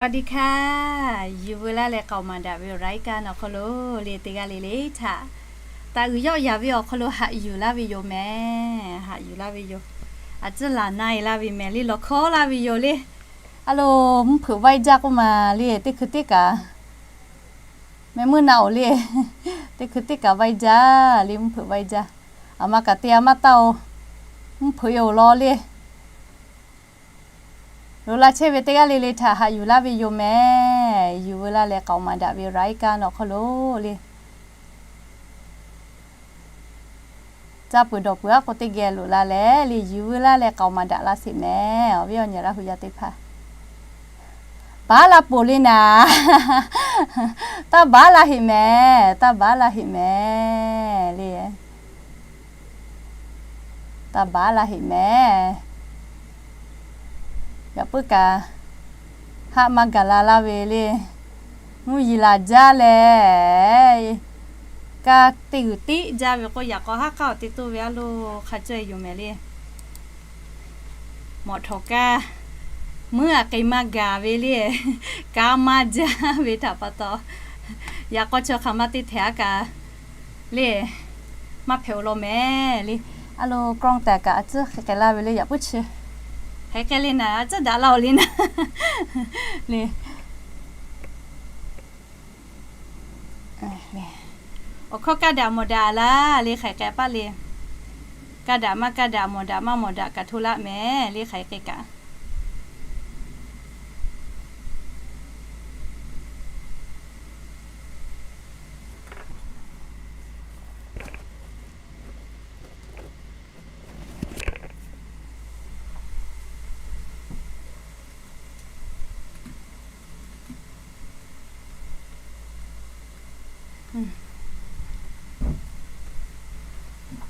สวัสดีค่ะ Yuˬ veu laˇ leh k'aoˍ maˍ daꞈ ve awˬ รายการ awˬ hk'aw lo le, teˇ g'aˇ le le htaꞈ taˍ uiˍ yawˆ yaˍ ve awˬ hk'aw lo haꞈ yuˬ laˇ ve yoˬ mehˍ. Haꞈ yuˬ laˇ ve yoˬ. A ciˉ laˬ na e laˇ ve mehˍ le, lawˬ hkawˉ laˇ ve yoˬ le. A lo, mvuhˇ hpeuꞈ vaiˇ jaˇ k'oˆ ma le, teˇ hkui teˇ kaꞈ meh meuˇ na awˬ le, teˇ hkui teˇ kaꞈ vaiˇ jaˇ le, mvuhˇ hpeuꞈ vaiˇ jaˇ. A ma kaꞈ te a maˇ taˇ oˬ, mvuhˇ hpeuꞈ e awˬ lawn le. Loꞈ la chehˇ ve teˇ g'aˇ le le htaꞈ haꞈ yuˬ laˇ ve yoˬ mehˍ. Yuˬ veu laˇ leh k'aoˍ maˍ daꞈ ve awˬ รายการ awˬ hk'aw lo le, caˇ peuˬ dawˬ peuˬ aˉ k'o teˇ geh loꞈ la leh le, yuˬ veu laˇ leh k'aoˍ maˍ daꞈ la sheˍ mehˍ. Awˬ viˉ awˬ nyi Laˇ huˍ yaˇ teˇ hpaˍ, baˉ la poˬ le naˍ. Taˇ baˉ la heꞈ mehˍ, taˇ baˉ la heꞈ mehˍ le. Taˇ baˉ la heꞈ mehˍ. Yaꞈ puiˉ kaꞈ haˆ maˇ gaˬ la laˇ ve le. Mvuhˇ yiˍ laˬ jaˇ leh, kaˇ teˇ g'uiˬ tiˉ jaˇ ve k'o, yaꞈ k'aw haˉ k'aˉ awˬ te toˇ ve a lo hk'a caweh yoˬ mehˍ le. Mawꞈ htawˍ kaˇ meuˉ aꞈ k'e maˇ gaˬ ve le. Kaˇ maˇ jaˇ ve htaꞈ pa taw, yaꞈ k'aw chaw hk'aˬ ma te htehꞈ a kaꞈ le, maˇ hpehꞈ awˬ lawn mehˍ le. A lo, กล้อง tehꞈ kaꞈ a ciˉ hk'e k'ai laˇ ve le, yaꞈ puiˉ chi hk'e k'ai le naˍ, a ciˉ daꞈ la awˬ le naˍ le. Awˬ hkawˇ kaˇ daꞈ mawˬ daꞈ laˇ le, hk'e k'ai paˆ le. Kaˇ daꞈ maˇ kaˇ daꞈ, mawˬ daꞈ maˇ mawˬ daꞈ kaꞈ hto laˇ mehˍ le, hk'e k'ai kaꞈ.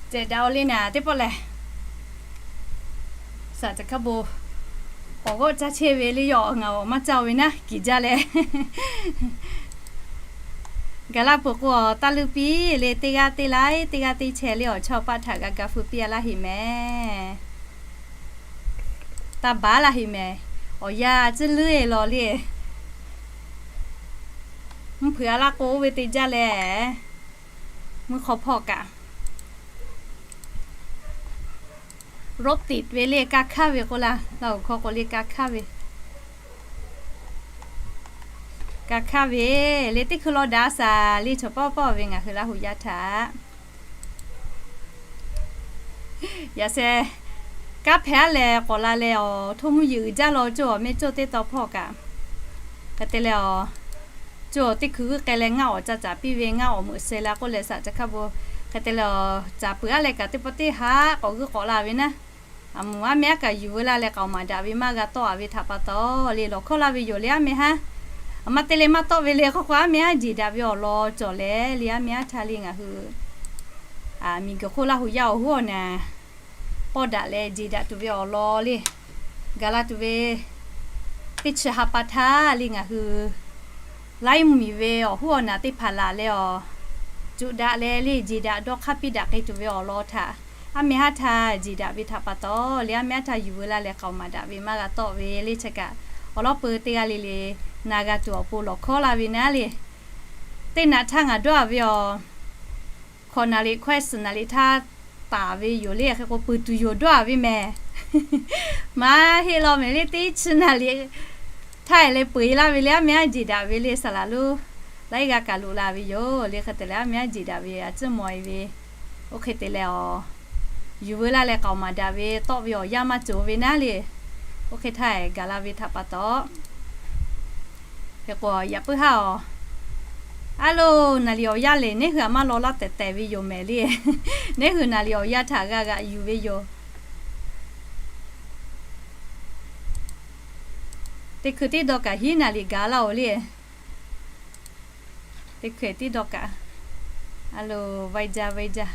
Cehˬ daꞈ-oˬ le naˍ teˇ pawˆ lehˬ, saˍ caˬ hkaˇ bon awˬ g'awˆ caˇ chehˇ ve le, yawˇ ngaˬ awˬ maˇ caˇ-oˬ ve naˉ kiˬ jaˇ leh, gaˬ la peuˬ k'o, taˇ leuˆ piˇ le, teˇ g'aˇ teˇ laiˉ teˇ g'aˇ teˇ chehˇ le, awˬ chawˇ paˆ htaꞈ g'a ga feu piˇ a laˇ heꞈ mehˍ. Taˇ baˉ laˇ heꞈ mehˍ. Awˬ yanˇ a ciˉ leuˉ-e law le. Mvuhˇ hpeuꞈ a laˇ k'o, oˇ ve te jaˇ leh, mvuhˇ hk'aw hpawˇ kaꞈ rub tiꞈ ve le, ka hkaˇ ve k'o laˇ, laˇ oˬ hkawˇ k'o le, ka hkaˇ ve. Ka hkaˇ ve le, teˇ hkui law daꞈ saˍ le, chaw pawˆ pawˆ ve ngaˬ hui Laˇ huˍ yaˇ htaꞈ yaꞈ sheh kanˉ hpehꞈ-aˉ leh k'awꞈ la leh, awˬ htoˇ mvuhˇ yeˬ uiˍ jaˇ law cawˇ, awˬ mehˇ cawˇ teˇ taw hpawˇ kaꞈ. Hk'e te leh, awˬ cawˇ teˇ hkui g'uiˇ k'ai leh ngaˇ awˬ ca caˍ piˇ ve, ngaˇ awˬ meuꞈ sheh la k'oˆ leh, saˍ caˬ hkaˇ bon hk'e te leh, caˍ peuˬ-aˉ leh kaꞈ teˇ pawˆ teˇ haˉ k'awꞈ g'uiˇ k'awꞈ la ve naˉ. A meuꞈ aˉ meh aˉ kaꞈ yuˬ veu laˇ leh k'aoˍ maˍ daꞈ ve maˇ g'a tawˆ-a ve htaꞈ pa taw le, lawˬ hkawˇ laˇ ve yoˬ le, aˉ meh haˉ. A ma te leh maˇ tawˆ ve le, hk'aw k'o aˉ meh haˉ jeˬ daꞈ ve awˬ lawn cawˬ leh le, aˉ meh haˉ htaˇ le ngaˬ hui miˬguiˬ hk'oˆ Laˇ huˍ yaˇ awˬ hoˉ awˬ naˍ pawˆ daꞈ leh jeˬ daꞈ tuˬ ve awˬ lawn le, gaˬ la tuˬ ve teˇ chi ha pa htaˇ le ngaˬ hui laiˉ mvuhˇmiˬ ve awˬ hoˉ awˬ naˍ teˇ hpaˍ laˬ leh awˬ, cuꞈ daꞈ leh le jeˬ daꞈ dawˇ hk'aˇ piˇ daꞈ k'ai tuˬ ve awˬ lawn htaꞈ, aˉ meh haˉ htaˇ jeˬ daꞈ ve htaꞈ pa taw le, aˉ meh haˉ htaˇ yuˬ veu laˇ leh k'aoˍ maˍ daꞈ ve maˇ g'a tawˆ ve le. Chi kaꞈ awˬ lawˉ peu teˇ g'aˇ le le na g'a tuˬ awˬ pon lawˬ hkawˇ laˇ ve naˉ le. Teˇ naꞈ htaˇ ngaˬ dawˇ-a ve awˬ, hkawꞈ naˍ riˍ hkawehˇ suhˍ naˍ riˍ htaˇ taˍ ve yoˬ le. Hk'e k'o peuˬ tuˬ yoˬ dawˇ-a ve mehˍ. Maˇ heˆ law mehˍ le, teˇ chi naˍ riˍ htaˇ e leh peuˬ-e laˇ ve le, aˉ meh haˉ jeˬ daꞈ ve le, saˍ laˍ lonˉ laiˉ g'aˇ kaꞈ loꞈ la ve yoˬ le. Hk'e te leh aˉ meh haˉ jeˬ daꞈ ve a ciˉ maw-e ve, oˇ hk'e te leh awˬ, yuˬ veu laˇ leh k'aoˍ maˍ daꞈ ve tawˆ ve awˬ yanˇ maˇ cawˬ ve naˉ le. Oˇ hk'e htaˇ gaˬ la ve htaꞈ pa taw, hk'e k'o yaꞈ puiˉ haˉ awˬ, aˉ lo, naˍ riˍ awˬ yanˇ lehˬ neˉ hui aꞈ maˇ law laˇ tehˬ tehˬ ve yoˬ mehˍ le. Neˉ hui naˍ riˍ awˬ yanˇ htaꞈ g'a g'aꞈ yuˬ ve yoˬ. Teˇ hkui tiˉ dawˇ kaꞈ hiˉ naˍ riˍ gaˬ laˇ-oˬ le. Teˇ hkui tiˉ dawˇ kaꞈ, a lo, vaiˇ jaˇ vaiˇ jaˇ.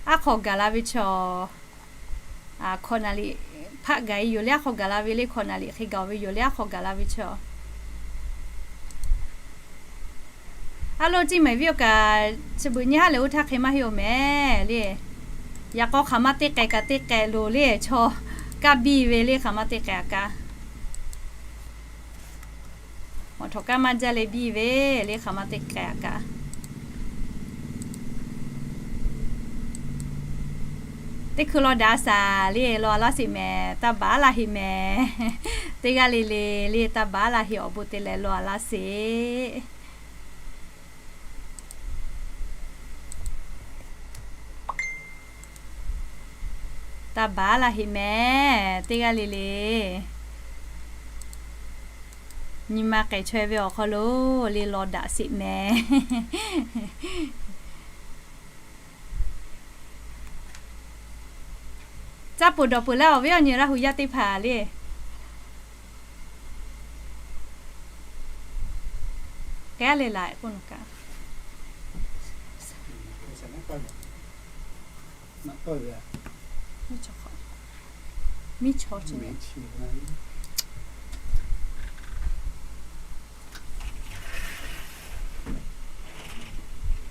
Aˉ hk'aw gaˬ la ve chaw, hkawꞈ naˍ riˍ hpaˆ gaˬ-e yoˬ le, aˉ hk'aw gaˬ la ve le, hkawꞈ naˍ riˍ hk'e gaˬ-oˬ ve yoˬ le, aˉ hk'aw gaˬ la ve chaw. Aˉ lo, ciˇ mehˍ viˉ awˬ kaꞈ, chi beuꞈ nyi haˉ lehˬ oˇ htaˇ hk'e maˇ heˆ-oˬ mehˍ le. Yaꞈ k'aw hk'aˬ ma te k'ehˬ kaꞈ te k'ehˬ loˬ le, chaw kaˇ biˇ ve le, hk'aˬ ma te k'ehˬ kaꞈ. Mawˬ htawnˍ kaˇ maˇ jaˇ le biˇ ve le, hk'aˬ ma te k'ai a kaꞈ. Teˇ hkui law daꞈ shaˍ le, law a laˇ sheˍ mehˍ, taˇ baˬ laˇ heˆ mehˍ. Teˇ g'aˇ le le le, taˇ baˬ laˇ heˆ, awˬ bon te leh law a laˇ sheˍ. Taˇ baˬ laˇ heˆ mehˍ, teˇ g'aˇ le le. Nyi ma k'ai chaweh ve awˬ hk'aw lo le law daꞈ sheˍ mehˍ. Caˇ peuˬ dawˬ peuˬ laˇ, awˬ viˉ awˬ nyi Laˇ huˍ yaˇ teˇ hpaˍ le. K'ai le laˬ k'oˆ naˬ kaꞈ.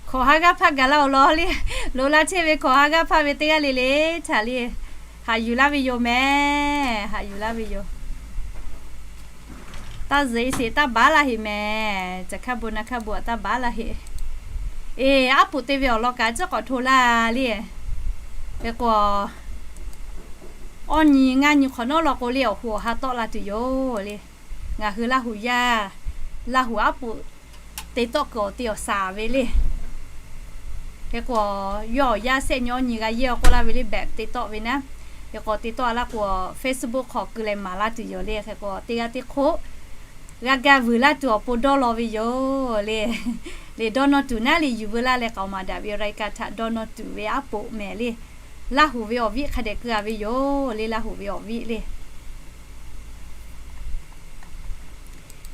Hkawꞈ ha g'aˇ hpaˇ gaˬ laˇ-oˬ law le. Loꞈ la chehˇ ve hkawꞈ ha g'aˇ hpaˇ ve teˇ g'aˇ le le htaꞈ le, haꞈ yuˬ laˇ ve yoˬ mehˍ. Haꞈ yuˬ laˇ ve yoˬ. Taˇ zuhꞈ e sheˍ, taˇ baˬ laˇ heˆ mehˍ. Caˬ hkaˇ bon naˬ hkaˇ bon aꞈ taˇ baˬ laˇ heˆ. Eˬ, aˉ poꞈ te ve awˬ lawn kaꞈ ciˉ k'awꞈ hto laˇ le. Hk'e k'o, awˇ nyi ngaˇ nyi hk'awꞈ nawˉ law k'o le, awˬ hoꞈ awˬ ha tawˆ la tuˬ yoˬ le. Ngaˬ hui Laˇ huˍ yaˇ, Laˇ huˍ aˉ poꞈ te tawˆ kuiˬ awˬ te awˬ shaˍ ve le. Hk'e k'o, yawˇ awˬ yaˇ shehˆ nyi awˇ nyi g'a yehˇ awˬ k'oˆ laˇ ve le, behꞈ te tawˆ ve naˉ. Hk'e k'o, te tawˆ a laˇ k'o, Facebook hk'aw keu leh maˍ laˇ tuˬ yoˬ le. Hk'e k'o, teˇ g'aˇ teˇ hk'oˆ g'a ga vuiˬ laˇ tuˬ awˬ pon dawˇ law ve yoˬ le. Le dawˇ nawˇ tuˬ naˉ le, yuˬ veu laˇ leh k'aoˍ maˍ daꞈ ve awˬ รายการ htaꞈ dawˇ nawˇ tuˬ ve aˉ poꞈ mehˍ le. Laˇ huˍ ve awˬ viˉ hk'a dehꞈ keu a ve yoˬ le, Laˇ huˍ ve awˬ viˉ le.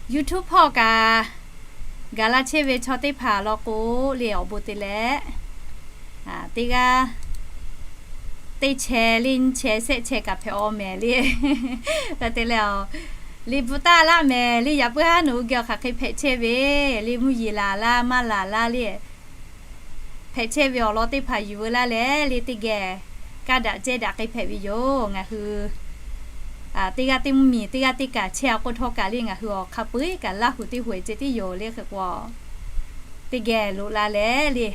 YouTube hpawˇ kaꞈ gaˬ la chehˇ ve chaw teˇ hpaˍ law k'o le, awˬ bon te leh, teˇ g'aˇ teˇ chehˇ le, nyiˇ chehˇ shehˆ chehˇ kaꞈ hpehꞈ aw mehˍ le. Te leh, liꞈ bvuhꞈ taˍ laˇ mehˍ le. Yaꞈ puiˉ haˉ nawˬ hui geh awˬ hk'aˬ hk'e hpehꞈ chehˇ ve le, mvuhˇ yeˬ laˬ laˇ maˇ laˬ laˇ le, hpehꞈ chehˇ ve awˬ lawn teˇ hpaˍ yuˬ veu laˇ leh le, teˇ geh kaˇ daꞈ cehˇ daꞈ k'ai hpehꞈ ve yoˬ. Ngaˬ hui teˇ g'aˇ teˇ mvuhˇ miˬ teˇ g'aˇ teˇ kaꞈ chehˇ a k'oˆ htawˇ kaꞈ le, ngaˬ hui awˬ hk'a peu-eˬ kaꞈ Laˇ huˍ teˇ hoꞈ e ceh tiˉ yoˬ le. Hk'e k'o, teˇ geh loꞈ la leh le,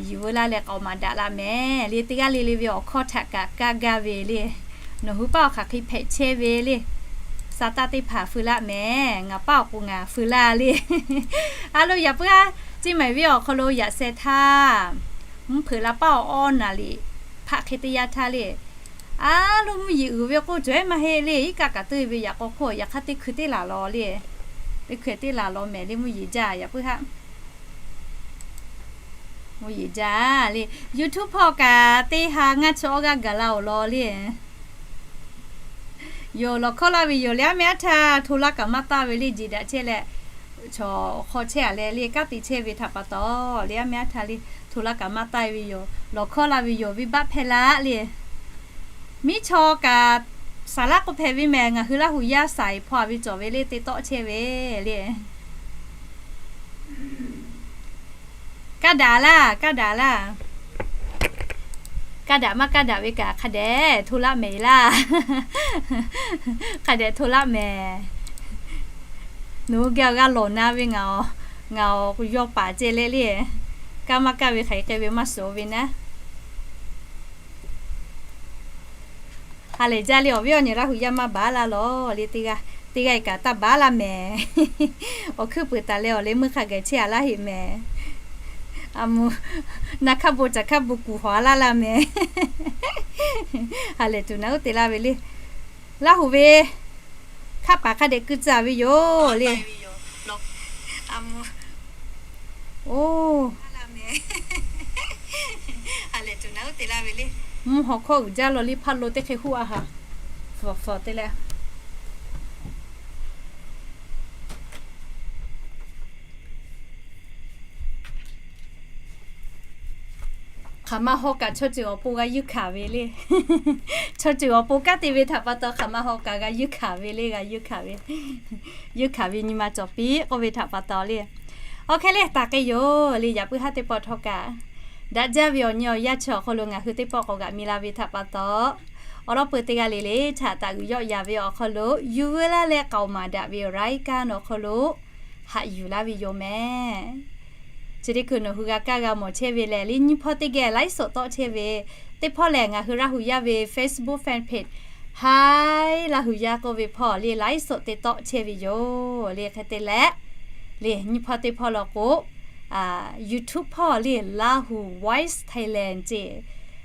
yuˬ veu laˇ leh k'aoˍ maˍ daꞈ la mehˍ le. Teˇ g'aˇ le le ve awˬ hkawˇ htaꞈ kaꞈ kaˇ gaˇ ve le. Nawˬ hui paˇ awˬ hk'aˬ hk'e hpehꞈ chehˇ ve le. Sa taˇ teˇ hpaˍ feu laˇ mehˍ. Ngaˬ paˇ awˬ k'o ngaˬ feu laˇ le. A lo, yaꞈ puiˉ haˉ Ceˇ maiˍ venˇ awˬ hk'aw lo yaꞈ sheh htaˇ, mvuhˇ hpeuꞈ la paˇ awˬ awˇ naˍ liꞈ hpaˆ hk'e teˇ yanˇ htaˇ le, a lo, mvuhˇ yeˬ uiˍ ve k'oˆ cawˬ ehˉ maˇ heˆ le. Iˉ kaˆ kaꞈ te ve yaꞈ k'aw hk'oˆ yaꞈ hk'aˇ teˇ hkui teˇ laˬ law le. Teˇ hkui teˇ laˬ law mehˍ le, mvuhˇ yeˬ jaˇ yaꞈ puiˉ haˉ. Mvuhˇ yeˬ jaˇ le. YouTube hpawˇ kaꞈ teˇ ha ngaˇ chi awˇ g'aˇ gaˬ la-oˬ law le. Yoˬ, lawˬ hkawˇ laˇ ve yoˬ. Le aˉ meh aˉ htaˇ hto laˇ kaꞈ maˇ taˇ ve le, jeˬ daꞈ chehˇ leh, chaw hk'aw chehˇ a leh le, kanˉ te chehˇ ve htaꞈ pa taw, le aˉ meh aˉ htaˇ le, hto laˇ kaꞈ maˇ taˇ ve yoˬ. Lawˬ hkawˇ laˇ ve yoˬ, venˇ baˆ hpehˇ laˇ le. Miˉ chaw kaꞈ saˍ laˉ k'oˆ hpehꞈ ve mehˍ. Ngaˬ hui Laˇ huˍ yaˇ saiˍ hpaw a ve cawˬ ve le, te tawˆ chehˇ ve le. Kaˇ daꞈ laˇ, kaˇ daꞈ laˇ. Kaˇ daꞈ maˇ kaˇ daꞈ ve kaꞈ hk'a dehꞈ hto laˇ mehˍ laˇ. Hk'a dehꞈ hto laˇ mehˍ. Nawˬ hui geh awˬ g'aˇ lawˬ na ve ngaˬ, ngaˬ awˬ yawˇ paˍ ceh leh le, kaˇ maˇ kaˇ ve hk'aˬ hk'e ve maˇ suhˍ ve naˉ. Ha lehˬ jaˇ le, awˬ viˉ awˬ nyi Laˇ huˍ yaˇ maˇ baˬ laˇ lawˬ le. Teˇ g'aˇ teˇ g'aˇ kaꞈ taˇ baˬ laˇ mehˍ. Awˬ hkuiˉ puiˍ taˍ leh awˬ leh meuˇ hk'a gaˬ chehˇ a laˇ heˆ mehˍ. A mu, naˬ hkaˇ bon caˬ hkaˇ bon kuˬ hawˬ a laˇ laˇ mehˍ. Ha lehˬ tuˬ naˬ uˉ te laˇ ve le. Laˇ huˍ ve hkaˆ paˍ hk'a dehꞈ keu tcuh ve yoˬ le. Oˬ, mvuhˇ hawˬ hkawˇ uiˍ jaˇ law le, hpaˇ lo teˇ hk'e huˉ a ha, fawˬ fawˬ te leh. Hk'aˬ ma haw kaꞈ chaw ceuˬ awˬ pon g'a yuˇ hkanˍ ve le. Chaw ceuˬ awˬ pon kanˉ te ve htaꞈ pa taw hk'aˬ ma haw kaꞈ g'a yuˇ hkanˍ ve le, g'a yuˇ hkanˍ ve. Yuˇ hkanˍ ve nyi ma cawˬ piˇ k'oˆ ve htaꞈ pa taw le. Awˬ hk'e le, taˍ k'ai yoˬ le. Yaꞈ puiˉ haˉ teˇ pawˆ htawˇ kaꞈ, daꞈ jaˇ ve awˬ nyi awˬ yanˇ chi awˬ hk'aw lo ngaˬ hui teˇ pawˆ k'awꞈ g'aꞈ mi la ve htaꞈ pa taw, Awˬ lawn peuˬ teˇ g'aˇ le le htaꞈ taˍ g'uiˬ yawˆ yan ve awˬ hk'aw lo, yuˬ veu laˇ leh k'aoˍ maˍ daꞈ ve awˬ รายการ awˬ hk'aw lo haꞈ yuˬ laˇ ve yoˬ mehˍ. Chi teˇ hkui nawˬ hui g'a kaˇ g'a mawˬ chehˇ ve lehˬ, le nyiˇ hpawˇ teˇ geh ไลฟ์สด tawˆ chehˇ ve teˇ hpawˇ lehˬ, ngaˬ hui Laˇ hu yaˇ ve Facebook fan page Hi Laˇ hu yaˇ k'oˆ ve hpawˇ le ไลฟ์สด te tawˆ chehˇ ve yoˬ le. Hk'e te leh, le nyiˇ hpawˇ teˇ hpawˇ law k'o, YouTube hpawˇ le Lahu Voice Thailand ceˇ,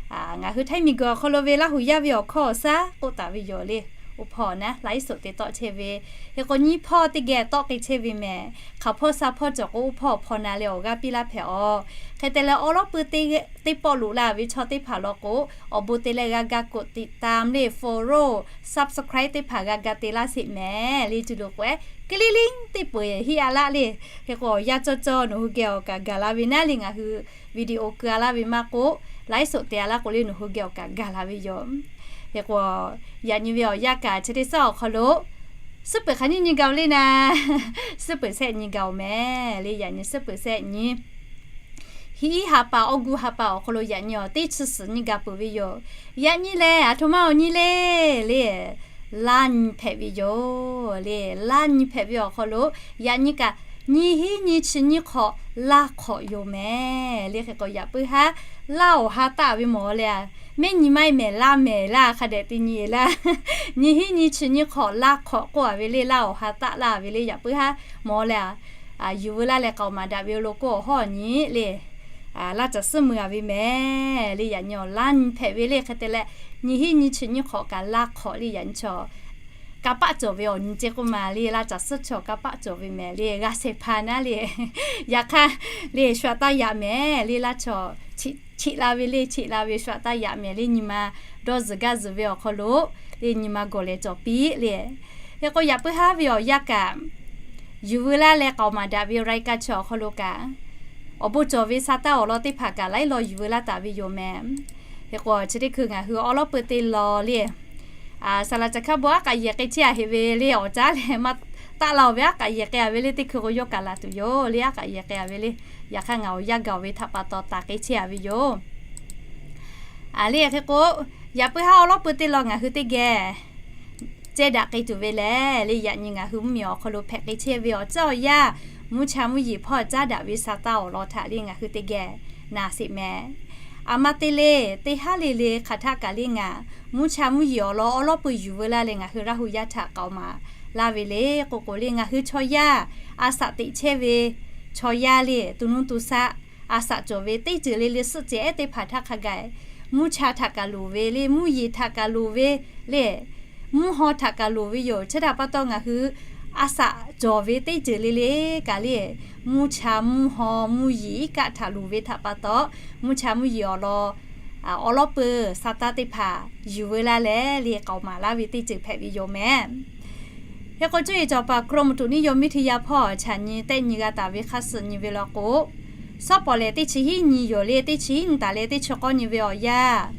ngaˬ hui Htaiˇ miˬguiˬ awˬ hk'aw lo ve Laˇ hu yaˇ ve awˬ hkawˇ awˬ shaˉ k'oˆ taˍ ve yoˬ le. Oˇ hpawˇ naˉ ไลฟ์สด te tawˆ chehˇ ve, hk'e k'o nyiˇ hpawˇ teˇ geh tawˆ k'ai chehˇ ve mehˍ. Hk'aˬ hpawˇ sha hpawˇ cawˬ k'o, oˇ hpawˇ hpaw na leh awˬ g'aˇ piˇ laˇ hpehꞈ awˬ. Hk'e te leh, awˬ lawn peuˬ teˇ pawˆ loꞈ la ve chaw teˇ hpaˍ law k'o, awˬ bon te leh g'a ga กดติดตาม le follow, subscribe teˇ hpaˍ g'a ga te laˇ sheˍ mehˍ le. Cuˇ lo k'o, kiliˉ liˉ teˇ peu-eˬ hiˆ a laˆ le. Hk'e k'o, awˬ yanˇ cawˇ cawˇ nawˬ hui geh awˬ kaꞈ gaˬ la ve naˉ le, ngaˬ hui video keu a laˇ ve maˇ k'oˆ, ไลฟ์สด te a laˇ k'o le, nawˬ hui geh awˬ kaꞈ gaˬ la ve yoˬ. Hk'e k'o, yaꞈ nyi ve awˬ yanˇ kaꞈ chi teˇ shaˉ awˬ hk'aw lo suhˉ peuˬ hk'aˬ nyiˇ nyi gaˬ-oˬ le naˉ, suhˉ peuˬ shehˆ nyi gaˬ-oˬ mehˍ le. Yaꞈ nyi suhˉ peuˬ shehˆ nyi, hiˆ ha pa, August ha pa awˬ hk'aw lo yaꞈ nyi awˬ teˇ chi suhˍ nyi gaˬ peuˬ ve yoˬ. Yaꞈ nyi lehˬ, aˬ htoꞈ ma awˬ nyi le le, laˇ nyi hpehꞈ ve yoˬ le. Laˇ nyi hpehꞈ ve awˬ hk'aw lo, yaꞈ nyi kaꞈ nyiˇ hinˉ nyiˇ chi nyiˇ hk'awꞈ laˇ hk'awꞈ yoˬ mehˍ le. Hk'e k'o, yaꞈ puiˉ haˉ laˇ awˬ ha taˆ ve mawˬ le a, mehˉ nyi maˇ heˆ mehˍ, laˇ mehˍ laˇ hk'a dehꞈ te nyi laˇ. Nyiˇ hinˉ nyiˇ chi nyiˇ hk'awꞈ laˇ hk'awꞈ k'oˆ a ve le, laˇ awˬ ha taˆ laˇ ve le, yaꞈ puiˉ haˉ mawˬ le a. Yuˬ veu laˇ leh k'aoˍ maˍ daꞈ ve awˬ lawn k'o, awˬ hawˉ nyi le, laˇ caˬ suhˉ mui a ve mehˍ le. Yaꞈ nyi awˬ laˇ nyi hpehꞈ ve le. Hk'e te leh, nyiˇ hinˉ nyiˇ chi nyiˇ hk'awꞈ kaꞈ laˇ hk'awꞈ le. Yaꞈ nyi chaw kanˇ paˆ cawˬ ve awˬ nyi ceˇ k'oˆ ma le, laˇ caˬ suhˉ chaw kanˇ paˆ cawˬ ve mehˍ le. G'a shehˍ hpaˇ naˉ le, yaꞈ hk'aˇ le shu aꞈ taˇ yaꞈ mehˍ le. Laˇ chaw cheꞈ la ve le, cheꞈ la ve shu aꞈ taˇ yaꞈ mehˍ le. Nyi ma dawˇ zuhˬ gaˇ zuhˬ ve awˬ hk'aw lo le, nyi ma gawˬ lehˬ cawˬ piˇ le. Hk'e k'o, yaꞈ puiˉ haˉ ve awˬ yanˇ kaꞈ, yuˬ veu laˇ leh k'aoˍ maˍ daꞈ ve รายการ chi awˬ hk'aw lo kaꞈ, awˬ bon cawˬ ve sa taˇ awˬ lawn teˇ hpaˍ kaꞈ laiˉ law yuˬ veu laˇ taˍ ve yoˬ mehˍ. Hk'e k'o, chi teˇ hkui ngaˬ hui awˬ lawn peuˬ teˇ law le, saˍ laꞈ caˬ hkaˇ bon aˉ k'aꞈ yehˬ k'ai chehˇ a heˆ ve le, awˬ caˉ leh maˇ taˆ la-oˬ ve aˉ k'aꞈ yehˬ k'ai a ve le, teˇ hkui k'o yawˇ kaꞈ laˬ tuˬ yoˬ le, aˉ k'aꞈ yehˬ k'ai a ve le. Yaꞈ hk'aˇ ngaˬ awˬ yanˇ gaˬ ve htaꞈ pa taw taˍ k'ai chehˇ a ve yoˬ. A le, hk'e k'o, yaꞈ puiˉ haˉ awˬ lawn peuˬ teˇ law ngaˬ hui teˇ geh ceh daꞈ k'ai tuˬ ve lehˬ le, yaꞈ nyi ngaˬ hui mvuhˇmiˬ awˬ hk'aw lo hpehꞈ k'ai chehˇ ve awˬ ceuˬ awˬ yanˇ, mvuhˇ cha mvuhˇ yeˬ hpawˇ caˉ daꞈ ve sa taˇ awˬ lawn htaꞈ le ngaˬ hui teˇ geh na sheˍ mehˍ. Aˬ ma te le, teˇ haˉ le le hk'aˬ htaˆ kaꞈ le ngaˬ mvuhˇ cha mvuhˇ yeˬ awˬ lawn awˬ lawn peuˬ yuˬ veu laˇ leh ngaˬ hui Laˇ hu yaˇ htaꞈ k'aoˍ maˍ laˇ ve le k'oˆ k'o le, ngaˬ hui chaw yaˇ a shaꞈ teꞈ chehˇ ve chaw yaˇ le, to nuˇ to shaˆ a shaꞈ cawˬ ve teˇ ceuˬ le le suhˆ cehˬ ehˉ teˇ hpaˍ htaˇ hk'a gaˬ, mvuhˇ cha htaꞈ kaꞈ loˍ ve le, mvuhˇ yeˬ htaꞈ kaꞈ loˍ ve le, mvuhˇ haw htaꞈ kaꞈ loˍ ve yoˬ. Chi htaꞈ pa taw ngaˬ hui a shaꞈ cawˬ ve teˇ ceuˬ le le kaꞈ le, mvuhˇ cha mvuhˇ haw mvuhˇ yeˬ iˉ kaˆ htaꞈ loˍ ve htaꞈ pa taw, mvuhˇ cha mvuhˇ yeˬ awˬ lawn awˬ lawn peuˬ sa taˇ teˇ hpaˍ yuˬ veu laˇ leh le k'aoˍ maˍ laˇ ve teˇ ceuˬ hpehꞈ ve yoˬ mehˍ. Hk'e k'o, cuˇ yiˍ cawˬ paˍ กรมอุตุนิยมวิทยา hpawˇ chaꞈ nyi tehˆ nyi g'a taˍ ve hk'a suhˍ nyi ve law k'o, shawˉ pawˍ lehˬ teˇ chi hiˉ nyi yoˬ le, teˇ chi hiˉ nyi taˍ leh teˇ chi k'awˇ nyi ve awˬ yanˇ,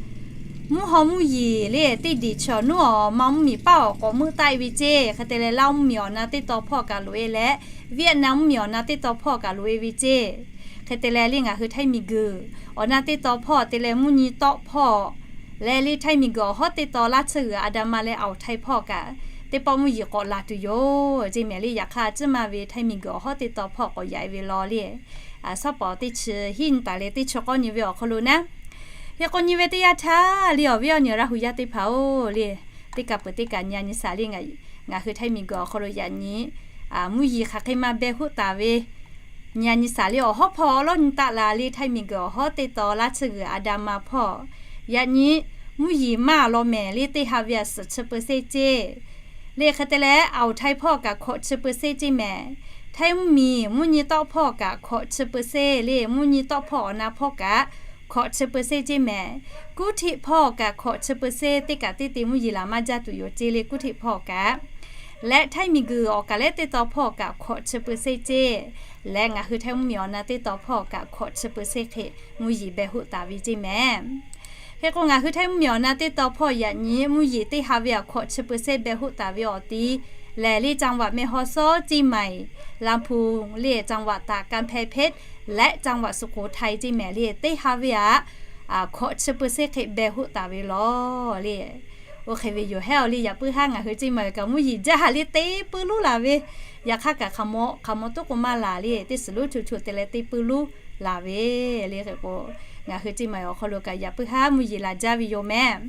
mvuhˇ haw mvuhˇ yeˬ le teˇ diˬ chi awˬ nuˉ awˬ ma mvuhˇmiˬ paˉ awˬ k'awꞈ meuˆ taˆ e ve ceˇ. Hk'e te leh Laˇ mvuhˇmiˬ awˬ na teˇ taw hpawˇ kaꞈ loꞈ e leh, Vietnam mvuhˇmiˬ awˬ na teˇ taw hpawˇ kaꞈ loꞈ e ve ceˇ. Hk'e te leh le ngaˬ hui Htaiˇ miˬguiˬ awˬ na teˇ taw hpawˇ te leh mvuhˇ nyi tawˆ hpawˇ leh le Htaiˇ miˬguiˬ awˬ hawˉ teˇ taw laˇ tsuhˇ g'uiˬ Aˍdanˍ ma leh Aoˍ Htaiˇ hpawˇ kaꞈ teˇ pawˆ mvuhˇ yeˬ k'awꞈ laˬ tuˬ yoˬ ceˇ mehˍ le. Yaꞈ hk'aˇ, tcuhˉ maˇ ve Htaiˇ miˬguiˬ awˬ hawˉ teˇ taw hpawˇ k'awꞈ yaꞈ e ve law le, shawˉ pawˍ teˇ chi hiˉ nyi taˍ leh teˇ chi k'awˇ nyi ve awˬ hk'aw lo naˉ. Hk'e k'o, nyi ve teˇ yanˇ htaˇ le awˬ viˉ awˬ nyi Laˇ hu yaˇ teˇ hpaˍ-oˬ le, teˇ kaꞈ peuˬ teˇ kaꞈ nyi a nyi shaˍ le, ngaˬ hui Htaiˇ miˬguiˬ awˬ hk'aw lo yaꞈ nyi mvuhˇ yeˬ hk'aˬ hk'e maˇ beh hoˆ taˍ ve nyi a nyi shaˍ le, awˬ hawˉ hpawˇ awˬ lawˉ nyi taˆ la le, Htaiˇ miˬguiˬ awˬ hawˉ teˇ taw laˇ tsuhˇ g'uiˬ Aˍdanˍ ma hpawˇ yaꞈ nyi mvuhˇ yeˬ maˇ awˬ lawn mehˍ le, teˇ ha ve a suhˍ chi เปอร์เซ็นต์ ceˇ le. Hk'e te leh Aoˍ Htaiˇ hpawˇ kaꞈ hkawꞈ chi เปอร์เซ็นต์ ceˇ mehˍ. Htaiˇ mvuhˇmiˬ mvuhˇ nyi tawˆ hpawˇ kaꞈ hkawꞈ chi เปอร์เซ็นต์ le, mvuhˇ nyi tawˆ hpawˇ awˬ na hpawˇ kaꞈ hkawꞈ chi เปอร์เซ็นต์ ceˇ mehˍ. Kuˇ htiˆ hpawˇ kaꞈ hkawꞈ chi เปอร์เซ็นต์ teˇ kaꞈ teˇ te mvuhˇ yeˬ laˬ maˇ jaˇ tuˬ yoˬ ceˇ le, kuˇ htiˆ hpawˇ kaꞈ. Leh Htaiˇ miˬguiˬ awˬ kaˍ lehˉ teˇ taw hpawˇ kaꞈ hkawꞈ chi เปอร์เซ็นต์ ceˇ. Leh ngaˬ hui Htaiˇ mvuhˇmiˬ awˬ na teˇ taw hpawˇ kaꞈ hkawꞈ chi เปอร์เซ็นต์ hk'e mvuhˇ yeˬ beh hoˆ taˍ ve ceˇ mehˍ. Hk'e k'o, ngaˬ hui Htaiˇ mvuhˇmiˬ awˬ na teˇ taw hpawˇ yaꞈ nyi mvuhˇ yeˬ teˇ ha ve a hkawꞈ chi เปอร์เซ็นต์ beh hoˆ taˍ ve awˬ ti lehˬ le, จังหวัดแม่ฮ่องสอน เชียงใหม่ ลำพูน le, จังหวัดตาก กำแพงเพชร และ จังหวัดสุโขทัย ceˇ mehˍ le, teˇ ha ve a hkawꞈ chi เปอร์เซ็นต์ hk'e beh hoˆ taˍ ve law le. Oˇ hk'e ve yoˬ hehˉ-aw le, yaꞈ puiˉ haˉ ngaˬ hui Ceˇ maˬ kaꞈ mvuhˇ yeˬ jaˇ ha le teˇ puiˉ luˉ laˬ ve, yaꞈ hk'aˇ kaꞈ hk'aˬ mawꞈ hk'aˬ mawꞈ toˉ k'o maˇ laˬ le, teˇ suhˍ lonˉ cho cho te leh teˇ puiˉ luˉ laˬ ve le. Hk'e k'o, ngaˬ hui Ceˇ maˬ awˬ hk'aw lo kaꞈ yaꞈ puiˉ haˉ mvuhˇ yeˬ laˬ jaˇ ve yoˬ mehˍ.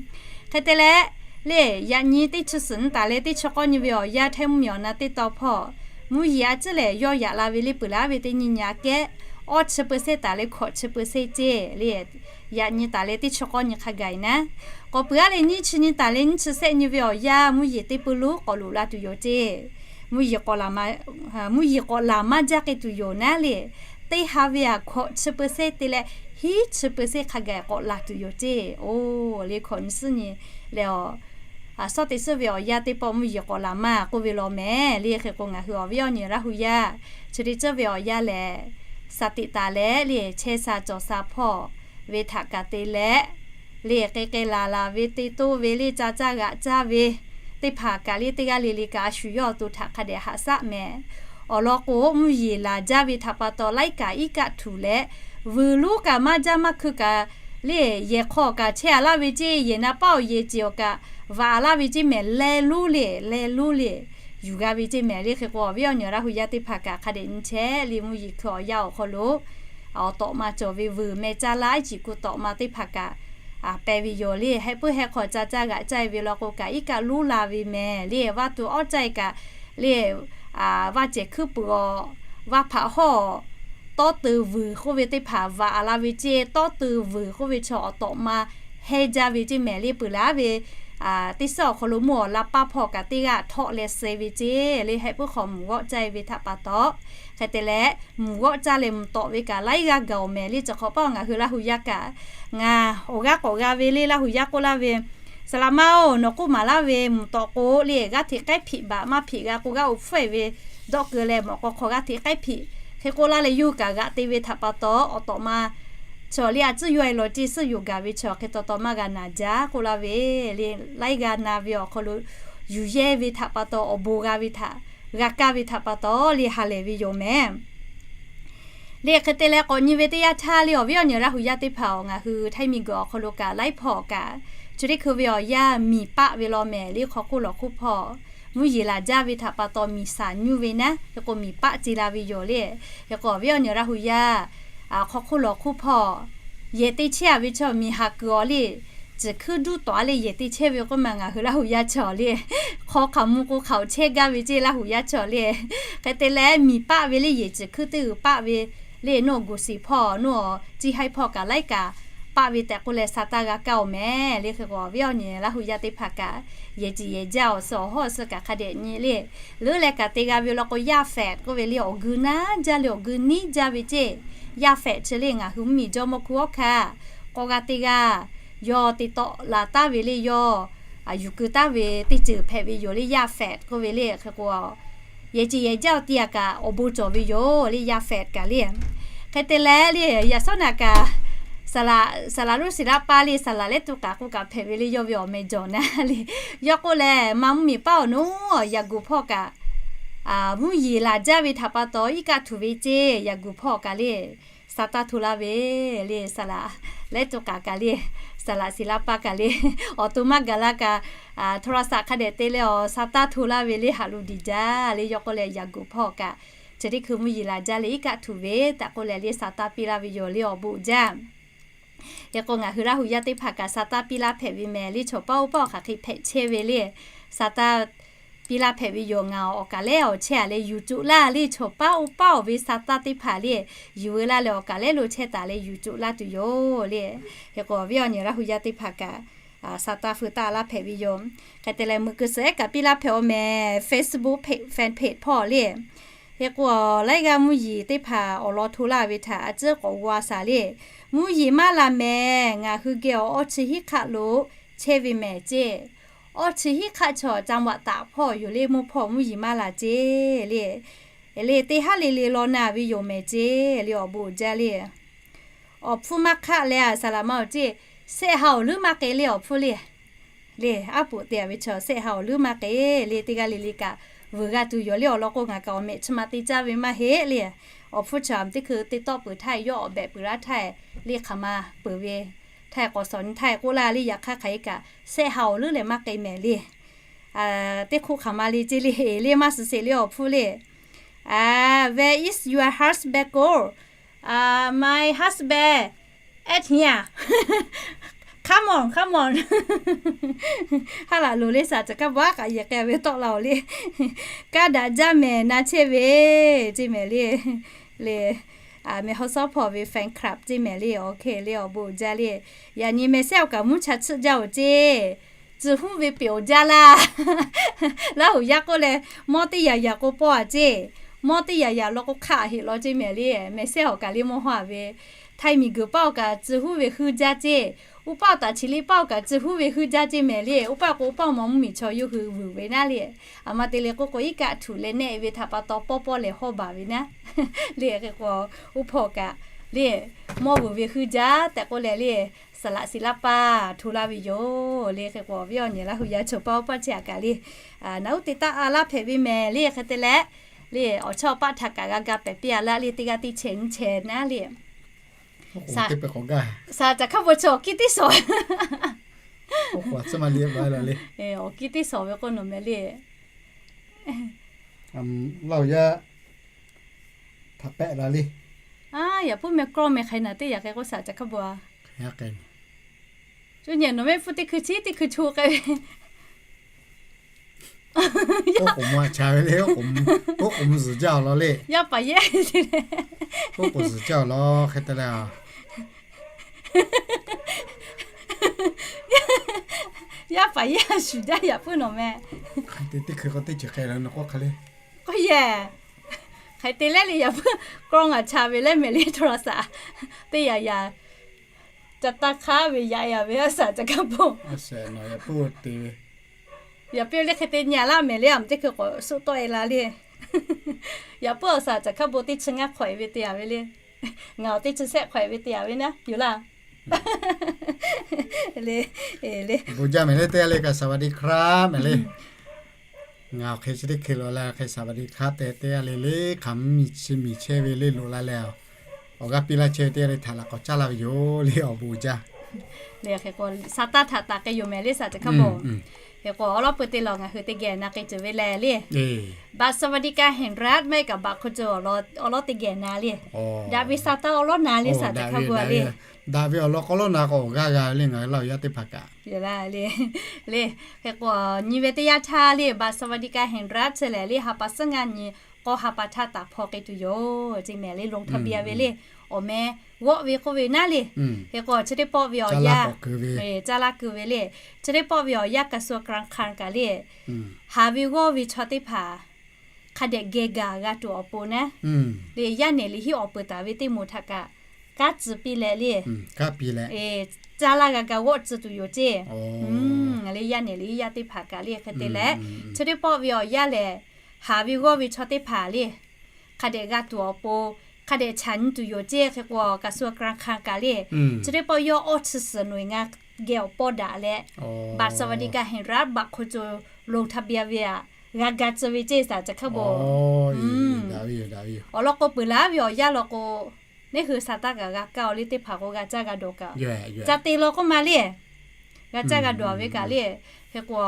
Hk'e te leh, le yaꞈ nyi teˇ chi suhˍ nyiˇ taˍ leh teˇ chi k'awˇ nyi ve awˬ yanˇ Htaiˇ mvuhˇmiˬ awˬ na teˇ tawn hpawˇ, mvuhˇ yeˬ a ciˉ lehˬ yawˇ yaꞈ la ve le peuˬ laˇ ve teˇ nyi nyi aꞈ kehˉ, awˇ chi เปอร์เซ็นต์ taˍ leh hkawꞈ chi เปอร์เซ็นต์ ceˇ le. Yaꞈ nyi taˍ leh teˇ chi k'awˇ nyi hk'a gaˬ e naˉ, k'awꞈ peuˬ aˉ leh nyiˇ chi nyi taˍ leh nyiˇ chi sehˆ nyi ve awˬ yanˇ mvuhˇ yeˬ teˇ puiˉ luˉ k'awꞈ loꞈ la tuˬ yoˬ ceˇ. Mvuhˇ yeˬ k'awꞈ laˬ maˇ jaˇ k'ai tuˬ yoˬ naˉ le. Teˇ ha ve aꞈ hkawꞈ chi เปอร์เซ็นต์ te leh hiˉ chi เปอร์เซ็นต์ hk'a gaˬ k'awꞈ laˬ tuˬ yoˬ ceˇ. Oˇ le hkawꞈ nyi suhˉ nyi leh awˬ, sawˉ teˇ suhˉ ve awˬ yanˇ teˇ pawˆ mvuhˇ yeˬ k'awꞈ laˬ maˇ k'oˆ ve law mehˍ le. Hk'e k'o ngaˬ hui awˬ viˉ awˬ nyi Laˇ hu yaˇ chi teˇ ceuˬ ve awˬ yanˇ lehˬ, saˍ teꞈ taˍ leh le chehˇ sha cawˬ sha hpawˇ ve htaꞈ kaꞈ te leh, le k'ai k'ai laˬ laˬ ve te toˇ ve le ca caˇ g'aꞈ caˇ ve teˇ hpaˍ kaꞈ le teˇ g'aˇ le le kaꞈ a shu yawˇ awˬ to htaꞈ hk'a dehꞈ haꞈ shaˆ mehˍ. Awˬ lawn k'o, mvuhˇ yeˬ laˬ jaˇ ve htaꞈ pa taw laiˉ kaꞈ iˉ kaˆ htuꞈ leh, vuiˬ lonˉ kaꞈ maˇ jaˇ maˇ hkui kaꞈ le, yehˬ hk'aw kaꞈ chehˇ a laˇ ve ceˇ, yehˬ na paˉ awˬ yehˬ ceˬ awˬ kaꞈ vaꞈ a laˇ ve ceˇ mehˍ, leh lonˉ le, leh lonˉ le yuˬ g'a ve ceˇ mehˍ le. Hk'e k'o awˬ viˉ awˬ nyi Laˇ hu yaˇ teˇ hpaˍ kaꞈ hk'a dehꞈ nyi chehˇ le, mvuhˇ yeˬ hkui awˬ yanˇ awˬ hk'aw lo awˬ tawꞈ ma cawˬ ve vuiˬ meh caˇ laˇ iˉ ciˍ ku tawꞈ ma teˇ hpaˍ kaꞈ peh ve yoˬ le. Heh puiˉ heh hk'aw ca caˇ g'aꞈ caˇ e ve law k'o kaꞈ iˉ kaˆ lonˉ la ve mehˍ le. Vaˇ tuˬ awˉ caˇ e kaꞈ le, vaˇ cehˬ hkuiˉ puiˍ awˬ, vaˇ hpaꞈ hawˇ, tawˇ teu vuiˬ k'oˆ ve teˇ hpaˍ vaꞈ a la ve ceˇ, tawˇ teu vuiˬ k'oˆ ve chaw awˬ tawꞈ ma hehnˇ jaˇ ve ceˇ mehˍ le. Peuˬ laˇ ve teˇ suhˉ awˬ hk'aw lo mawˇ awˬ la paˇ hpawˇ kaꞈ teˇ g'aˇ htawˆ leh suh ve ceˇ le. Heh puiˉ hk'aw mvuhˬ g'awˆ caˇ e ve htaꞈ pa taw, hk'e te leh mvuhˬ g'awˆ caˇ leh mvuhˬ tawꞈ ve kaꞈ laiˉ g'aˇ gaˬ awˬ mehˍ le. Chi hk'awꞈ paˇ ngaˬ hui Laˇ hu yaˇ kaꞈ, ngaˬ awˬ g'aˇ k'awꞈ g'a ve le Laˇ hu yaˇ k'oˆ laˇ ve, Saˍ laꞈ ma-oˬ, nawˬ k'oˆ maˍ laˇ ve mvuhˬ tawꞈ k'o le g'aˇ hteꞈ k'aiˉ hpiꞈ baꞈ maˇ hpiꞈ g'a k'o g'aˇ oˇ hpfuhˇ e ve dawˆ keu leh mawꞈ k'aw hk'aw g'aˇ hteꞈ k'aiˉ hpiꞈ hk'e k'oˆ laˇ leh yawˇ hui kaꞈ g'aꞈ te ve htaꞈ pa taw awˬ tawꞈ ma chaw le a tcuhˉ yawˇ e law ceˇ suhˉ yoˬ gaˬ ve chaw hk'e taw taw maˇ g'a naˬ jaˇ k'oˆ laˇ ve le. Laiˉ g'aˇ na ve awˬ hk'aw lo yuˬ yehˇ ve htaꞈ pa taw awˬ bon g'a ve htaꞈ, g'a kaˇ ve htaꞈ pa taw le ha lehˬ ve yoˬ mehˍ. Le hk'e te leh k'awꞈ nyi ve teˇ yanˇ htaˇ le awˬ viˉ awˬ nyi Laˇ hu yaˇ teˇ hpaˍ-oˬ, ngaˬ hui Htaiˇ miˬ guiˬ awˬ hk'aw lo kaꞈ laiˉ hpawˇ kaꞈ chi teˇ hkui ve awˬ yanˇ miˬ paˆ ve law mehˍ le. Hk'aw hk'oˆ lawˬ hk'oˆ hpawˇ mvuhˇ yeˬ laˬ jaˇ ve htaꞈ pa taw miˬ shaˍ nyuˇ ve naˉ, hk'e k'o miˬ paˆ ce la ve yoˬ le. Hk'e k'o awˬ viˉ awˬ nyi Laˇ hu yaˇ hk'aw hk'oˆ lawˬ hk'oˆ hpawˇ yehˬ te chehˇ a ve chaw miˬ haˍ kuiˬ awˬ le, ciˬ hkuiˇ duˇ tawꞈ a le yehˬ te chehˇ ve k'oˆ ma ngaˬ hui Laˇ hu yaˇ chaw le, hk'aw hk'aˬ mvuh k'o hk'aˬ oˬ chehˇ gaˇ ve ceˇ Laˇ hu yaˇ chaw le. Hk'e te leh miˬ paˆ ve le yehˬ ciˬ hkuiˇ teˇ g'uiˬ paˆ ve le, nawˬ gu siˍ hpawˇ nawˬ ciˇ haiˉ hpawˇ kaꞈ laiˉ kaꞈ paˆ ve tehꞈ k'oˆ leh sa taˇ g'a kaˇ-oˬ mehˍ le. Hk'e k'o awˬ viˉ awˬ nyi Laˇ hu yaˇ teˇ hpaˍ kaꞈ yehˬ ciˍ yehˬ jaˇ awˬ suhˍ awˬ hawˉ suhˍ kaꞈ hk'a dehꞈ nyi le. Leuˉ leh kaꞈ te g'a ve law k'o yaˇ fehꞈ k'oˆ ve le awˬ geu naˉ jaˇ le awˬ geu niˉ jaˇ ve ceˇ. Yaˇ fehꞈ chi le ngaˬ hui mvuhˇ miˬ jawˇ mawˇ hkuˇ awˉ hkanˇ k'awꞈ g'a te g'a, yawˇ te tawˆ la taˍ ve le yawˇ yuˬ keu taˍ ve teˇ ceuˬ hpehꞈ ve yoˬ le yaˇ fehꞈ k'oˆ ve le. Hk'e k'o yehˬ ciˍ yehˬ jaˇ awˬ ti a kaꞈ awˬ bon cawˬ ve yoˬ le yaˇ fehꞈ kaꞈ le. Hk'e te leh le yaꞈ shawˉ naꞈ kaꞈ saˍ laꞈ lonˉ siˍ laˇ paˇ le saˍ laꞈ lehˉ tuˬ k'aꞈ k'oˆ kaꞈ hpehꞈ ve le yawˇ ve awˬ meh jawˬ naˉ le. Yawˇ k'oˆ lehˬ, ma mvuhˇ miˬ paˇ awˬ noˉ yaꞈ guˬ hpawˇ kaꞈ mvuhˇ yeˬ laˬ jaˇ ve htaꞈ pa taw iˉ kaˆ htuꞈ ve ceˇ yaꞈ guˬ hpawˇ kaꞈ le sa taˇ hto laˇ ve le saˍ laꞈ lehˉ tuˬ k'aꞈ kaꞈ le saˍ laꞈ siˍ laˇ paˇ kaꞈ le awˬ to maˇ gaˬ la kaꞈ โทรศัพท์ hk'a dehꞈ te leh awˬ sa taˇ hto laˇ ve le haꞈ lo diˬ jaˇ le. Yawˇ k'oˆ leh yaꞈ guˬ hpawˇ kaꞈ chi teˇ hkui mvuhˇ yeˬ laˬ jaˇ le iˉ kaˆ htuꞈ ve tehꞈ k'oˆ leh le sa taˇ piˇ laˇ ve yoˬ le awˬ bon jaˇ. Hk'e k'o ngaˬ hui Laˇ hu yaˇ teˇ hpaˍ kaꞈ sa taˇ piˇ laˇ hpehꞈ ve mehˍ le chaw paˇ oˇ paˇ awˬ hk'aˬ hk'e hpehꞈ chehˇ ve le sa taˇ piˇ laˇ hpehꞈ ve yoˬ. Ngaˬ awˬ kaˬ lehˉ awˬ chehˇ a leh yuˬ coˬ laˇ le chaw paˇ oˇ paˇ awˬ ve sa taˇ teˇ hpaˍ le yuˬ ve laˇ leh awˬ kaˬ lehˉ lo chehˇ taˍ leh yuˬ coˬ laˇ tuˬ yoˬ le. Hk'e k'o awˬ viˉ awˬ nyi Laˇ hu yaˇ teˇ hpaˍ kaꞈ sa taˇ feu taˇ laˇ hpehꞈ ve yoˬ. Hk'e te leh meuꞈ keu suhˍ ehˉ kaꞈ piˇ laˇ hpehꞈ-aw mehˍ Facebook page, fan page hpawˇ le. Hk'e k'o laiˉ g'aˇ mvuhˇ yeˬ teˇ hpaˍ awˬ lawn hto laˇ ve htaꞈ a ciˉ k'awꞈ g'aw a shaˍ le. Mvuhˇ yeˬ maˇ la mehˍ ngaˬ hui geh awˬ awˇ chi hiˉ hk'aˆ lo chehˇ ve mehˍ ceˇ. Awˇ chi hiˉ hk'aˆ chaw จังหวัดตาก hpawˇ yoˬ le mvuhˇ hpawˇ mvuhˇ yeˬ maˇ la ceˇ le. Le teˇ haˉ le le law na ve yoˬ mehˍ ceˇ le awˬ bon jaˇ le. Awˬ hpfuhˇ maˇ hk'aˆ leh a saˍ laꞈ ma awˬ ceˇ, sehˆ ha awˬ leuˉ maˇ k'e le awˬ hpfuhˇ le. Le aˉ poꞈ te a ve chaw sehˆ ha awˬ leuˉ maˇ k'e le teˇ g'aˇ le le kaꞈ vuiˬ g'a tuˬ yoˬ le awˬ lawn k'o ngaˬ kaꞈ awˬ mehꞈ chi ma te caˇ ve maˇ heˆ le. Awˬ hpfuhˇ chaw teˇ hkui te tawˆ peuˬ htaˇ yawˇ awˬ behꞈ peuˬ laˇ htaˇ le hk'aˬ ma peuˬ ve Htaiˇ k'awꞈ shawˍ nyi Htaiˇ k'oˆ laˇ le, yaꞈ hk'aˇ hk'aˬ hk'e kaꞈ shehˆ ha awˬ leuˉ lehˬ maˇ k'ai mehˍ le. Teˇ hk'oˆ hk'aˬ ma le ceˇ le, le maˇ suh sheˍ le awˬ hpfuhˇ le. Where is your husband go? My husband at here. Come on, come on. Haˉ laꞈ loˍ le, saˍ caˬ hkaˇ bon aˉ k'aꞈ yehˬ k'ai ve tawˆ la oˬ le. Kaˇ daꞈ jaˇ mehˍ na chehˇ ve ceˇ mehˍ le. Le, mehˍ haw sawˉ hpawˇ ve fan club ceˇ mehˍ le, awˬ hk'e le awˬ bon jaˇ le. Yaꞈ nyi mehˍ sehˉ awˬ kaꞈ mvuhˇ cha tsuhˆ jaˇ oˬ ceˇ. Tcuh huˉ ve peꞈ awˬ jaˇ laˇ. Laˇ huˍ yaˇ k'oˆ leh, mawˇ teˇ yaꞈ yaꞈ k'o pawˆ a ceˇ. Mawˇ teˇ yaꞈ yaꞈ law k'o hk'aˆ heꞈ law ceˇ mehˍ le. Mehˍ sehˉ awˬ kaꞈ le mawˇ haw a ve Htaiˇ miˬ guiˬ paˆ awˬ kaꞈ tcuh huˉ ve huiˇ jaˇ ceˇ. Uˉ paˆ awˬ taˍ chi le paˆ awˬ kaꞈ tcuh huˉ ve huiˇ jaˇ ceˇ mehˍ le. Uˉ paˆ k'o uˉ paˆ awˬ ma mvuhˇ miˬ chaw yawˇ hui vuiˬ ve naˉ le. Aˬ ma te le k'oˆ k'o, iˉ kaˆ htuꞈ leh nehˆ ve htaꞈ pa taw pawˇ pawˇ lehˬ hawˇ baˬ ve naˉ le. Hk'e k'o, uˉ hpawˇ kaꞈ le mawˇ vuiˬ ve huiˇ jaˇ tehꞈ k'oˆ leh le, saˍ laꞈ siˍ laˇ paˇ hto laˇ ve yoˬ le. Hk'e k'o, awˬ viˉ awˬ nyi Laˇ huˍ yaˇ chaw paˆ awˬ paˆ chi a kaꞈ le, naˬ uˉ te taˆ a laˇ hpehꞈ ve mehˍ le. Hk'e te leh le, awˬ chawˇ awˬ paˆ htaꞈ kaꞈ g'a ga pehˍ piˇ a laˇ le, teˇ g'aˇ teˇ chehˍ nyiˇ chehˍ naˉ le. Saˍ caˬ hkaˇ bon chi awˬ kiˇ teˇ shawˍ, awˬ kiˇ teˇ shawˍ ve k'oˆ nawˬ mehˍ le. Laˇ huˍ yaˇ htaꞈ pehˆ la le. Yaꞈ puiˉ meh kawˇ meh hk'ai naˬ teˇ yaꞈ k'ai k'o, saˍ caˬ hkaˇ bon a. Cuˇ nyi nawˬ mehˆ hpfuhˇ teˇ hkui chi teˇ hkui cho k'ai ve. Oˉ k'oˍ mvuh a cha ve le, oˉ k'oˍ mvuh zuhˬ jaˇ awˬ lawn le. Yaˇ paˍ yehˇ, oˉ k'oˍ zuhˬ jaˇ awˬ lawn hk'e te leh a. Yaˇ paˍ yehˇ shuˍ jaˇ yaꞈ puiˉ nawˬ meh. Hk'aˬ te teˇ hkui k'o teˇ ceuˬ k'ai la nawˬ k'oˆ hk'a le. K'oˆ yehˬ. Hk'aˬ te leh le yaꞈ puiˉ kawˇ ngaˬ cha ve leh mehˍ le, hto la saˍ teˇ yaꞈ yaꞈ ca taˇ hk'aˉ ve yaꞈ e a ve a saˍ caˬ hkaˇ bon. Yaꞈ puiˉ le hk'e te nyi a laˇ mehˍ le, aˬ teˇ hkui k'awꞈ suhˆ tawˆ e la le. Yaꞈ puiˉ awˬ saˍ caˬ hkaˇ bon teˇ chi ngaˇ hk'awꞈ e ve te a ve le. Ngaˬ awˬ teˇ chi sehˆ hk'awꞈ e ve te a ve naˉ yoˬ laˇ. Le, le. Bon jaˇ mehˍ le, teˇ g'aˇ le kaꞈ สวัสดีครับ mehˍ le. Ngaˬ awˬ hk'e chi teˇ hkui loꞈ la hk'e สวัสดีครับ te teˇ g'aˇ le le hk'aˬ mvuhˇ miˬ chi miˬ chehˇ ve le loꞈ la leh, awˬ g'aˇ piˇ laˇ chehˇ ve teˇ g'aˇ le htaꞈ laꞈ k'awꞈ caˉ laˇ ve yoˬ le, awˬ bon jaˇ. Le hk'e k'o, saˍ taˇ htaꞈ taˍ k'ai yoˬ mehˍ le saˍ caˬ hkaˇ bon. Hk'e k'o, awˬ lawn peu te lawˬ ngaˬ hui teˇ geh na k'ai tuˬ ve leh le, บัตรสวัสดิการแห่งรัฐ maˇ heˆ kaꞈ บัตรคนจน awˬ lawn, awˬ lawn teˇ geh na le. Daꞈ ve saˍ taˇ awˬ lawn na le saˍ caˬ hkaˇ bon le. Daꞈ ve awˬ lawn k'awꞈ lawn na k'o awˬ g'aˇ g'a ve le ngaˬ hui Laˇ huˍ yaˇ teˇ hpaˍ kaꞈ. Laˇ le, le, hk'e k'o, nyi ve teˇ yanˇ htaˇ le บัตรสวัสดิการแห่งรัฐ chi lehˬ le ha pa suhˉ ngaˇ nyi k'awˇ ha pa htaˇ taˍ hpaw k'ai tuˬ yoˬ ceˇ mehˍ le, ลงทะเบียน ve le. Awˬ meh g'awˆ ve k'oˆ ve naˉ le. Hk'e k'o, chi teˇ pawˆ ve awˬ yaˇ, caˇ laˇ keu ve le. Chi teˇ pawˆ ve awˬ yaˇ กระทรวงการคลัง kaꞈ le, haˍ ve g'awˇ ve chaw teˇ hpaˍ hk'a dehꞈ geh gaˬ g'a tuˬ awˬ pon naˉ le, yaˇ nehˬ liꞈ hiˉ awˬ peuˬ taˍ ve teˇ moˍ htaꞈ kaꞈ kanˉ tcuh piˇ leh le, caˇ laˇ g'a ga g'awˆ tcuh tuˬ yoˬ ceˇ. Le yaˇ nehˬ liꞈ hiˉ yaˇ teˇ hpaˍ kaꞈ le hk'e te leh, chi teˇ pawˆ ve awˬ yaˇ lehˬ, haˍ ve g'awˇ ve chaw teˇ hpaˍ le, hk'a dehꞈ g'a tuˬ awˬ pon, hk'a dehꞈ chaꞈ nyi tuˬ yoˬ ceˇ. Hk'e k'o, กระทรวงการคลัง kaꞈ le, chi teˇ pawˆ yawˇ awˇ chi suhˍ หน่วยงาน geh awˬ pawˇ daꞈ leh, บัตรสวัสดิการแห่งรัฐ บัตรคนจน ลงทะเบียน ve aꞈ g'a ga tcuh ve ceˇ saˍ caˬ hkaˇ bon. Awˬ lawn k'o, peuˬ laˉ ve awˬ yaˇ lawn k'o, neˇ hui saˍ taˇ kaꞈ g'a kaˇ awˬ le teˇ hpaˍ k'o g'a caˇ g'a dawˬ kaꞈ, ca te law k'oˆ ma le. G'a caˇ g'a dawˬ ve kaꞈ le. Hk'e k'o,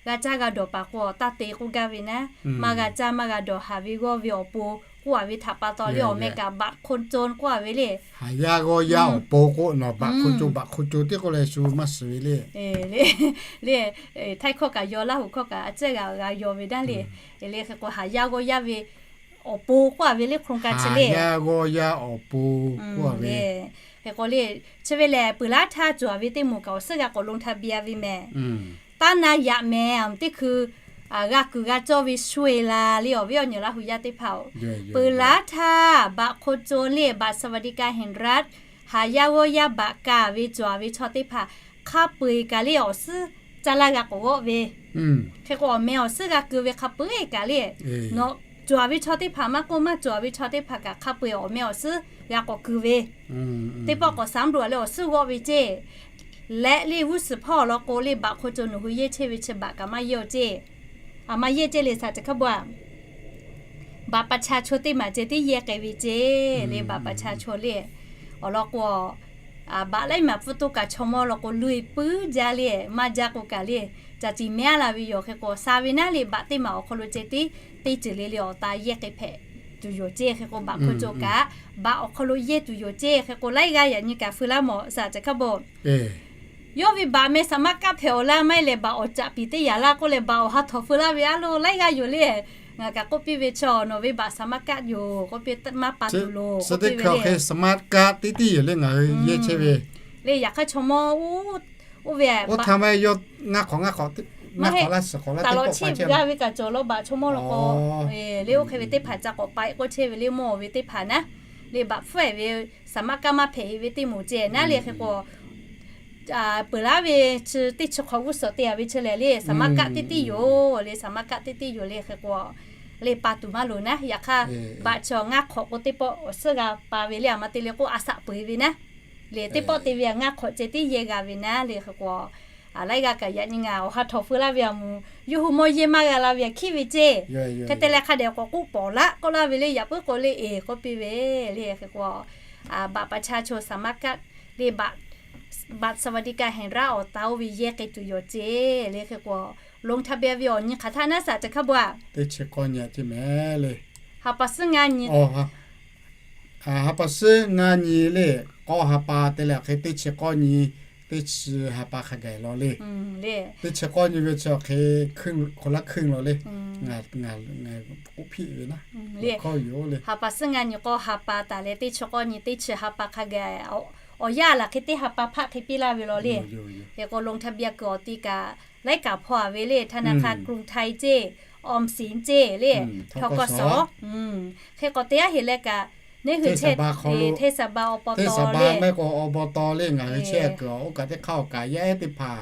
g'a caˇ g'a dawˬ paˍ k'o taˇ te k'oˆ gaˇ ve naˉ, maˇ g'a caˇ maˇ g'a dawˬ haˍ ve g'awˇ ve awˬ pon k'oˆ a ve htaꞈ pa taw le, awˬ meh kaꞈ บัตรคนจน k'oˆ a ve le. Haˍ yaˇ g'awˇ yaˇ awˬ pon k'o nawˬ บัตรคนจน บัตรคนจน teˇ k'oˆ leh shu maˇ shiˍ ve le. Le, Htaiˇ hkawˇ kaꞈ yaw, Laˇ huˍ hkawˇ kaꞈ a ciˉ g'a yaw ve daˇ le. Le hk'e k'o, haˍ yaˇ g'awˇ yaˇ ve awˬ pon k'oˆ a ve le, โครงการ chi le. Haˍ yaˇ g'awˇ yaˇ awˬ pon k'oˆ a ve. Hk'e k'o le, chi ve lehˬ peuˬ laˉ htaˇ cawˬ a ve teˇ moˍ kaꞈ awˬ suhˉ g'a k'awꞈ ลงทะเบียน ve mehˍ. Taˇ na yaꞈ mehˍ, teˇ hkui g'a kuiˬ g'a cawˇ ve shu e la le, awˬ viˉ awˬ nyi Laˇ huˍ yaˇ teˇ hpaˍ-oˬ. Peuˬ laˉ htaˇ บัตรคนจน le, บัตรสวัสดิการแห่งรัฐ, haˍ yaˇ g'awˇ yaˇ บัตร kaꞈ ve cawˬ a ve chaw teˇ hpaˍ hk'a peu eˬ kaꞈ le awˬ suhˉ caˇ laˇ g'a k'awꞈ g'awˆ ve. Hk'e k'o, awˬ meh awˬ suhˉ g'a keu ve hk'a peu eˬ kaꞈ le, nawˬ cawˬ a ve chaw teˇ hpaˍ maˇ k'oˆ, maˇ cawˬ a ve chaw teˇ hpaˍ kaꞈ hk'a peu eˬ awˬ meh awˬ suhˉ g'a k'awꞈ keu ve. Teˇ pawˆ k'awꞈ สำรวจ le awˬ suhˉ g'awˆ ve ceˇ. Leh le g'uˇ suhˍ hpawˇ awˬ lawn k'o le บัตรคนจน nawˬ hui yehˇ chehˇ ve chi บัตร kaꞈ maˇ yehˇ-oˬ ceˇ. A, maˇ yehˇ ceˇ le saˍ caˬ hkaˇ bon a. บัตรประชาชน teˇ maˬ ceh tiˉ yehˇ k'ai ve ceˇ le, บัตรประชาชน le. Awˬ lawn k'o, Baꞈ laiˉ maˬ pfuhˇ toˇ kaꞈ chaw mawˇ law k'o, luˇ-e puiˉ jaˇ le, maˇ jaˇ k'o kaꞈ le, caˬ tiˍ mehˉ laˇ ve yoˬ. Hk'e k'o, sha ve naˉ le, baꞈ teˇ maˬ awˬ hk'aw lo ceh tiˉ teˇ ceuˬ le le awˬ ta yehˇ k'ai hpehꞈ tuˬ yoˬ ceˇ. Hk'e k'o, baꞈ hpu cawˬ kaꞈ baꞈ awˬ hk'aw lo yehˇ tuˬ yoˬ ceˇ. Hk'e k'o, laiˉ g'aˇ yaꞈ nyi kaꞈ feu laˇ mawˬ, saˍ caˬ hkaˇ bawˬ. Yawˇ ve baꞈ meh saˍ maˇ kaˆ hpehꞈ awˬ laˇ maˇ heˆ leh, baꞈ awˬ caꞈ piˍ teˇ yaꞈ laˇ k'oˆ leh, baꞈ awˬ ha htawꞈ feu laˇ ve a lo, laiˉ g'aˇ yoˬ le. Ngaˬ kaꞈ k'oˆ piˇ ve chaw, nawˬ ve baꞈ saˍ maˇ kaˆ yoˬ k'oˆ piˇ, maˇ pa tuˬ loˬ k'oˆ piˇ ve le. Saˍ maˇ kaˆ teˇ tiˉ yoˬ le, ngaˬ hui yehˇ chehˇ ve le. Yaꞈ hk'aˇ chaw mawˇ oˇ ve oˇ htaˇ maˇ heˆ, yawˇ ngaˇ hk'awꞈ ngaˇ hk'awꞈ, ngaˇ hk'awꞈ laˇ suhˍ hk'awꞈ laˇ teˇ pawˆ pa chehˇ g'a ve kaꞈ cawˬ law, baꞈ chaw mawˇ law k'o le, oˇ hk'e ve teˇ hpaˍ ca k'awꞈ pa e k'oˆ chehˇ ve le, mawˇ ve teˇ hpaˍ naˉ le, baꞈ hpfuhˇ e ve saˍ maˇ kaˆ maˇ hpehꞈ e ve teˇ moˍ ceh naˉ le. Hk'e k'o, peuˬ laˇ ve chi teˇ chi hk'awꞈ g'uˇ suhˍ te a ve chi lehˬ le, saˍ maˇ kaˆ teˇ tiˉ yoˬ le, saˍ maˇ kaˆ teˇ tiˉ yoˬ le. Hk'e k'o, le pa tuˬ maˇ loˍ naˉ. Yaꞈ hk'aˇ baꞈ chaw ngaˇ hk'awꞈ k'o teˇ pawˆ awˬ suhˉ g'a pa ve le, a ma te le k'o a shaꞈ peuˬ e ve naˉ le, teˇ pawˆ te ve ngaˇ hk'awꞈ ceh tiˉ yehˇ g'a ve naˉ le. Hk'e k'o, laiˉ g'aˇ kaꞈ yaꞈ nyi ngaˬ awˬ ha htawꞈ feu laˇ ve a moˍ, yawˇ hui mawˇ yehˇ maˇ g'a la ve a hkiˉ ve ceˇ. Hk'e te leh hk'a dehꞈ k'awꞈ k'oˆ pawˍ laˆ k'oˆ laˇ ve le, yaꞈ puiˉ k'o le eˬ k'oˆ piˇ ve le. Hk'e k'o, baꞈ pa cha cho saˍ maˇ kaˆ le, baꞈ บัตรสวัสดิการแห่งรัฐ awˬ ta oˇ ve yehˇ k'ai tuˬ yoˬ ceˇ le. Hk'e k'o, ลงทะเบียน ve awˬ nyi hk'aˬ htaˇ naˉ, saˍ caˬ hkaˇ bawˬ a, teˇ chi k'awˇ nyi a ceˇ mehˍ le. Ha pa suhˉ ngaˇ nyi, ha pa suhˉ ngaˇ nyi le, k'awˇ ha pa te leh awˬ hk'e teˇ chi k'awˇ nyi, teˇ chi ha pa hk'a gaˬ law le. Teˇ chi k'awˇ nyi ve chi awˬ hk'e hk'aw laˇ hk'eˇ law le. Ngaˬ k'oˆ hpiˆ ve naˉ, le, k'awˇ yoˬ le. Ha pa suhˉ ngaˇ nyi k'awˇ ha pa taˍ leh teˇ chi k'awˇ nyi teˇ chi ha pa hk'a gaˬ, awˬ yanˇ laˬ hk'e teˇ ha pa hpaˆ hk'e piˇ laˇ ve law le. Hk'e k'o, ลงทะเบียน kuiˬ awˬ ti kaꞈ laiˉ kaꞈ hpaw a ve le, ธนาคารกรุงไทย ceˇ, ออมสิน ceˇ le, ทกส. Hk'e k'o, teˇ g'aˇ heˍ leh kaꞈ neˇ hui chehˇ, hteˇ saˍ ba awˬ pa taw le, hteˇ saˍ ba mehˆ k'o awˬ pa taw le, ngaˬ hui chehˇ kuiˬ oˇ kaꞈ teˇ hk'aˇ awˬ kaꞈ yaˇ ehˉ teˇ hpaˍ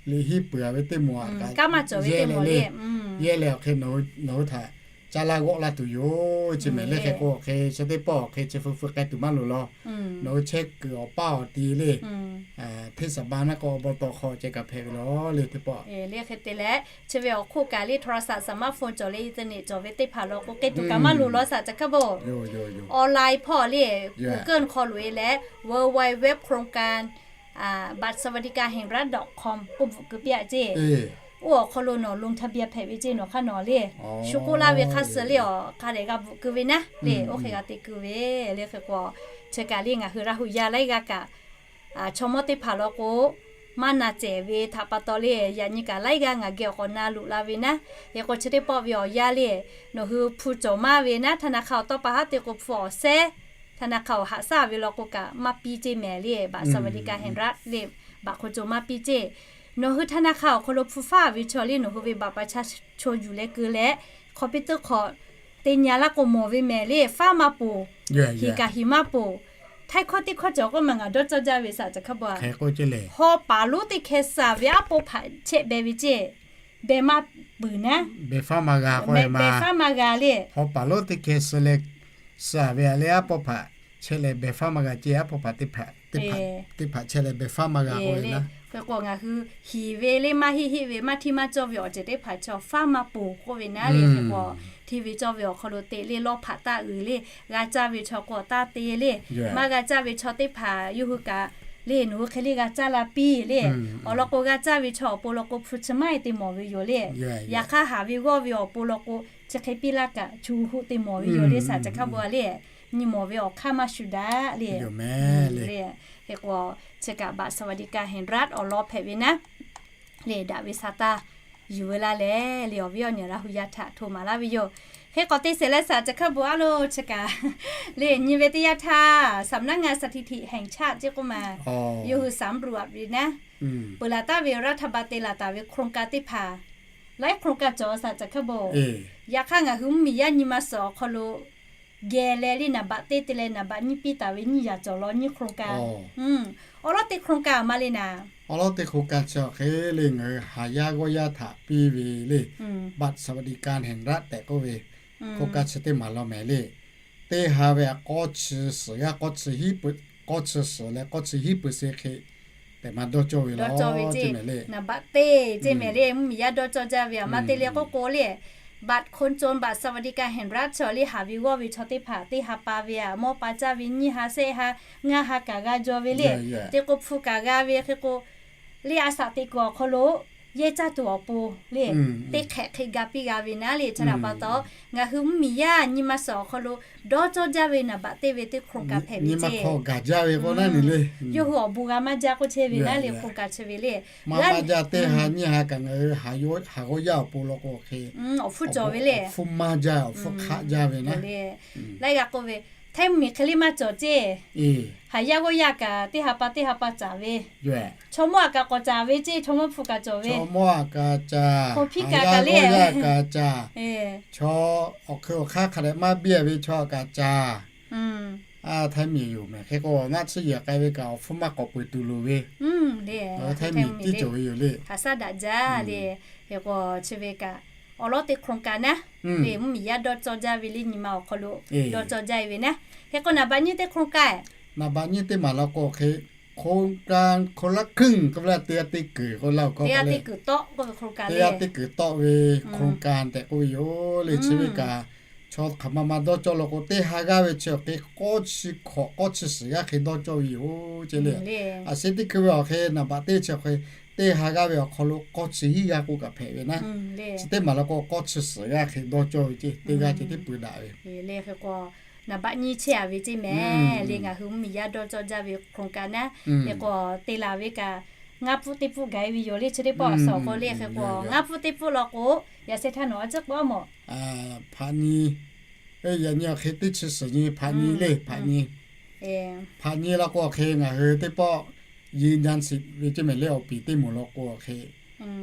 liꞈ hiˉ peuˬ a ve teˇ moˍ a kaꞈ, kaꞈ maˇ cawˬ ve teˇ moˍ le. Yehˇ leh awˬ hk'e nawˬ hui htaꞈ ca laˇ g'awˆ laˇ tuˬ yoˬ ceˇ mehˍ le. Hk'e k'o, awˬ hk'e chi teˇ pawˆ awˬ hk'e chi feu feu k'ai tuˬ maˇ loˍ law. Nawˬ hui chehˇ kuiˬ awˬ paˇ awˬ ti le, hteˇ saˍ ba mehˆ k'o awˬ pa taw hk'aw ceh kaꞈ hpehꞈ ve law le teˇ pawˆ. Le hk'e te leh, chi ve awˬ hk'oˆ kaꞈ le, โทรศัพท์ สมาร์ทโฟน cawˬ leh อินเทอร์เน็ต cawˬ ve teˇ hpaˍ law k'o, k'ai tuˬ kaꞈ maˇ loˍ law, saˍ caˬ hkaˇ bawˬ. Online hpawˇ le, Google hk'aw loꞈ e leh เว็บไซต์ โครงการ บัตรสวัสดิการแห่งรัฐ ดอทคอม k'oˆ bvuhꞈ keu piˇ a ceˇ. Oˇ awˬ hk'aw lo nawˬ ลงทะเบียน hpehꞈ ve ceˇ nawˬ hk'aˇ nawˬ le. Shu k'oˆ laˇ ve hk'a suh le, awˬ hk'a dehꞈ g'a bvuhꞈ keu ve naˉ le, oˇ hk'e g'a te keu ve le. Hk'e k'o, chi kaꞈ le ngaˬ hui Laˇ huˍ yaˇ laiˉ g'aˇ kaꞈ chaw mawˇ teˇ hpaˍ law k'o, maˇ na cehˬ ve htaꞈ pa taw le, yaꞈ nyi kaꞈ laiˉ g'aˇ ngaˬ geh awˬ k'awꞈ na loꞈ la ve naˉ. Hk'e k'o, chi teˇ pawˆ ve awˬ yanˇ le, nawˬ hui hpu cawˬ maˇ ve naˉ, ธนาคาร awˬ tawˇ pa haˉ te k'o hpu awˬ sehˉ, ธนาคาร awˬ haꞈ shaˉ ve law k'o kaꞈ maˇ piˇ ceˇ mehˍ le, บัตรสวัสดิการแห่งรัฐ le, baꞈ hk'aw co maˇ piˇ ceˇ. Nawˬ hui ธนาคาร awˬ hk'aw lo hpu faˉ ve chaw le, nawˬ hui ve baꞈ pa cha cho yuˬ leh keu leh, คอมพิวเตอร์ hk'aw te nya laˇ k'o mawˬ ve mehˍ le, faˉ maˇ poˬ, hiˍ kaꞈ hiˍ maˇ poˬ. Htaiˇ hkawˇ teˇ hkawˇ cawˬ k'oˆ ma ngaˬ dawˇ cawˇ jaˇ ve, saˍ caˬ hkaˇ bawˬ a, haw paˍ lonˉ teˇ hkeh suh ve aˉ poˆ hpaꞈ chehˇ beh ve ceˇ, beh maˇ puiˬ naˉ, beh faˉ maˇ g'a k'o, beh faˉ maˇ g'a le. Haw paˍ lonˉ teˇ hkeh suh leh, suh ve a le aˉ poˆ hpaꞈ chehˇ leh beh faˉ maˇ g'a ceˇ, aˉ poˆ hpaꞈ teˇ hpaˍ, teˇ hpaˍ chehˇ leh beh faˉ maˇ g'a k'oˆ ve naˉ. Hk'e k'o, ngaˬ hui hiˍ ve le, maˇ heˆ heˆ ve, maˇ hteˇ maˇ cawˇ ve awˬ ceuˬ teˇ hpaˍ chaw faˉ maˇ poˬ k'oˆ ve naˉ le. Hk'e k'o, hteˇ ve cawˇ ve awˬ hk'aw lo te le, lawˇ hpaꞈ taˆ uiˍ le, g'a caˇ ve chaw k'o taˇ te le, maˇ g'a caˇ ve chaw teˇ hpaˍ yawˇ hui kaꞈ le, nawˬ hui hk'e le g'a caˇ la piˇ le. Awˬ lawn k'o, g'a caˇ ve chaw awˬ pon law k'o, hpu chi maˇ heˆ te mawˬ ve yoˬ le. Yaꞈ hk'aˇ, haˍ ve g'awˇ ve awˬ pon law k'o, chi hk'e piˇ laˇ kaꞈ, chu hu te mawˬ ve yoˬ le, saˍ caˬ hkaˇ bawˬ a le. Nyi mawˬ ve awˬ hk'aˇ maˇ shuˍ daꞈ le. Hk'e k'o, chi kaꞈ บัตรสวัสดิการแห่งรัฐ awˬ lawn hpehꞈ ve naˉ le, daꞈ ve sa taˇ yuˬ ve laˇ leh le, awˬ viˉ awˬ nyi Laˇ huˍ yaˇ htaꞈ hto maˍ laˇ ve yoˬ. Hk'e k'o, teˇ shehˍ leh saˍ caˬ hkaˇ bawˬ a lo, chi kaꞈ le, nyi ve teˇ yanˇ htaˇ สำนักงานสถิติแห่งชาติ ceˇ k'oˆ ma, yawˇ hui สำรวจ ve naˉ, peuˬ laˬ taˍ ve รัฐบาล te laˬ taˍ ve โครงการ teˇ hpaˍ, laiˉ โครงการ cawˬ, saˍ caˬ hkaˇ bawˬ. Yaꞈ hk'aˇ, ngaˬ hui mvuhˇmiˬ yaˇ nyi ma suhˍ awˬ hk'aw lo geh leh le, นัมเบอร์ teˇ te leh นัมเบอร์ nyiˇ piˇ taˍ ve nyiˇ yaꞈ cawˬ law nyiˇ โครงการ. Awˬ lawn teˇ โครงการ ma le naˍ, awˬ lawn teˇ โครงการ chi awˬ hk'e le, ngaˬ hui haˍ yaˇ g'awˇ yaˇ htaꞈ piˇ ve le, บัตรสวัสดิการแห่งรัฐ tehꞈ k'oˆ ve โครงการ chi teˇ maˍ law mehˍ le. Teˇ ha ve a k'awˇ chi suhˍ g'aˇ, k'awˇ chi suhˍ leh k'awˇ chi hiˉ เปอร์เซ็นต์ hk'e tehꞈ maˇ dawˇ cawˇ ve law, นัมเบอร์ teˇ ceˇ mehˍ le, mvuhˇmiˬ yaˇ dawˇ cawˇ jaˇ ve a ma te le k'oˆ k'o le, บัตรคนจน บัตรสวัสดิการแห่งรัฐ chaw le haˍ ve g'awˇ ve chaw teˇ hpaˍ teˇ ha pa ve aꞈ mawˇ pa caˇ ve nyiˇ ha shehˆ ha ngaˇ ha kaꞈ g'a jaw ve le. Te k'o hpu kaꞈ g'a ve hk'e k'o, le a shaꞈ teꞈ kuiˬ awˬ hk'aw lo yehˇ caˇ tuˬ awˬ pon le, teˇ hk'ehꞈ hk'e ga piˇ g'a ve naˉ le. Chi htaꞈ pa taw, ngaˬ hui mvuhˇmiˬ yaˇ nyi ma suhˍ awˬ hk'aw lo dawˇ cawˇ jaˇ ve naˍ baꞈ teˇ ve teˇ โครงการ hpehꞈ ve ceˇ. Yawˇ hui awˬ bon g'a maˇ jaˇ k'oˆ chehˇ ve naˉ le, โครงการ chi ve le. Maˇ maˇ jaˇ, teˇ ha nyiˇ ha kaꞈ ngaˬ hui haˍ g'awˇ yaˇ awˬ pon law k'o hk'e, awˬ hpfuhˇ cawˬ ve le. Awˬ hpfuhˇ maˇ jaˇ, awˬ hpfuhˇ hk'aˆ jaˇ ve naˉ. Laiˉ g'a k'oˆ ve, htaiˇ mvuhˇmiˬ hk'e le maˇ cawˬ ceˇ. Haˍ yaˇ g'awˇ yaˇ kaꞈ teˇ ha pa teˇ ha pa caˍ ve, chaw mawˇ aꞈ kaꞈ k'awꞈ caˍ ve ceˇ, chaw mawˇ hpu kaꞈ cawˬ ve, chaw mawˇ aꞈ kaꞈ caˍ, hk'aw hpiˇ kaꞈ kaꞈ le, chaw awˬ hkui awˬ hk'aˇ hk'a dehꞈ maˇ biˇ ve chaw aꞈ kaꞈ caˍ. Htaiˇ mvuhˇmiˬ yoˬ mehˍ. Hk'e k'o, naˆ tsuhˇ yehˬ k'ai ve kaꞈ awˬ hpfuhˇ maˇ k'awꞈ peuˬ tuˬ loˍ ve, htaiˇ mvuhˇmiˬ tiˉ cawˬ ve yoˬ le. Haˍ saˉ daꞈ jaˇ le. Hk'e k'o, chi ve kaꞈ awˬ lawn teˇ โครงการ naˉ le, mvuhˇmiˬ yaˇ dawˇ cawˇ jaˇ ve le, nyi ma awˬ hk'aw lo dawˇ cawˇ jaˇ ve naˉ. Hk'e k'o, naˍ baꞈ nyiˇ teˇ โครงการ, naˍ baꞈ nyiˇ teˇ maˬ law k'o hk'e, โครงการคนละครึ่ง k'oˆ ve le, teˇ g'aˇ teˇ kuiˬ k'oˆ laˇ, teˇ g'aˇ teˇ kuiˬ tawˆ ve โครงการ tehꞈ k'oˆ ve yoˬ le. Chi ve kaꞈ chaw hk'aˬ ma ma dawˇ cawˇ law k'o, teˇ ha g'aˇ ve chi awˬ hk'e k'awˇ chi hkawꞈ k'awˇ chi suhˍ g'aˇ hk'e dawˇ cawˇ ve yoˬ ceˇ le. A shu teˇ hkui ve awˬ hk'e naˍ baꞈ teˇ chi awˬ hk'e, teˇ ha g'aˇ ve awˬ hk'aw lo k'awˇ chi hiˉ g'aˇ k'oˆ kaꞈ hpehꞈ ve naˉ. Chi teˇ maˬ law k'o, k'awˇ chi suhˍ g'aˇ hk'e dawˇ cawˇ ve ceˇ, teˇ g'aˇ ceh tiˉ pui daꞈ ve. Naˍ baꞈ nyiˇ chehˇ a ve ceˇ mehˍ le. Ngaˬ hui mvuhˇmiˬ yaˇ dawˇ cawˇ jaˇ ve โครงการ naˉ. Hk'e k'o, te laˬ ve kaꞈ ngaˇ pfuhˆ teˇ pfuhˆ gaˬ e ve yoˬ le. Chi teˇ pawˆ suhˍ k'o le, hk'e k'o ngaˇ pfuhˆ teˇ pfuhˆ law k'o, yaꞈ sheh htaˇ nawˬ a ciˉ k'oˆ a mawˬ. Hpaꞈ nyi, yaꞈ nyi awˬ hk'e teˇ chi suhˍ nyi hpaꞈ nyi le, hpaꞈ nyi. Hpaꞈ nyi law k'o awˬ hk'e ngaˬ hui teˇ pawˆ ยืนยันสิทธิ์ ve ceˇ mehˍ le. Awˬ piˍ teˇ moˍ law k'o awˬ hk'e,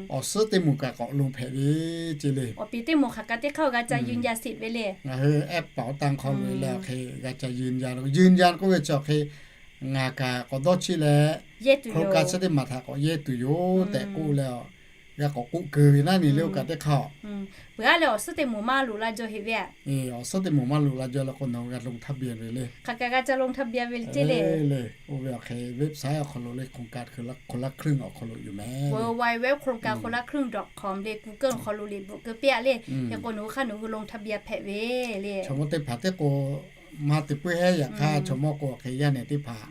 awˬ suhˉ teˇ moˍ kaꞈ k'awꞈ loˍ hpehꞈ ve ceˇ le. Awˬ piˍ teˇ moˍ hk'aˬ kaꞈ teˇ hk'aˇ g'a ca ยืนยันสิทธิ์ ve le. Ngaˬ hui ehˉ paˍ awˬ tanˇ hk'aw loꞈ e leh awˬ hk'e g'a ca ยืนยัน, ยืนยัน k'oˆ ve chi awˬ hk'e ngaˬ kaꞈ k'awꞈ dawˇ chiˇ leh, ครองการ chi teˇ maˬ htaꞈ k'awꞈ yehˇ tuˬ yoˬ tehꞈ k'oˆ leh, g'a k'awꞈ k'oˆ keu ve naˉ ni le, oˇ kaꞈ teˇ hk'aˇ. Peuˬ aˉ leh awˬ suhˉ teˇ moˍ maˇ loꞈ la jaw heꞈ ve aꞈ. Awˬ suhˉ teˇ moˍ maˇ loꞈ la jaw law k'o, nawˬ hui g'a ลงทะเบียน ve le. Hk'aˬ kaꞈ g'a ca ลงทะเบียน ve ceˇ le. Oˇ ve awˬ hk'e website awˬ hk'aw lo le, โครงการคนละครึ่ง awˬ hk'aw lo yoˬ mehˍ. โวลด์ไวด์เว็บ โครงการคนละครึ่ง ดอทคอม le, Google awˬ hk'aw lo liꞈ bvuhꞈ keu piˇ aꞈ le. Hk'e k'o nawˬ hui hk'aˇ nawˬ hui ลงทะเบียน hpehꞈ ve le. Chaw mawˇ teˇ hpaˍ teˇ k'o, maˇ te puiˉ heˉ. Yaꞈ hk'aˇ chaw mawˇ k'o awˬ hk'e yaˇ nehˬ teˇ hpaˍ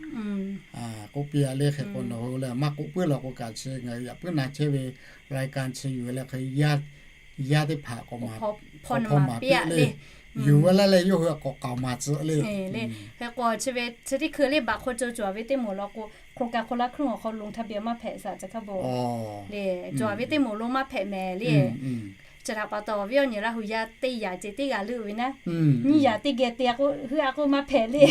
k'oˆ piˇ aꞈ le. Hk'e k'o nawˬ hui leh maˇ k'oˆ puiˉ law k'o kaꞈ, chi ngaˬ hui yaꞈ puiˉ na chehˇ ve รายการ chi yuˬ leh hk'e, yaˇ teˇ hpaˍ k'awꞈ maˍ, hpaw hpaw maˍ piˇ aꞈ le. Yuˬ ve laˇ leh yawˇ hui k'awꞈ k'aoˍ maˍ tcuh le. Hk'e k'o chi ve chi teˇ hkui le, บัตรคนจน cawˬ ve teˇ moˍ law k'o, โครงการคนละครึ่ง awˬ hk'aw lo ลงทะเบียน maˇ hpehꞈ saˍ ca hkaˇ bo le. Cawˬ ve teˇ moˍ lo maˇ hpehꞈ mehˍ le. Chi htaꞈ pa taw awˬ viˉ awˬ nyi Laˇ hu yaˇ teˇ yaꞈ ceh teˇ g'aˇ leuˆ ve naˉ, nyiˇ yaꞈ teˇ geh te k'o, hui a k'oˆ maˇ hpehꞈ le.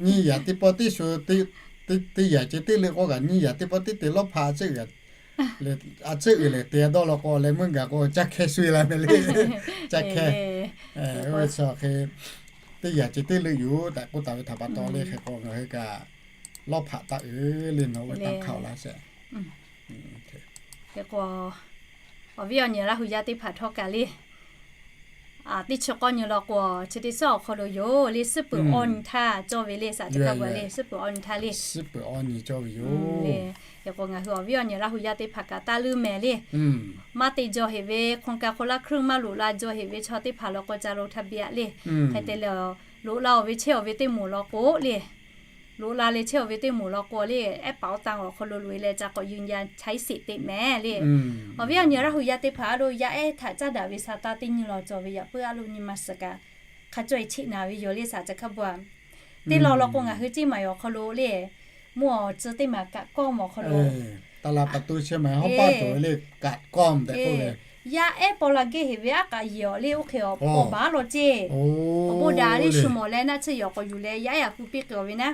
Nyiˇ yaꞈ teˇ pawˆ teˇ shu, teˇ yaꞈ ceh teˇ leuˆ k'oˆ kaꞈ, nyiˇ yaꞈ teˇ pawˆ teˇ te lawˇ hpaꞈ a ciˉ uiˍ leh te dawˇ law k'o leh, meuˇ gaˬ k'o caˇ hkehˇ shu e la mehˍ le. Caˇ hkehˇ. Oˇ ve chi awˬ hk'e teˇ yaꞈ ceh teˇ leuˆ yoˬ tehꞈ k'oˆ taˍ ve htaꞈ pa taw le. Hk'e k'o ngaˬ hui kaꞈ lawˇ hpaꞈ taˇ uiˍ le, nawˬ ve tanˇ hk'aˇ awˬ laˇ sheˍ. Hk'e k'o, awˬ viˉ awˬ nyi Laˇ hu yaˇ teˇ hpaˍ htawˇ kaꞈ le, teˇ chi k'awˇ nyi law k'o, chi teˇ suhˉ awˬ hk'aw lo yoˬ le, suhˉ peuˬ awˇ nyi htaˇ cawˇ ve le, saˍ ca hkaˇ bo le, suhˉ peuˬ awˇ nyi htaˇ le. Hk'e k'o ngaˬ hui awˬ viˉ awˬ nyi Laˇ hu yaˇ teˇ hpaˍ kaꞈ taˇ leuˆ mehˍ le. Maˇ te jaw heꞈ ve, โครงการคนละครึ่ง maˇ loꞈ la jaw heꞈ ve chaw teˇ hpaˍ law k'o ca ลงทะเบียน le. Hk'e te leh, loꞈ la awˬ ve chehˇ awˬ ve teˇ moˍ law k'o le, loꞈ la leh chehˇ awˬ ve teˇ moˍ law k'o le, ehˉ paˍ awˬ tanˇ awˬ hk'aw lo loꞈ e leh ca k'awꞈ ยืนยัน ใช้สิทธิ์ teꞈ mehˍ le. Awˬ viˉ awˬ nyi Laˇ hu yaˇ teˇ hpaˍ a lo yaˇ ehˉ htaꞈ caˇ daꞈ ve sa taˇ teˇ nyi law cawˬ ve yaꞈ puiˉ a lo nyi ma suhˍ kaꞈ hk'a caweh cheꞈ naˍ ve yoˬ le, saˍ ca hkaˇ bo a. Teˇ law law k'o ngaˬ hui Ceˇ Maiˍ awˬ hk'aw lo le, mvuhˇ awˬ tcuh teˇ maˬ kaꞈ kawˇ mawˬ awˬ hk'aw lo, taˇ la pa tu Ceˇ Maiˍ hawˉ paˆ tuˬ ve le, kaꞈ kawˇ tehꞈ k'oˆ ve, yaˇ ehˉ paw la gehˇ heꞈ ve aˉ k'aꞈ yeˬ awˬ le, oˇ hk'e awˬ paw baˬ a law ceˇ. Awˬ bon daꞈ le, shu mawˬ leh naˆ tsuhˇ yawˬ k'awꞈ yuˬ leh yaˇ ehˉ a pu piˇ k'ai ve naˉ.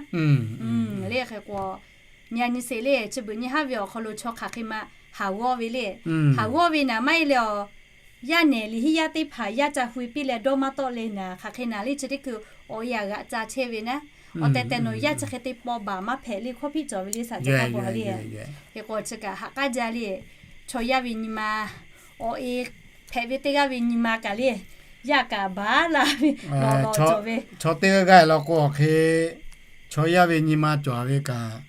Le hk'e k'o, nyi a nyi sheˍ le, chi beuꞈ nyi haˉ ve awˬ hk'aw lo chaw hk'aˬ hk'e ma haˍ g'awˇ ve le. Haˍ g'awˇ ve naˍ maˇ heˆ leh awˬ, yaˇ nehˬ liꞈ hiˉ yaˇ teˇ hpaˍ yaˇ ca hui piˇ leh dawˇ maˇ tawˆ le naˍ, hk'aˬ hk'e naˍ le chi teˇ hkui awˬ e aꞈ g'aꞈ ca chehˇ ve naˉ. Awˬ tehˬ tehˬ nawˬ yaˇ chi hk'e te paw baˬ maˇ hpehꞈ le, hkawˇ hpiˆ cawˬ ve le, saˍ ca hkaˇ bo le. Hk'e k'o chi kaꞈ haꞈ k'aˉ jaˇ le. Chaw yaˇ ve nyi ma, awˬ e hpehꞈ ve teˇ g'aˇ ve nyi ma kaꞈ le, yaˇ kaꞈ baˬ la ve, lawˬ lawˬ cawˬ ve. Chaw teˇ g'aˇ g'aˇ law k'o awˬ hk'e, chaw yaˇ ve nyi ma cawˬ ve kaꞈ,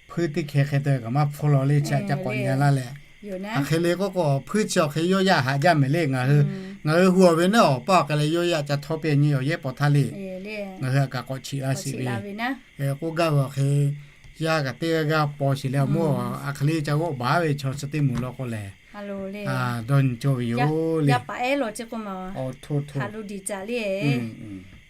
hpuiˇ teˇ hkeh hk'e te kaꞈ maˇ hpfuhˇ law le, chi aꞈ ca k'awꞈ nyi laˇ leh Aˬ hk'e le k'oˆ k'o, hpuiˇ chi awˬ hk'e yawˇ yaˇ haꞈ jaˇ mehˍ le. Ngaˬ hui, ngaˬ hui hu awˬ ve naˉ awˬ paˇ awˬ k'ai leh yawˇ yaˇ ca htawˇ piˇ nyi awˬ yehˉ paw htaˇ le. Ngaˬ hui aꞈ kaꞈ k'awꞈ chiꞈ la sheˍ ve. K'oˆ gaˇ ve awˬ hk'e, yaˇ kaꞈ teˇ g'aˇ g'aˇ paw sheˍ leh awˬ mawˇ aˬ hk'e le ca g'awˆ baˬ ve chaw chi teˇ moˍ law k'o lehˬ, dawˇ nyi cawˇ ve yoˬ le. Haꞈ lo diˬ caˍ le.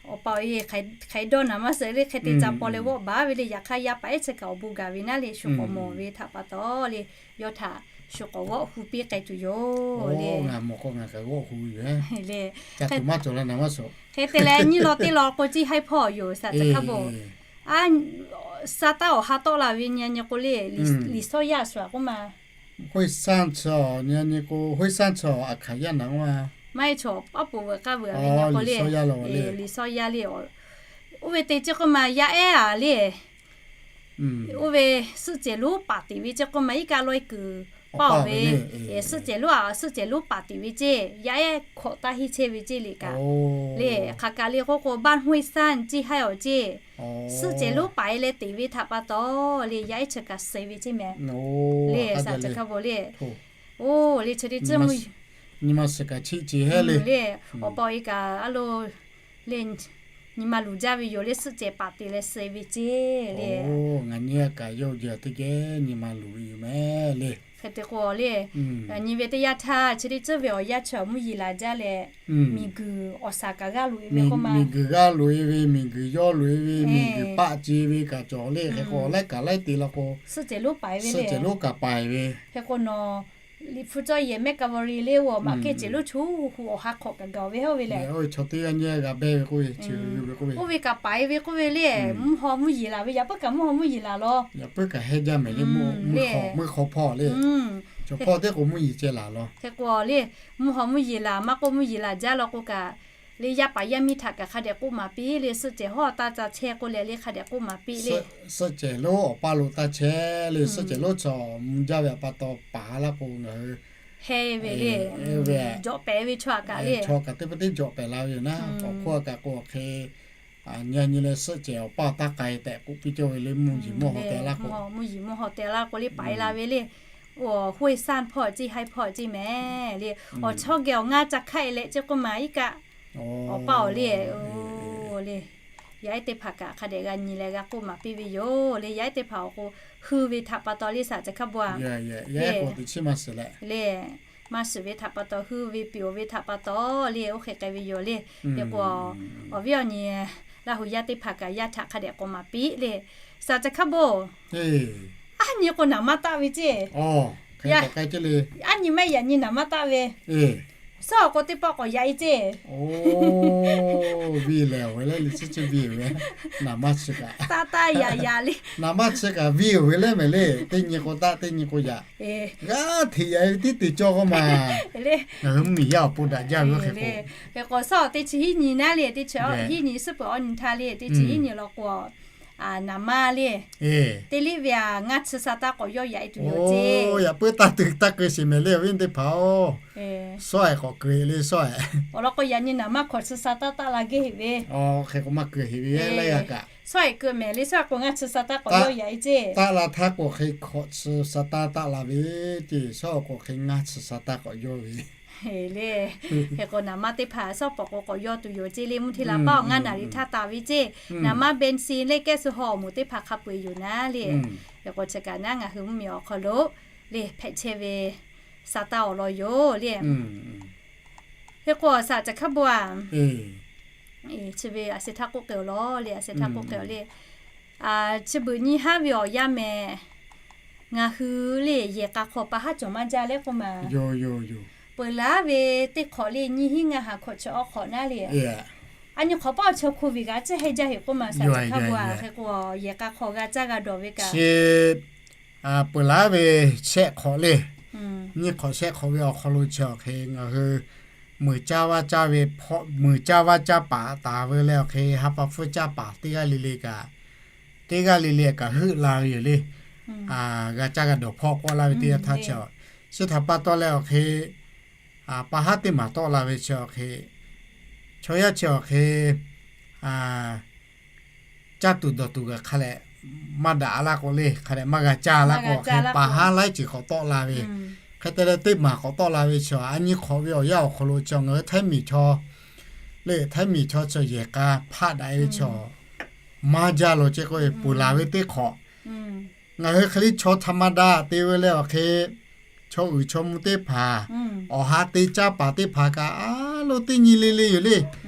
Awˬ pa awˬ e hk'aˬ hk'e dawˇ naˍ maˇ suh le, hk'e te ca paw leh g'awˆ baˬ ve le. Yaꞈ hk'aˇ yaˇ paˍ ehˉ chi kaꞈ awˬ bon gaˬ ve naˉ le, shu k'awꞈ mawˬ ve htaꞈ pa taw le, yawˇ htaꞈ shu k'awꞈ g'awˆ hu piˇ k'ai tuˬ yoˬ le. Ngaˬ mawˬ k'o ngaˬ kaꞈ g'awˆ hu ve le. Hk'e te leh nyiˇ law teˇ law k'o, ciˇ haiˉ hpawˇ yoˬ, saˍ caˬ hkaˇ bon. Aˉ, sa taˇ awˬ ha tawˆ la ve nyi nyi k'o le, Liꞈ shawˇ yaˇ shuˍ aꞈ k'oˆ ma. Hoˇ sanˇ chi nyi nyi k'o, hoˇ sanˇ chi aˬ hkaˍ yaˇ naˍ ma. Maˇ heˆ, chaw paˉ poˍ veuꞈ k'aˇ veuꞈ ve nyi k'o le, Liꞈ shawˇ yaˇ le. Oˇ ve te chi k'oˆ ma yaˇ ehˉ aˬ le. Oˇ ve suhˆ cehˬ lonˉ paˍ tiˍ ve chi k'oˆ ma iˉ kaˆ lawˇ e kuiˬ paˇ awˬ ve, suhˆ cehˬ lonˉ aˬ, suhˆ cehˬ lonˉ paˍ tiˍ ve ceˇ, yaˇ ehˉ hkawꞈ taˇ henˇ chehˇ ve ceˇ le kaꞈ le. Hk'aˬ kaꞈ le k'oˆ k'o, บ้านห้วยซ่าน ciˇ haiˉ awˬ ceˇ, suhˆ cehˬ lonˉ paˍ e leh teꞈ ve htaꞈ pa taw le, yaˇ ehˉ chi kaꞈ suh ve ceˇ mehˍ le, saˍ caˬ hkaˇ bon le. Oˇ le chi teˇ tcuhˉ mvuhˇ nyi ma suhˍ kaꞈ chiˆ ce hehˉ le. Awˬ pa awˬ e kaꞈ a lo le, nyi ma luˬ jaˇ ve yoˬ le, suhˆ cehˬ paˍ te leh suh ve ceˇ le. Ngaˬ nyi a kaꞈ yawˇ hui teˇ geh nyi ma luˬ ve yoˬ mehˍ le. Hk'e te k'o le, nyi ve teˇ yanˇ htaˇ chi teˇ tcuhˉ ve awˬ yanˇ chi awˬ mvuhˇ yeˬ laˬ jaˇ leh, miˬguiˬ awˬ shaˍ kaꞈ g'aˇ loꞈ e ve k'oˆ ma, miˬguiˬ g'aˇ loꞈ e ve, miˬguiˬ yawˇ loꞈ e ve, miˬguiˬ paˆ ce ve kaꞈ cawˬ le. Hk'e k'o laiˉ kaꞈ laiˉ te la k'o, suhˆ cehˬ lonˉ paˍ e ve le. Suhˆ cehˬ lonˉ kaꞈ paˍ e ve. Hk'e k'o nawˬ Liꞈ hpu cawˇ yehˬ mehˆ ka vaw re le, oˇ maꞈ kehˉ cehˬ lonˉ chu hu awˬ ha hk'awꞈ kaꞈ gaˬ ve hawˇ ve lehˬ, chaw teˇ g'aˇ nyi g'a beh ve k'oˆ ve, oˇ ve kaꞈ paˍ e ve k'oˆ ve le. Mvuhˇ haw mvuhˇ yeˬ laˬ ve, yaꞈ puiˉ kaꞈ mvuhˇ haw mvuhˇ yeˬ laˬ law. Yaꞈ puiˉ kaꞈ hehnˇ jaˇ mehˍ le, mvuhˇ haw mvuhˇ haw hpawˇ le. Chaw hpawˇ teˇ k'o mvuhˇ yeˬ ceh laˬ law. Hk'e k'o le, mvuhˇ haw mvuhˇ yeˬ laˬ maˇ k'oˆ, mvuhˇ yeˬ laˬ jaˇ law k'o kaꞈ le, yaˇ paˍ yaˇ miˇ htaꞈ kaꞈ hk'a dehꞈ k'oˆ maˍ piˇ le. Suhˆ cehˬ hawˉ taˇ ca chehˇ k'oˆ leh le, hk'a dehꞈ k'oˆ maˍ piˇ le. Suhˆ cehˬ lonˉ awˬ paˇ lo taˇ chehˇ le. Suhˆ cehˬ lonˉ chaw mvuh jaˇ ve pa taw paˍ laˇ k'o ngaˬ hui heh ve le, jawꞈ pehˍ ve chaw kaꞈ le, chaw kaꞈ teˇ pa teˇ jawꞈ pehˍ la ve yoˬ naˉ. Awˬ hk'oˆ kaꞈ k'o hk'e nyi nyi leh suhˆ cehˬ awˬ paˇ taˇ k'ai tehꞈ k'oˆ piˇ cawˇ ve le, mvuhˇ yeˬ mawˇ haw teh laˇ k'o, mvuhˇ yeˬ mawˇ haw teh laˇ k'o le paˍ e la ve le. Oˇ hoˇ e sanˇ hpawˇ ceˇ, haiˉ hpawˇ ceˇ mehˍ le. Awˬ chawˇ geh awˬ ngaˇ ca hk'aˆ e leh ceˇ k'oˆ ma iˉ kaˆ awˬ paˇ awˬ le, le, yaˇ ehˉ teˇ hpaˍ kaꞈ hk'a dehꞈ g'a nyi leh g'a k'oˆ maˍ piˇ ve yoˬ le. Yaˇ ehˉ teˇ hpaˍ awˬ k'o, hui ve htaꞈ pa taw le, saˍ caˬ hkaˇ bon a le, maˇ shiˍ ve htaꞈ pa taw, hui ve piˍ oˬ ve htaꞈ pa taw le, oˇ hk'e k'ai ve yoˬ le. Hk'e k'o, awˬ viˉ awˬ nyi Laˇ huˍ yaˇ teˇ hpaˍ kaꞈ yaˇ htaꞈ hk'a dehꞈ k'awꞈ maˍ piˇ le. Saˍ caˬ hkaˇ bon, aˉ nyi k'o naˍ manˇ taˆ ve ceˇ. Aˉ nyi maˇ yaꞈ nyi naˍ manˇ taˆ ve, suhˉ awˬ k'o teˇ pawˆ k'awꞈ yaꞈ e ceˇ. Ve lehˬ, awˬ ve le, chi ve naˍ manˇ chi kaꞈ taˇ taˇ yaꞈ yaꞈ le. Naˍ manˇ chi kaꞈ ve awˬ ve leh mehˍ le, teˇ nyi k'o taˆ, teˇ nyi k'o yaꞈ. G'aˇ hteꞈ yaꞈ e ve tiˉ te cawˇ k'oˆ ma. Ngaˬ hui mvuhˇmiˬ yaˇ awˬ pon daꞈ jaˇ ve oˇ hk'e k'o, hk'e k'o suhˉ teˇ chi hiˉ nyi naˉ le, teˇ chi hiˉ nyi suhˉ peuˬ awˬ nyi htaˇ le, teˇ chi hiˉ nyi law k'o, naˍ manˇ le, teˇ liˇ ve aꞈ ngaˇ chi sa taˇ k'awꞈ yawˇ yaꞈ e tuˬ yoˬ ceˇ. Yaꞈ puiˉ taˇ te taˇ keu sheˍ mehˍ le, awˬ viˉ teˇ hpaˍ-oˬ. Suhˉ ehˍ k'awꞈ keu le, suhˉ ehˍ. Awˬ lawn k'o yaꞈ nyi naˍ manˇ hkawꞈ chi sa taˇ taˆ la geh heꞈ ve. Hk'e k'o maˇ keu heꞈ ve le, g'a kaꞈ suhˉ ehˍ keu mehˍ le, suhˉ ehˍ k'o ngaˇ chi sa taˇ k'awꞈ yawˇ yaꞈ e ceˇ. Taˆ la htaˇ k'o hk'e hkawꞈ chi sa taˇ taˆ la ve ceˇ, suhˉ ehˍ k'o hk'e ngaˇ chi sa taˇ k'awꞈ yawˇ ve le. Hk'e k'o naˍ manˇ teˇ hpaˍ suhˉ pawꞈ k'o k'awꞈ yawˇ tuˬ yoˬ ceˇ le. Mvuhˇ hteˇ la paˆ awˬ ngaˇ naˍ riˍ htaˇ taˍ ve ceˇ. Naˍ manˇ เบนซิน le แก๊สโซฮอล์ awˬ moˍ teˇ hpaˍ hk'a peu-eˬ yoˬ naˉ le. Hk'e k'o chi kaꞈ naˉ ngaˬ hui mvuhˇmiˬ awˬ hk'aw lo le hpehꞈ chehˇ ve sa taˇ awˬ lawn yoˬ le. Hk'e k'o saˍ caˬ hkaˇ bon a, chi ve a sheh htaˇ k'oˆ k'ai awˬ lawn le, a sheh htaˇ k'oˆ k'ai awˬ le. Chi beuꞈ nyi haˉ ve awˬ yanˇ mehˍ, ngaˬ hui le yehˬ k'a hk'aw pa haˉ cawˬ maˇ jaˇ le k'oˆ ma. Peuˬ laˉ ve teˇ hk'awꞈ le nyiˇ hinˉ ngaˇ ha hkawꞈ chi awˬ hk'awꞈ naˉ le, a nyi hk'awꞈ paˆ awˬ chaw hko viˬ g'a ciˉ heh jaˇ heꞈ k'oˆ ma saˍ caˬ hkaˇ bon a. Hk'e k'o yehˬ k'a hk'aw g'a caˇ g'a dawˬ ve kaꞈ peuˬ laˉ ve shehˆ hk'awꞈ le, nyiˇ hk'awꞈ shehˆ hk'awꞈ ve awˬ hk'aw lo chi awˬ hk'e ngaˬ hui meuˍ caˇ vaˇ caˇ ve, meuˍ caˇ vaˇ caˇ paˍ taˍ ve leh awˬ hk'e ha pa hpfuhˇ caˇ paˍ teˇ g'aˇ le le kaꞈ, teˇ g'aˇ le le kaꞈ heuˆ la ve yoˬ le. G'a caˇ g'a dawˬ hpawˇ k'awꞈ laˇ ve teˇ yanˇ htaˇ chi, chi htaꞈ pa taw leh awˬ hk'e pa haˉ teˇ maˬ tawˆ la ve chi awˬ hk'e chaw yaˇ chi awˬ hk'e caˇ tuˬ dawˬ tuˬ kaꞈ hk'a dehꞈ maˇ daꞈ laˇ k'o le, hk'a dehꞈ maˇ g'a caˇ laˇ k'o, hk'e pa haˉ laiˉ ceuˬ hk'awꞈ tawˆ la ve, Hk'e te leh teˇ maˬ k'awꞈ tawˆ la ve chaw, a nyi hk'awꞈ ve awˬ yanˇ awˬ hk'aw lo chaw ngaˬ hui Htaiˇ miˬ chaw le, Htaiˇ miˬ chaw chi yehˬ k'a hpaˆ daꞈ e ve chaw maˇ jaˇ lo ce k'oˆ ve peuˬ laˬ ve teˇ hk'awꞈ. Ngaˬ hui hk'e le chaw htaꞈ ma daꞈ te ve leh awˬ hk'e, chaw uiˍ chaw mvuh teˇ hpaˍ, awˬ ha te caˇ paˍ teˇ hpaˍ kaꞈ a lo teˇ nyi le le yoˬ le.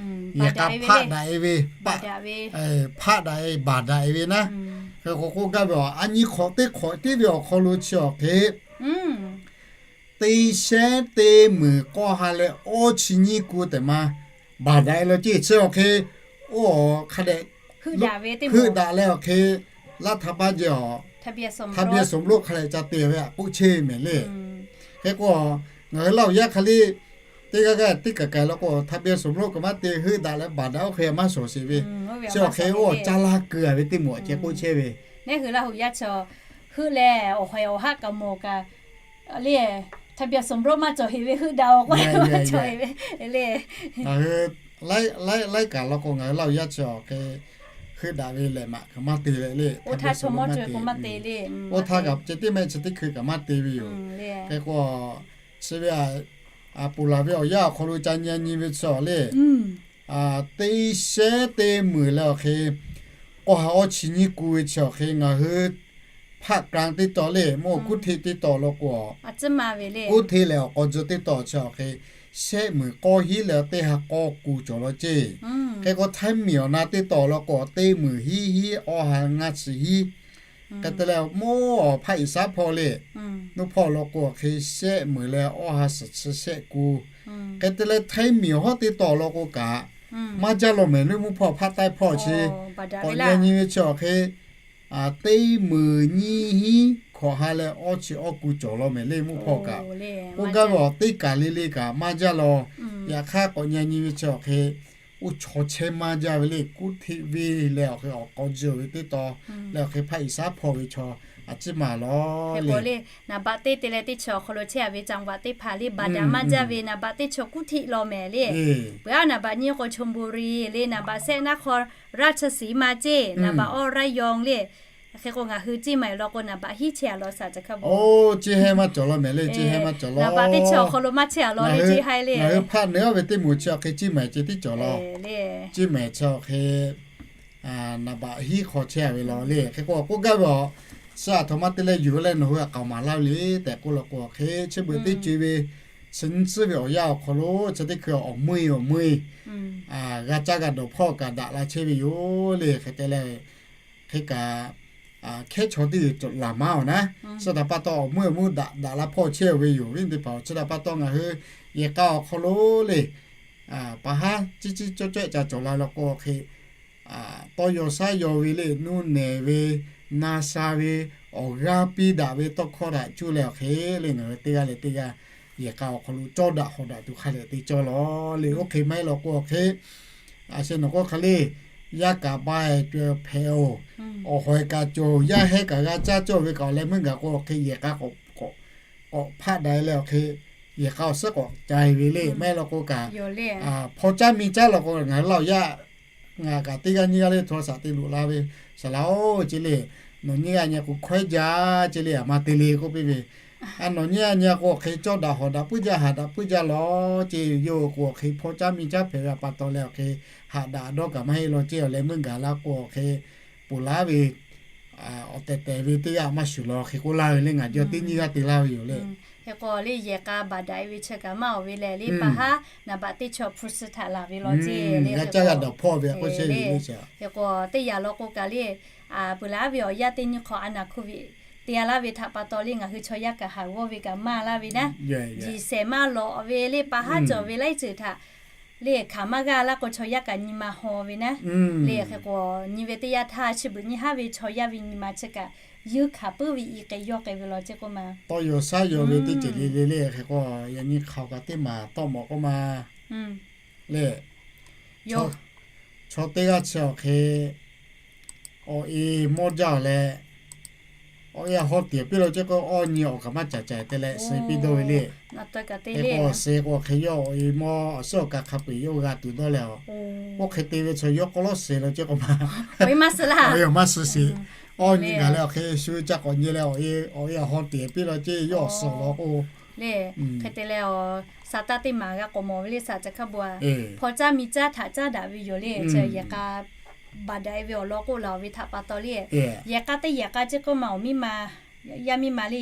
Yehˬ k'a hpaˆ daꞈ e ve, hpaˆ daꞈ e, baˬ daꞈ e ve naˉ. Hk'e k'o k'oˆ gaˇ ve a, a nyi hk'awꞈ teˇ hk'awꞈ tiˉ ve awˬ hk'aw lo chi awˬ hk'e teˇ shehnˉ teˇ meunˍ k'awˇ ha leh awˇ chi nyiˇ ku tehꞈ ma baˬ daꞈ e lo ce chi awˬ hk'e, oˇ hk'a dehꞈ heuˆ daꞈ leh awˬ hk'e, laˇ htaˇ paˇ jehˬ awˬ htaˇ biˇ sumˍ lonˉ hk'a dehꞈ ca te ve a k'oˆ chehˇ mehˍ le. Hk'e k'o, ngaˬ hui Laˇ huˍ yaˇ hk'a le teˇ g'aˇ g'aˇ teˇ kaˬ kaˬ lo k'o, htaˇ biˇ sumˍ lonˉ kaꞈ maˇ te, heuˆ daꞈ leh baˬ daꞈ oˇ hk'e maˇ shawˍ sheˍ ve. Chi awˬ hk'e oˇ caˇ laˇ keu a ve teˇ moˍ a ceh k'oˆ chehˇ ve. Neˇ hui Laˇ huˍ yaˇ chi heuˆ leh awˬ hawehˍ awˬ haˆ kaꞈ mawˬ kaꞈ le, htaˇ biˇ sumˍ lonˉ maˇ cawˬ heˍ ve heuˆ daꞈ awˬ k'o, maˇ cawˬ heˍ ve le. Ngaˬ hui laiˉ kaˬ lo k'o, ngaˬ hui Laˇ huˍ yaˇ chi awˬ hk'e heuˆ daꞈ ve lehˬ maꞈ kaꞈ maˇ te leh le, oˇ htaˇ chaw mawˇ cawˬ k'o maˇ te le. Oˇ htaˇ kaꞈ ceh tiˉ mehˆ chi teˇ hkui kaꞈ maˇ te ve yoˬ. Hk'e k'o, chi ve a, ponˬ laˬ ve awˬ yanˇ awˬ hk'aw lo ca nyi nyi ve chi awˬ le, teˇ shehnˉ teˇ meunˍ leh awˬ hk'e, k'awˇ ha awˇ chi nyiˇ ku ve chi awˬ hk'e ngaˬ hui hpaˆ k'aˍ teˇ taw le, mawˇ kuˉ hteˆ teˇ taw lo k'o, kuˉ hteˆ leh awˬ k'aw tcuh teˇ taw chi awˬ hk'e, shehˆ meunˍ k'awˇ hiˉ leh teˇ ha k'awˇ ku cawˬ law ceˇ. Hk'e k'o Htaiˇ miˬ awˬ na teˇ taw lo k'o, teˇ meunˍ hiˉ hiˉ awˇ ha ngaˇ chi hiˉ. Hk'e te leh mawˇ awˬ hpaˆ iˍ saˉ hpawˇ le, nuˇ hpawˇ lo k'o awˬ hk'e shehˆ meunˍ leh awˇ ha suhˍ chi shehˆ ku. Hk'e te leh Htaiˇ miˬ awˬ hawˉ teˇ taw lo k'o kaꞈ maˇ jaˇ law mehˍ le, mvuhˇ hpawˇ hpaˆ taiˇ hpawˇ chi k'awꞈ nyi nyi ve chi awˬ hk'e, teˇ meunˍ nyiˇ hiˉ hkawꞈ ha leh awˇ chi awˇ ku cawˬ law mehˍ le, mvuhˇ hpawˇ kaꞈ. K'oˆ gaˇ ve awˬ teˇ kaˬ le le kaꞈ maˇ jaˇ law. Yaꞈ hk'aˇ k'awꞈ nyi nyi ve chi awˬ hk'e, oˇ chaw chehˇ maˇ jaˇ ve le, kuˉ hteˆ ve leh awˬ hk'e awˬ k'aw tcuh ve teˇ taw leh awˬ hk'e hpaˆ iˍ saˉ hpawˇ ve chaw a ciˉ maˬ law le. Naˍ baꞈ teˇ te leh teˇ chi awˬ hk'aw lo chehˇ a ve จังหวัด teˇ hpaˍ le baˬ daꞈ maˇ jaˇ ve naˍ baꞈ teˇ chaw kuˉ hteˆ law mehˍ le. Peuˬ aˉ naˍ baꞈ nyiˇ k'o ชลบุรี le, naˍ baꞈ shehˆ naˉ hk'aw ราชสีมา ceˇ, naˍ baꞈ awˇ ระยอง le. Hk'e k'o ngaˬ hui ciˇ maˬ law k'o naˍ baꞈ hiˉ chehˇ a law shaˍ ca hk'a bo. Oˇ, ciˇ hehnˇ maˇ cawˬ law mehˍ le, ciˇ hehnˇ maˇ cawˬ law. Naˍ baꞈ teˇ chi awˬ hk'aw lo maˇ chehˇ a law le, ciˇ hehnˇ le. Ngaˬ hui hpaˆ neˬ aˇ ve teˇ moˍ chi awˬ hk'e ciˇ maˬ ceh tiˉ cawˬ law. Ciˇ maˬ chi awˬ hk'e naˍ baꞈ hiˉ hk'aw chehˇ a ve law le. Hk'e k'o k'oˆ gaˇ ve a, chi aˬ htoꞈ ma te leh yuˬ leh nawˬ hui a k'aoˍ maˍ laˇ ve le tehꞈ k'oˆ law k'o, hk'e chi beuꞈ teˇ co e ve chi nyiˇ tcuhˉ ve awˬ yanˇ awˬ hk'aw lo chi teˇ hkui awˬ meuˇ awˬ meuˇ g'a caˇ g'a dawˬ hpawˇ kaꞈ daꞈ la chehˇ ve yoˬ le. Hk'e te leh hk'e kaꞈ hkehˉ chaw teˇ g'uiˬ laˬ maˉ awˬ naˉ, chi htaꞈ pa taw awˬ meuˇ awˬ meuˇ daꞈ daꞈ la hpawˇ chehˇ ve yoˬ. Viˉ teˇ hpaˍ, chi htaꞈ pa taw ngaˬ hui yehˬ k'a awˬ hk'aw lo le, pa haˉ ciˇ ciˇ cawˇ cawehˆ ca cawˬ la law k'o hk'e, tawˇ yaw shaˉ yaw ve le, nuˇ nehˬ ve, na sha ve, awˬ g'aˇ piˇ daꞈ ve tawˇ hkawˇ htaꞈ cuˇ leh awˬ hk'e le, ngaˬ hui teˇ g'aˇ leh teˇ g'aˇ yehˬ k'a awˬ hk'aw lo cawˇ daꞈ hawˍ daꞈ tuˬ hk'a leh te cawˇ law le. Oˇ hk'e maˇ heˆ law k'o awˬ hk'e, a shu nawˬ k'oˆ hk'a le, yaˇ kaꞈ ba e cawˬ hpehꞈ oˬ, awˬ hawehˍ kaꞈ cawˬ, yaˇ hehˉ kaꞈ g'a caˇ cawˇ ve kaꞈ awˬ leh meuˇ gaˬ k'o awˬ hk'e yehˬ k'a k'awꞈ hpaˆ daꞈ e leh awˬ hk'e, yehˬ k'a awˬ suhˉ k'awꞈ ca e ve le. Maˇ heˆ law k'o kaꞈ, hpaw caˇ mi caˇ law k'o ngaˬ hui Laˇ huˍ yaˇ ngaˬ kaꞈ teˇ g'aˇ nyiˇ g'aˇ le htaw shaˍ te loꞈ la ve, saˍ laꞈ oˬ ce le, nawˬ nyiˇ g'aˇ nyi k'o hkawehˉ jaˇ ce le, aˬ ma te le k'oˆ piˇ ve. A nawˬ nyiˇ g'aˇ nyi k'o awˬ hk'e cawˇ daꞈ hawˍ daꞈ puiˉ jaˇ haꞈ daꞈ puiˉ jaˇ law ce, yawˇ k'o awˬ hk'e hpaw caˇ mi caˇ hpehꞈ ve a pa taw leh awˬ hk'e haꞈ daꞈ dawˇ kaꞈ maˇ heˆ law ce, awˬ leh meuˇ gaˬ la k'o awˬ hk'e ponˬ laˉ ve awˬ tehˬ tehˬ ve teˇ g'aˇ maˇ shuˍ law hk'e k'oˆ laˇ ve le, ngaˬ jawˇ teˇ nyiˇ g'aˇ te laˇ ve yoˬ le. Hk'e k'o le yehˬ k'a baˬ daꞈ e ve chi kaꞈ maˇ awˬ ve lehˬ le, pa haˉ naˍ baꞈ teˇ chi awˬ hpu suh htaꞈ laˬ ve law ce le, g'a caˇ g'a dawˬ hpawˇ ve k'o che le. Hk'e k'o teˇ yanˇ law k'o kaꞈ le, peuˬ laˉ ve awˬ yanˇ teˇ nyi hk'aw a naˍ โควิด te a laˇ ve htaꞈ pa taw le ngaˬ hui chaw yaˇ kaꞈ haˍ g'awˇ ve kaꞈ maˇ laˇ ve naˉ, jiˬ shehˍ maˇ lawꞈ ve le, pa haˉ cawˬ ve laiˉ ceuˬ htaꞈ le hkanˍ maˇ g'aˇ laˇ k'o chaw yaˇ kaꞈ nyi ma haw ve naˉ, le hk'e k'o nyi ve teˇ yanˇ htaˇ chi beuꞈ nyi haˉ ve chaw yaˇ ve nyi ma chi kaꞈ yeunˇ hkanˍ puiˉ ve i k'e yawˇ k'ai ve law ce k'oˆ ma. Tawˇ yaw shaˉ yaw ve teˇ ceuˬ le le le hk'e k'o, yaꞈ nyi hk'aoˍ kaꞈ teˇ maˬ tawˇ mawꞈ k'oˆ ma le. Chaw teˇ g'aˇ chi awˬ hk'e awˬ e mawˇ jaˇ leh, awˬ e a hawˇ tiˍ piˇ law ce k'o, awˬ nyi awˬ kaꞈ maˇ caˍ caˍ te leh suh piˇ dawˇ ve le. Hk'e k'o suh k'o hk'e yawˇ awˬ e mawˇ awˬ suhˉ awˬ ka hk'a peu-eˬ yawˇ g'a tuˬ dawˇ leh, oˇ hk'e te ve chaw yawˇ k'aw lawˉ suh law ce k'oˆ ma. Awˬ e maˇ suh sheˍ. Awˬ nyi gaˬ leh awˬ hk'e shu ca k'awꞈ nyi leh awˬ e awˬ e a hawˇ tiˍ piˇ law ce, yawˇ awˬ suhˍ law k'o, le. Hk'e te leh, Saˍtanˍ teˇ maˬ g'a k'awꞈ mawˬ ve le, saˍ caˬ hkaˇ bon a, hpaw caˇ mi caˇ htaꞈ caˉ daꞈ ve yoˬ le. Yehˬ k'a baˬ daꞈ e ve awˬ lawn k'oˆ laˬ ve htaꞈ pa taw le, yehˬ k'a teˇ yehˬ k'a ceˇ k'oˆ ma awˬ miˇ ma, yaˇ miˇ ma le,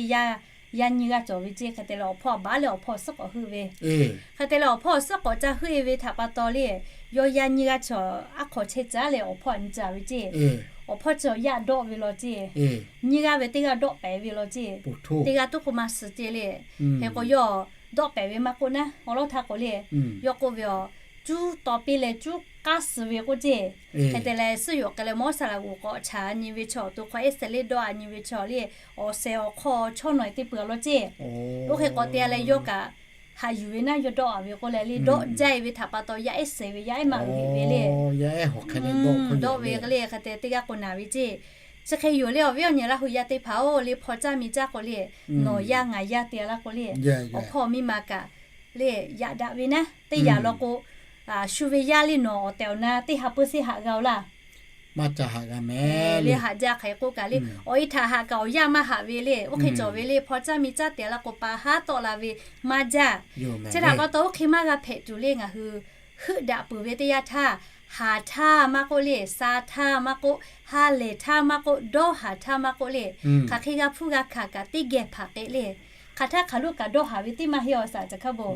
yaˇ nyiˇ g'aˇ cawˬ ve ceˇ. Hk'e te leh awˬ hpawˇ a baˬ leh awˬ hpawˇ suhˉ k'awꞈ heuˆ ve. Hk'e te leh awˬ hpawˇ suhˉ k'awꞈ ca heuˆ e ve htaꞈ pa taw le, yawˇ yaˇ nyiˇ g'aˇ chi aˉ hk'aw chehˇ caˉ leh awˬ hpawˇ a nyi caˍ ve ceˇ. Awˬ hpawˇ chi yaˇ dawˆ ve law ceˇ. Nyiˇ g'aˇ ve teˇ g'aˇ dawˆ pehˍ ve law ceˇ. Teˇ g'aˇ tuˉ k'oˆ ma suh ceˇ le. Hk'e k'o yawˇ dawˆ pehˍ ve maˇ k'oˆ naˉ, awˬ lawˉ htaˇ k'o le, yawˇ k'oˆ ve a, cuˉ taw piˇ leh cuˉ k'aˉ suh ve k'oˆ ceˇ. Hk'e te leh suhˉ yoˬ k'ai leh mawˇ saˍ laꞈ g'oˍ k'awꞈ chaꞈ nyi ve chaw, to hk'aw ehˉ sehˍ le dawˇ a nyi ve chaw le, awˬ sehˍ awˬ hk'aw chawˇ nawˬ e teˇ peuˬ a law ceˇ. Oˇ hk'e k'awꞈ te a leh yawˇ kaꞈ haꞈ yuˬ ve naˉ, yawˇ dawˆ a ve k'oˆ leh le, dawˆ jaˇ e ve htaꞈ pa taw yaˇ ehˉ sehˍ ve yaˇ ehˉ maˇ uiˍ heˆ ve le. Dawˆ ve le, hk'e te teˇ g'aˇ k'o naˍ ve ceˇ. Chi hk'e yoˬ le, awˬ viˉ awˬ nyi Laˇ hu yaˇ teˇ hpaˍ-oˬ le, hpaw caˇ mi caˇ k'o le, nawˬ yaˇ ngaˬ yaˇ te a laˇ k'o le, awˬ hpawˇ miˇ ma kaꞈ le, yaꞈ daꞈ ve naˉ, teˇ yanˇ law k'o, shu ve yaˇ le nawˬ awˬ tehˬ awˬ na teˇ ha peuˇ seˉ haꞈ g'a-oˬ laˇ. Maˇ ca haꞈ g'a mehˍ le, haꞈ jaˇ hk'e k'oˆ kaꞈ le, awˬ e htaꞈ haꞈ kaꞈ awˬ yaˇ maˇ haꞈ ve le. Oˇ hk'e cawˬ ve le, hpaw caˇ mi caˇ te a laˇ k'o pa haˉ tawˆ la ve maˇ jaˇ. Chi htaꞈ pa taw oˇ hk'e maˇ g'a hpehꞈ tuˬ le, ngaˬ hui heuˆ daꞈ peuˬ ve teˇ yanˇ htaˇ, haˍ htaˇ maˇ k'oˆ le, sa htaˇ maˇ k'oˆ, ha lehˬ htaˇ maˇ k'oˆ, dawˇ haˍ htaˇ maˇ k'oˆ le, hk'aˬ hk'e g'a hpuˇ g'a hkanˍ kaꞈ teˇ geh hpanˍ k'e le. Hk'aˬ htaˇ hk'aˬ lo kaꞈ dawˇ haˍ ve teˇ maˇ heˆ awˬ saˍ caˬ hkaˇ bon.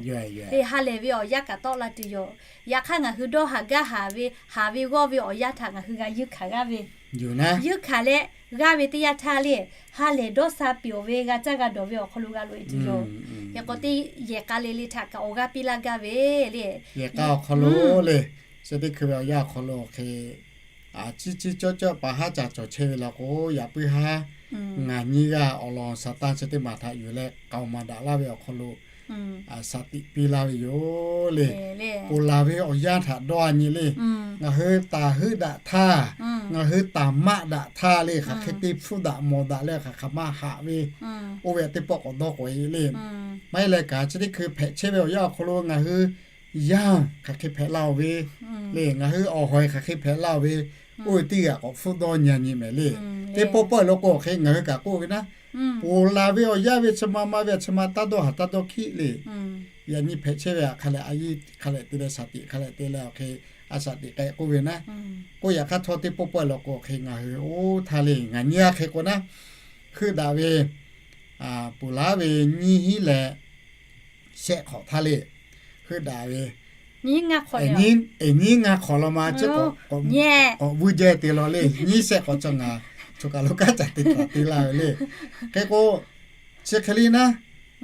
Le ha lehˬ ve awˬ yanˇ kaꞈ tawˆ la tuˬ yoˬ. Yaꞈ hk'aˇ ngaˬ hui dawˇ haˍ gaˇ haˍ ve, haˍ ve g'awˇ ve awˬ yanˇ htaꞈ ngaˬ hui g'a yeunˇ hkanˍ g'aˇ ve, yeunˇ hkanˍ leh g'aˇ ve teˇ yanˇ htaˇ le, ha lehˬ dawˇ sha peuˬ ve g'a caˇ g'a dawˬ ve awˬ hk'aw lo g'a loꞈ e tuˬ yoˬ. Hk'e k'o teˇ yehˬ k'a le le htaꞈ kaꞈ awˬ g'aˇ piˇ laˇ gaˇ ve le. Yehˬ k'a awˬ hk'aw lo le, chi teˇ hkui ve awˬ yanˇ awˬ hk'aw lo hk'e, ciˇ ciˇ cawˇ cawˇ pa haˉ ca cawˬ chehˇ ve law k'o, yaꞈ puiˉ haˉ ngaˬ nyiˇ g'aˇ awˬ lawn Saˍtanˍ chi teˇ maˬ htaꞈ yuˬ leh k'aoˍ maˍ daꞈ laˇ ve awˬ hk'aw lo shaˍ tiꞈ piˇ laˇ ve yoˬ le. Ponˬ laˬ ve awˬ yanˇ htaꞈ dawˇ a nyi le. Ngaˬ hui taˍ heuˆ daꞈ htaˇ, ngaˬ hui taˍ maˆ daꞈ htaˇ le, hk'aˬ hk'e te hpfuhˇ daꞈ mawˬ daꞈ leh hk'aˬ hk'aˬ ma haꞈ ve, oˇ ve teˇ pawˆ k'awꞈ dawˇ k'oꞈ e le. Maˇ heˆ leh kaꞈ chi teˇ hkui hpehꞈ chehˇ ve awˬ yanˇ awˬ hk'aw lo ngaˬ hui yanˇ hk'aˬ hk'e hpehꞈ laˇ-oˬ ve le, ngaˬ hui awˬ haw e hk'aˬ hk'e hpehꞈ laˇ-oˬ ve, oˇ ve teˇ g'aˇ k'awꞈ hpfuhˇ dawˇ nyi a nyi mehˍ le. Teˇ pawˆ pawˆ e law k'o hk'e ngaˬ hui kaꞈ k'oˆ ve naˉ, ponˬ laˬ ve awˬ yanˇ ve chi ma ma ve chi ma taˇ dawˇ haˍ taˇ dawˇ hkiˆ le. Yaꞈ nyi hpehꞈ chehˇ ve htaꞈ hk'a lehˬ a yeˇ hk'a lehˬ te leh shaˍ tiꞈ hk'a lehˬ te leh awˬ hk'e, a shaˍ tiꞈ k'ai k'oˆ ve naˉ. K'oˆ yaꞈ hk'aˇ htawˇ teˇ pawˆ pawˆ e law k'o hk'e ngaˬ hui oˇ htaˇ le ngaˬ nyi a hk'e k'o naˉ, heuˆ daꞈ ve ponˬ laˬ ve nyiˇ hinˉ leh shehˆ hk'awꞈ htaˇ le, heuˆ daꞈ ve nyiˇ ngaˇ hk'awꞈ law ma, k'awꞈ vuiˇ jehˇ te law le, nyiˇ shehˆ hk'awꞈ chaw ngaˬ choˬ kaˬ lo kanˉ caˬ te htaꞈ te laˇ ve le. Hk'e k'o, chi hk'e le naˉ,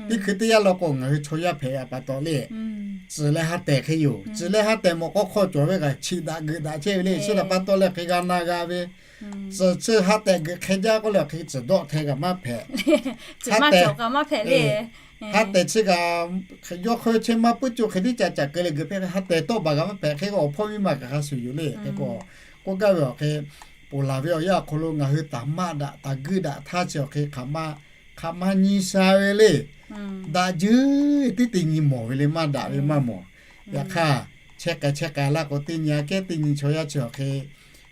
teˇ hkui teˇ yanˇ law k'o ngaˬ hui chaw yaˇ hpehꞈ ve pa taw le, tcuhˍ leh ha tehˬ hk'e yoˬ. Tcuhˍ leh ha tehˬ mawˬ k'aw hk'aw cawˬ ve kaꞈ chiꞈ daꞈ geuꞈ daꞈ chehˇ ve le. Chi htaꞈ pa taw leh hk'e g'a na g'a ve, tcuhˍ chi ha tehˬ geuꞈ hk'e jaˇ k'oˆ leh hk'e tcuhˍ dawˆ hteh kaꞈ maˇ hpehꞈ. Ha tehˬ, ha tehˬ chi kaꞈ yawˇ hk'aw chehˇ maˇ puiˉ co hk'e tiˉ ca caꞈ keu leh geuꞈ hpehˇ, ha tehˬ tawˆ baˬ kaꞈ maˇ hpehꞈ. Hk'e k'o awˬ hpawˇ miˇ ma kaꞈ hk'a shuˍ yoˬ le. Hk'e k'o, k'oˆ gaˇ ve awˬ hk'e, ponˬ laˬ ve awˬ yanˇ awˬ hk'aw lo ngaˬ hui taˍ maˆ daꞈ taˍ guiˇ daꞈ htaˇ chi awˬ hk'e hk'aˬ ma, hk'aˬ ma nyi sha ve le. Daꞈ juˇ tiˉ te nyi mawˬ ve le, maˇ daꞈ ve maˇ mawˬ. Yaꞈ hk'aˇ, chehˇ k'ai chehˇ k'ai laˇ k'o teˇ nyi aꞈ kehˉ teˇ nyi chaw yaˇ chi awˬ hk'e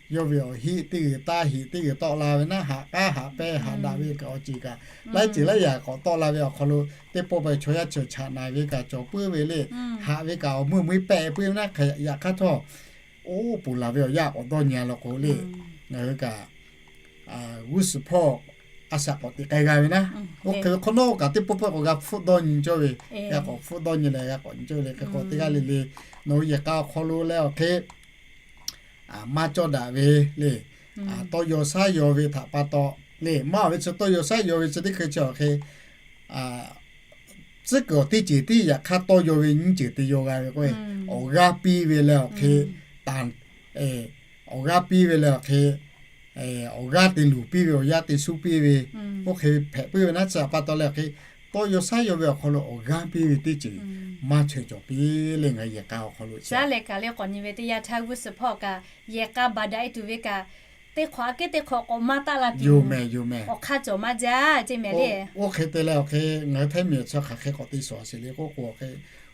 yawˇ ve awˬ heˆ teˇ g'uiˬ taˇ heꞈ teˇ g'uiˬ tawˆ la ve naˉ, haꞈ k'aˉ haꞈ pehˇ haꞈ daꞈ ve kaꞈ awˬ ceuˬ kaꞈ laiˉ ceuˬ laiˉ yaꞈ k'awꞈ tawˆ la ve awˬ hk'aw lo teˇ pawˆ pawˆ chaw yaˇ chi chaꞈ na ve kaꞈ cawˬ puiˉ ve le. Haꞈ ve kaꞈ awˬ meuˇ meuˇ pehˆ puiˉ ve naˉ, hk'e yaꞈ hk'aˇ htawˇ, oˇ ponˬ laˬ ve awˬ yanˇ k'awꞈ dawˇ nyi a law k'o le, ngaˬ hui kaꞈ g'uˇ suhˍ hpawˇ a shaꞈ k'awꞈ teꞈ k'ai g'a ve naˉ. Oˇ hk'e ve hk'awꞈ nawˉ kaꞈ teˇ pawˆ pawˆ k'awꞈ g'a hpfuhˆ dawˇ nyi cawˇ ve, g'a k'awꞈ hpfuhˆ dawˇ nyi leh g'a k'awꞈ nyi cawˇ ve le. Hk'e k'o teˇ g'aˇ le le, nawˬ hui yehˬ k'a awˬ hk'aw lo leh awˬ hk'e maˇ cawˇ daꞈ ve le, tawˇ yaw shaˉ yaw ve htaꞈ pa taw le, maˇ ve chi tawˇ yaw shaˉ yaw ve chi teˇ hkui chi awˬ hk'e tcuhˉ kuiˬ awˬ teˇ ceuˬ tiˉ yaꞈ hk'aˇ tawˇ yaw ve nyiˇ ceuˬ te yaw g'a ve k'o, awˬ g'aˇ piˇ ve leh awˬ hk'e, awˬ g'aˇ piˇ ve leh awˬ hk'e, awˬ g'aˇ te luˬ piˇ ve, awˬ yaˇ te suˉ piˇ ve, oˇ hk'e hpehꞈ puiˉ ve naˉ. Chi htaꞈ pa taw leh awˬ hk'e, tawˇ yaw shaˉ yaw ve awˬ hk'aw lo awˬ g'aˇ piˇ ve teˇ ceuˬ maˇ chaweh cawˬ piˇ le, ngaˬ hui yehˬ k'a awˬ hk'aw lo. Shaˉ lehˬ kaꞈ le k'awꞈ nyi ve teˇ yanˇ htaˇ g'uˇ suhˍ hpawˇ kaꞈ yehˬ k'a baˬ daꞈ e tuˬ ve kaꞈ, teˇ hk'awꞈ aꞈ kehˉ teˇ hk'awꞈ k'awꞈ maˇ taˆ la tuˬ yoˬ mehˍ, yoˬ mehˍ. Awˬ hk'aˇ cawˬ maˇ jaˇ ceˇ mehˍ le. Oˇ hk'e te leh awˬ hk'e ngaˬ hui htaiˇ miˬ chaw hk'aˬ hk'e k'awꞈ te shawˍ sheˍ le k'oˆ k'o awˬ hk'e,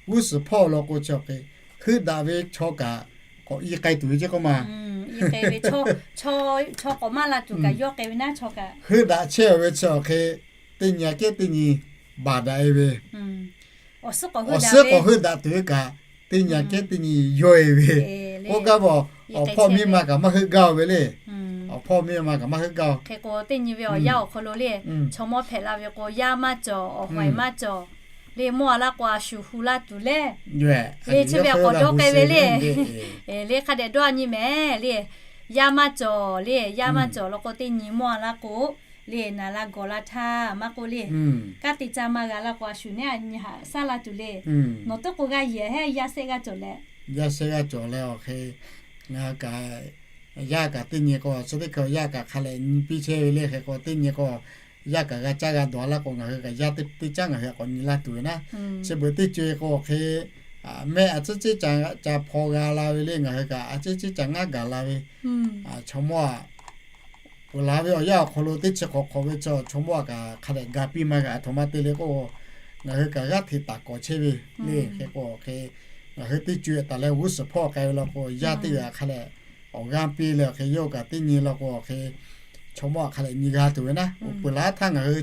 g'uˇ suhˍ hpawˇ law k'o chi awˬ hk'e, heuˆ daꞈ ve chaw kaꞈ k'awꞈ i k'ai tuˬ ve ceˇ k'oˆ ma. Chaw k'awꞈ maˇ la tuˬ kaꞈ yawˇ k'ai ve naˉ chaw kaꞈ. Heuˆ daꞈ chehˇ ve chi awˬ hk'e, teˇ nyi aꞈ kehˉ teˇ nyi baˬ daꞈ e ve, awˬ suhˉ k'awꞈ heuˆ daꞈ tuˬ ve kaꞈ, teˇ nyi kehˉ teˇ nyi yawˇ e ve. K'oˆ gaˇ ve, awˬ hpawˇ miˇ ma kaꞈ maˇ heuˆ gaˇ ve le. Awˬ hpawˇ miˇ ma kaꞈ maˇ heuˆ gaˇ. Hk'e k'o, teˇ nyi ve awˬ yanˇ awˬ hk'aw lo le, chaw mawˇ hpehꞈ la ve k'o, yaˇ maˇ cawˬ, awˬ hawˍ maˇ cawˬ le, mawˇ a laˇ k'o, a shu hu laˇ tuˬ le. Le chi ve awˬ k'awꞈ dawˇ k'ai ve le. Le hk'a dehꞈ dawˇ a nyi mehˍ le. Yaˇ maˇ cawˬ le, yaˇ maˇ cawˬ law k'o, teˇ nyi mawˇ a laˇ k'o, le naˍ la gawˬ la htaˇ maˇ k'oˆ le, kanˉ te ca maˇ g'a laˇ k'o, a shu neˉ a nyi haꞈ shaˉ la tuˬ le. Nawˬ teˇ k'o g'a yehˬ heˉ, yaˇ shehˆ g'aˇ cawˬ leh. Yaˇ shehˆ g'aˇ cawˬ leh awˬ hk'e, ngaˬ hui kaꞈ yaˇ kaꞈ teˇ nyi k'o, chi teˇ hkui yaˇ kaꞈ hk'a lehꞈ nyi piˇ chehˇ ve le. Hk'e k'o, teˇ nyi k'o, yaˇ kaꞈ g'a caˇ g'a dawˬ laˇ k'o, ngaˬ hui kaꞈ yaˇ teˇ caˉ ngaˬ hui k'awꞈ nyi laˇ tuˬ ve naˉ. Chi beuꞈ teˇ co e k'o awˬ hk'e, mehˆ a ciˉ ciˉ ca ca hpaw g'a la ve le, ngaˬ hui kaꞈ a ciˉ ciˉ ca ngaˉ gaˬ la ve. Chaw mawˇ a peuˬ laˬ ve awˬ yanˇ awˬ hk'aw lo teˇ chi hk'awꞈ hk'awꞈ ve chaw, chaw mawˇ a kaꞈ hk'a dehꞈ ga piˇ maˇ g'a. Aˬ htoꞈ ma te le k'o, ngaˬ hui kaꞈ g'aˇ hteꞈ taˍ kawꞈ chehˇ ve le. Hk'e k'o awˬ hk'e, ngaˬ hui teˇ co e taˍ leh g'uˇ suhˍ hpawˇ k'ai ve law k'o, yaˇ teˇ g'aˇ hk'a lehꞈ awˬ g'aˇ piˇ leh awˬ hk'e, yawˇ kaꞈ teˇ nyi law k'o awˬ hk'e, chaw mawˇ a hk'a lehꞈ nyi g'a tuˬ ve naˉ. Oˇ peuˬ laˬ htaˇ ngaˬ hui,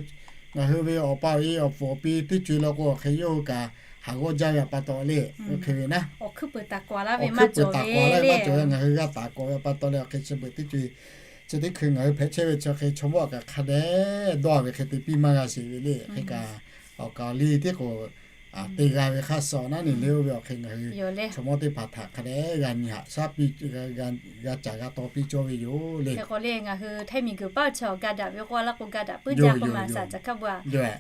ngaˬ hui ve awˬ pa awˬ e awˬ pfuhˍ awˬ pi teˇ co e law k'o awˬ hk'e, yawˇ hui kaꞈ haˍ g'awˇ jaˇ ve pa taw le. Oˇ hk'e ve naˉ, awˬ hkuiˉ peuˬ taˍ kawꞈ laˇ ve maˇ cawˬ ve, ngaˬ hui g'a taˍ kawꞈ ve pa taw leh awˬ hk'e, chi beuꞈ teˇ co e chi teˇ hkui ngaˬ hui hpehꞈ chehˇ ve chi hk'e, chaw mawˇ a kaꞈ hk'a dehꞈ dawˇ a ve hk'e te piˇ maˇ g'a sheˍ ve le. Hk'e kaꞈ, awˬ kaˍ awˬ liˇ tiˉ k'o, te g'a ve hk'aˇ suh naˉ ne le. Oˇ ve awˬ hk'e ngaˬ hui chaw mawˇ teˇ hpaˍ htaꞈ hk'a dehꞈ g'a nyi haꞈ shaˉ piˇ, g'a caˍ g'a taw piˇ cawˇ ve yoˬ le. Hk'e k'o le, ngaˬ hui htaiˇ miˬ guiˬ paˉ chi awˬ ga daꞈ ve k'oˆ laˇ k'o, ga daꞈ puiˉ jaˇ k'oˆ ma, saˍ ca hkaˇ bu a.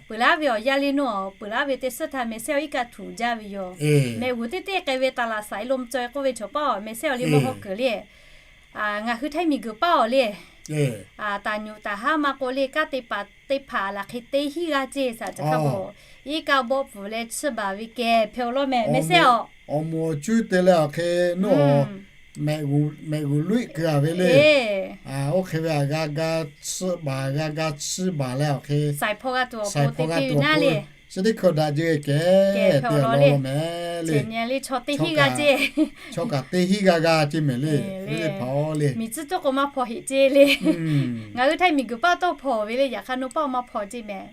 Peuˬ laˉ ve awˬ yaˇ le nawˬ, peuˬ laˉ ve teˇ suhˉ htaˇ meh sehˉ awˬ iˉ kaˆ htuꞈ jaˇ ve yoˬ. Mehꞈ g'uˬ teˇ teˇ k'ai ve taˍ laˬ saiˍ lo ma cawˬ e k'oˆ ve chaw paˉ awˬ meh sehˉ awˬ le mawˇ hawˉ kuiˬ le. Ngaˬ hui htaiˇ miˬ guiˬ paˉ awˬ le, taˍ nyuꞈ taˍ haˉ ma k'o le, kanˉ te paˍ teˇ hpaˍ laˬ hk'e teˇ hinˉ g'aˇ ceˇ, saˍ ca hkaˇ bu. Iˉ kaˆ bawˆ pfuhˍ leh chiˇ baˬ ve kehˬ hpehꞈ awˬ lawn mehˍ, meh sehˉ awˬ. Awˬ moˍ awˬ cuˇ te leh awˬ hk'e nawˬ mehꞈ g'uˬ luiˆ keu a ve le. Oˇ hk'e ve a g'a ga chiˇ baˬ, g'a ga chiˇ baˬ leh awˬ hk'e saiˍ hpaw g'a tuˬ awˬ pon te piˇ ve naˉ le. Chi teˇ hkui daꞈ jeh kehˬ te awˬ lawn mehˍ le. Chaw kaꞈ teˇ hinˉ g'a g'a ceˇ mehˍ le. Miˬ tcuhˉ tawˇ k'o maˇ hpaw heꞈ ceˇ le. Ngaˬ hui htaiˇ miˬ guiˬ paˉ tawˇ hpaw ve le, yaꞈ hk'aˇ nawˬ paˉ maˇ hpaw ceˇ mehˍ.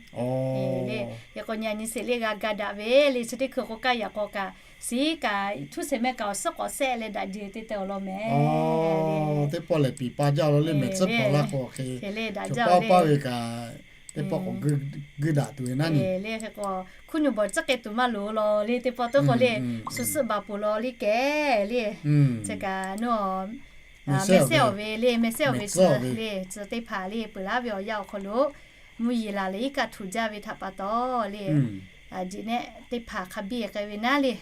Yaꞈ k'o nyi a nyi sheˍ le g'a ga daꞈ ve le, chi teˇ hkui k'o kaˇ yaꞈ k'aw kaꞈ shiˍ kaꞈ htuˇ sheˍ mehˆ kaꞈ awˬ suhˉ k'awꞈ sehˆ leh daꞈ jeh teˇ te awˬ lawn mehˍ. Teˇ pawˆ lehˬ piˍ pa jaˇ law le, mehˍ tcuhˉ hpaw laˇ k'o hk'e, chaw paˇ paˇ ve kaꞈ teˇ pawˆ k'awꞈ guiˇ daꞈ tuˬ ve naˉ ne. Le hk'e k'o, hkuˇ nyi bawˬ tcuhˉ k'ai tuˬ maˇ loˍ law le, teˇ pawˆ tawˇ k'o le, shu suhˆ baˬ poˬ law le kehˬ le. Chi kaꞈ nawˬ meh sehˉ awˬ ve le, meh sehˉ awˬ ve le, tcuh teˇ hpaˍ le peuˬ laˉ ve awˬ yanˇ awˬ hk'aw lo mvuhˇ yeˬ laˬ leh iˉ kaˆ htuꞈ jaˇ ve htaꞈ pa taw le, jeꞈ nehˆ teˇ hpaˍ hk'a biˇ k'ai ve naˉ le.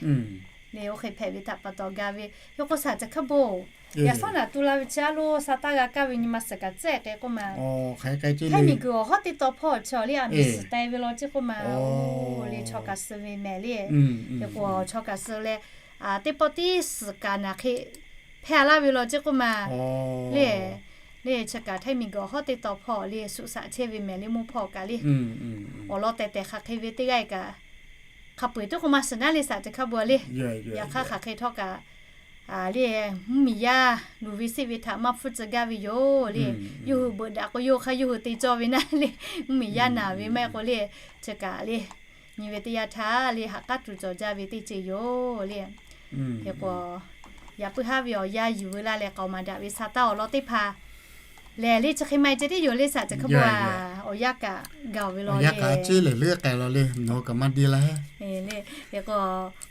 Le oˇ hk'e hpehꞈ ve htaꞈ pa taw ga ve, yawˇ k'o saˍ ca hkaˇ bo, yaꞈ shawˉ naꞈ tu la ve chi a lo sa taˇ g'a kaˇ ve nyi ma suhˍ kaꞈ tcuhˉ k'ai k'oˆ ma. Htaiˇ miˬ guiˬ awˬ hawˉ teˇ taw hpawˇ chi awˬ liˇ a miˬ suhˍ tai ve law ceˇ k'oˆ ma. Oˇ le chaw kaꞈ suh ve mehˍ le. Hk'e k'o chaw kaꞈ suh leh, teˇ pawˆ tiˉ suhˍ kaꞈ naˬ hk'e hpehˇ laˇ ve law ceˇ k'oˆ ma. Le, le chi kaꞈ htaiˇ miˬ guiˬ awˬ hawˉ teˇ taw hpawˇ le shuˍ shaꞈ chehˇ ve mehˍ le mawˇ hpawˇ kaꞈ le. Awˬ lawn tehˬ tehˬ hk'aˬ hk'e ve teˇ g'aˇ kaꞈ hk'a peu eˬ teˇ k'o maˇ shiˍ naˉ le saˍ ca hkaˇ bo le. Yaꞈ hk'aˇ hk'aˬ hk'e htawˇ kaꞈ le, mvuhˇmiˬ yaˇ luˬ ve seˆ ve htaꞈ maˇ hpfuhˇ tcuh gaˇ ve yoˬ le. Yawˇ hui beuꞈ daꞈ k'o yawˇ hui hk'aˇ yawˇ hui te cawˇ ve naˉ le, mvuhˇmiˬ yaˇ naˬ ve maˇ heˆ k'o le, chi kaꞈ le, nyi ve teˇ yanˇ htaˇ le haꞈ k'aˉ tuˬ cawˬ jaˇ ve teˇ ceuˬ yoˬ le. Hk'e k'o, yaꞈ puiˉ haˉ ve awˬ yanˇ yuˬ veu laˇ leh k'aoˍ maˍ daꞈ ve sa taˇ awˬ lawn teˇ hpaˍ lehˬ le chi hk'e ma e ceh tiˉ yoˬ le saˍ ca hk'aˇ bo a. Awˬ yanˇ kaꞈ gaˬ ve law le, awˬ yanˇ kaꞈ a ciˉ lehˬ leuˉ k'ai law le, nawˬ hui kaꞈ maˇ deˇ laˇ heˆ. Hk'e k'o,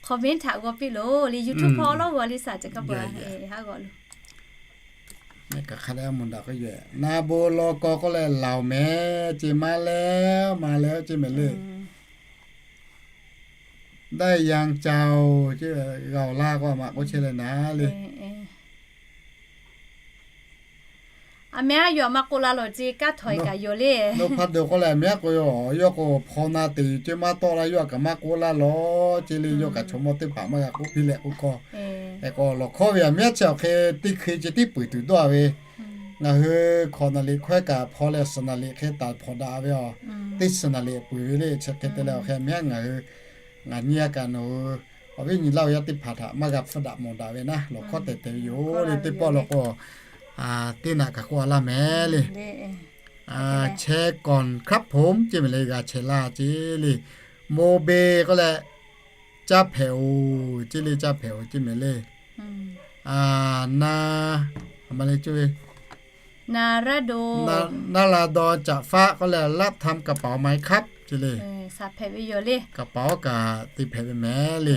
comment htaꞈ g'aw piˇ loˬ le, YouTube hpawˇ lawˇ g'aw le saˍ ca hk'aˇ bo a. Haˉ g'aw loˬ. Mehˆ kaꞈ hk'a dehꞈ mvuhˇ daꞈ k'oˆ yehˬ na bon law kaw k'oˆ leh laˬ mehˍ ce maˇ leh, maˇ leh ceˇ mehˍ le. Daiˇ yanˇ ca-oˬ ceˇ, g'a awˬ laˇ k'o a maꞈ k'oˆ chehˇ leh naˉ le. A mehˉ a yoˬ a maˇ k'oˆ laˇ lawˬ ce kaˇ htawꞈ e kaꞈ yoˬ le. Nawˬ hpaˇ deuˬ k'oˆ leh a mehˉ a k'o yoˬ, yawˇ k'o hpaw na te yoˬ ce maˇ tawˆ laˇ, yawˇ a kaꞈ maˇ k'oˆ laˇ lawˬ ce le. Yawˇ kaꞈ chaw mawˇ teˇ hpaˍ maˇ g'a k'oˆ piˇ leh k'oˆ kawˇ. Hk'e k'o lawˬ hkawˇ ve a mehˉ a chi awˬ hk'e teˇ hkui ce tiˉ peuˬ tuˬ dawˇ a ve, ngaˬ hui hkawꞈ naˍ liꞈ hkawehˉ kaꞈ hpaw leh suhˍ naˍ liꞈ hk'e taˍ hpawnˬ daꞈ ve a, teˇ suhˍ naˍ liꞈ peuˬ ve le. Chi hk'e te leh awˬ hk'e a mehˉ a ngaˬ hui, ngaˬ nyi a kaꞈ nawˬ hui awˬ viˉ nyi laˇ awˬ yaˇ teˇ hpaˍ htaꞈ maˇ g'a hpfuhˇ daꞈ mawˬ daꞈ ve naˉ lawˬ hkawˇ tehˬ tehˬ ve yoˬ le. Teˇ pawˆ law k'o, teˇ naꞈ kaꞈ k'oˆ a laˇ mehˍ le. Chehˇ kawˬ hk'aˉ hpoˍ ceˇ mehˍ le, g'a chehˇ laˇ ceˇ le. โมเบ k'oˆ leh, caˇ hpehꞈ-oˬ ceˇ le, caˇ hpehꞈ-oˬ ceˇ mehˍ le. Na, a ma le co ve, naˇ la dawˇ caꞈ faˆ k'oˆ leh, รับทำกระเป๋าไหมครับ ceˇ le. Kaˍ paˍ oˇ kaꞈ te hpehꞈ ve mehˍ le.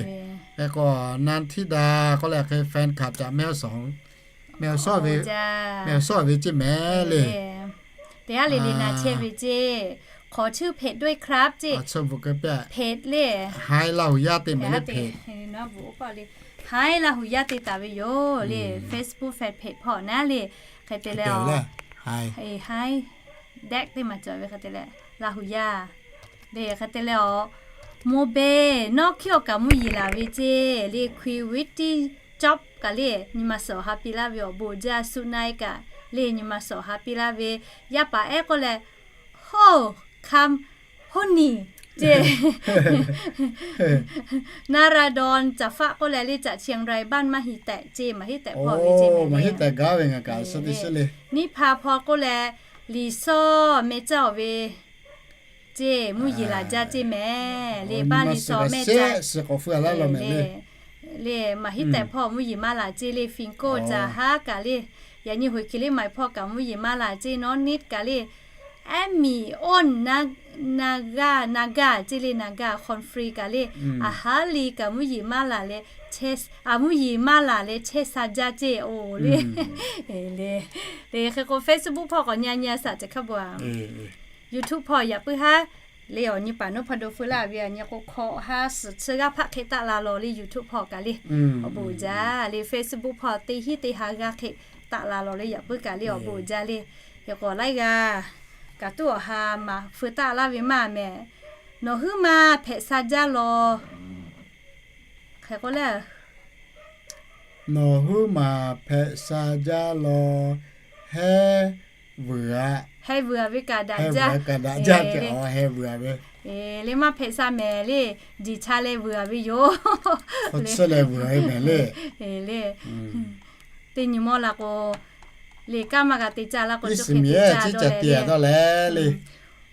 Hk'e k'o, นันทิดา k'oˆ leh, hk'e แฟนคลับ จากแม่ฮ่องสอน, แม่ฮ่องสอน ve ceˇ mehˍ le. Teˇ haˉ le le na chehˇ ve ceˇ, ขอชื่อเพจด้วยครับ ceˇ. Haiˉ Laˇ huˍ yaˇ te mehˍ le. Haiˉ Laˇ huˍ yaˇ te taˍ ve yoˬ le. Facebook fanpage hpawˇ naˉ le. Hk'e te leh, Haiˉ, Daꞈ teˇ maˬ cawˬ ve hk'e te leh, Laˇ huˍ yaˇ le. Hk'e te leh, โมเบ nawˉ hkiˉ awˬ kaꞈ mvuhˇ yeˬ laˬ ve ceˇ le. ควีนตี้จ๊อบ kaꞈ le, nyi ma suhˍ ha piˇ laˇ ve awˬ bon jaˇ. สุนัย kaꞈ le, nyi ma suhˍ ha piˇ laˇ ve. Yaˇ paˍ ehˉ k'oˆ leh, โฮ คัม โฮนิ ceˇ. นาราดอน caˍ faˆ k'oˆ leh le, จากเชียงราย บ้าน maˇ heˆ tehꞈ ceˇ, maˇ heˆ tehꞈ hpawˇ ve ceˇ, maˇ heˆ tehꞈ gaˇ ve ngaˬ kaꞈ suh te suh le. Niˇ hpa hpawˇ k'oˆ leh, Liˍ sawˇ meh caˇ-oˬ ve ceˇ, mvuhˇ yeˬ laˬ jaˇ ceˇ mehˍ le. Baˇ Liˍ sawˇ meh caˇ suh k'awꞈ hpu a laˇ law mehˍ le. Le, maˇ heˆ tehꞈ hpawˇ mvuhˇ yeˬ maˇ laˬ ceˇ le. Fin Koˇ caˍ haˉ kaꞈ le, yaꞈ nyi hoꞈ hkiˬ le maˍ hpawˇ kaꞈ mvuhˇ yeˬ maˇ laˬ ceˇ. Nawˉ niˆ kaꞈ le, Emi Oˇ, Naga, Naga ceˇ le, Naga Conference kaꞈ le, a haˉ le kaꞈ mvuhˇ yeˬ maˇ laˬ leh, a mvuhˇ yeˬ maˇ laˬ leh chehˇ sha jaˇ ceˇ-oˬ le. Le, hk'e k'o Facebook hpawˇ k'awꞈ nyi a nyi a shaꞈ ceˬ hk'a bvuhꞈ a. YouTube hpawˇ yaꞈ puiˉ haˉ le, awˬ nyi paˍ nuˇ hpaˇ do feu laˇ ve a nyi k'o, hkawꞈ ha suhˍ chi g'aˇ hpaˆ hk'e taˆ la lawˬ le. YouTube hpawˇ kaꞈ le, awˬ bon uiˍ jaˇ le. Facebook hpawˇ teˇ hinˉ teˇ ha g'aˇ hk'e taˆ la lawˬ le. Yaꞈ puiˉ kaꞈ le, awˬ bon uiˍ jaˇ le. Hk'e k'o laiˉ g'aˇ kaꞈ tuˉ awˬ ha maˍ feu taˆ laˇ ve maˇ mehˍ. Nawˬ huiˉ maˬ hpehꞈ sha jaˇ law. Hk'e k'o le, nawˬ huiˉ maˬ hpehꞈ sha jaˇ law, hehˉ vuiˬ a. Heh vuiˬ a ve kaꞈ daꞈ jaˇ, kaꞈ daꞈ jaˇ tehꞈ heh vuiˬ a ve le. Maˇ hpehꞈ sha mehˍ le, jiˬ cha leh vuiˬ a ve yoˬ. Hk'e leh vuiˬ a ve mehˍ le. Le, teˇ nyi mawˇ la k'o, le kaˇ maˇ g'a te caˇ la k'o, iˉ suˍ miˬ ehˉ chi ca te a dawˇ leh le.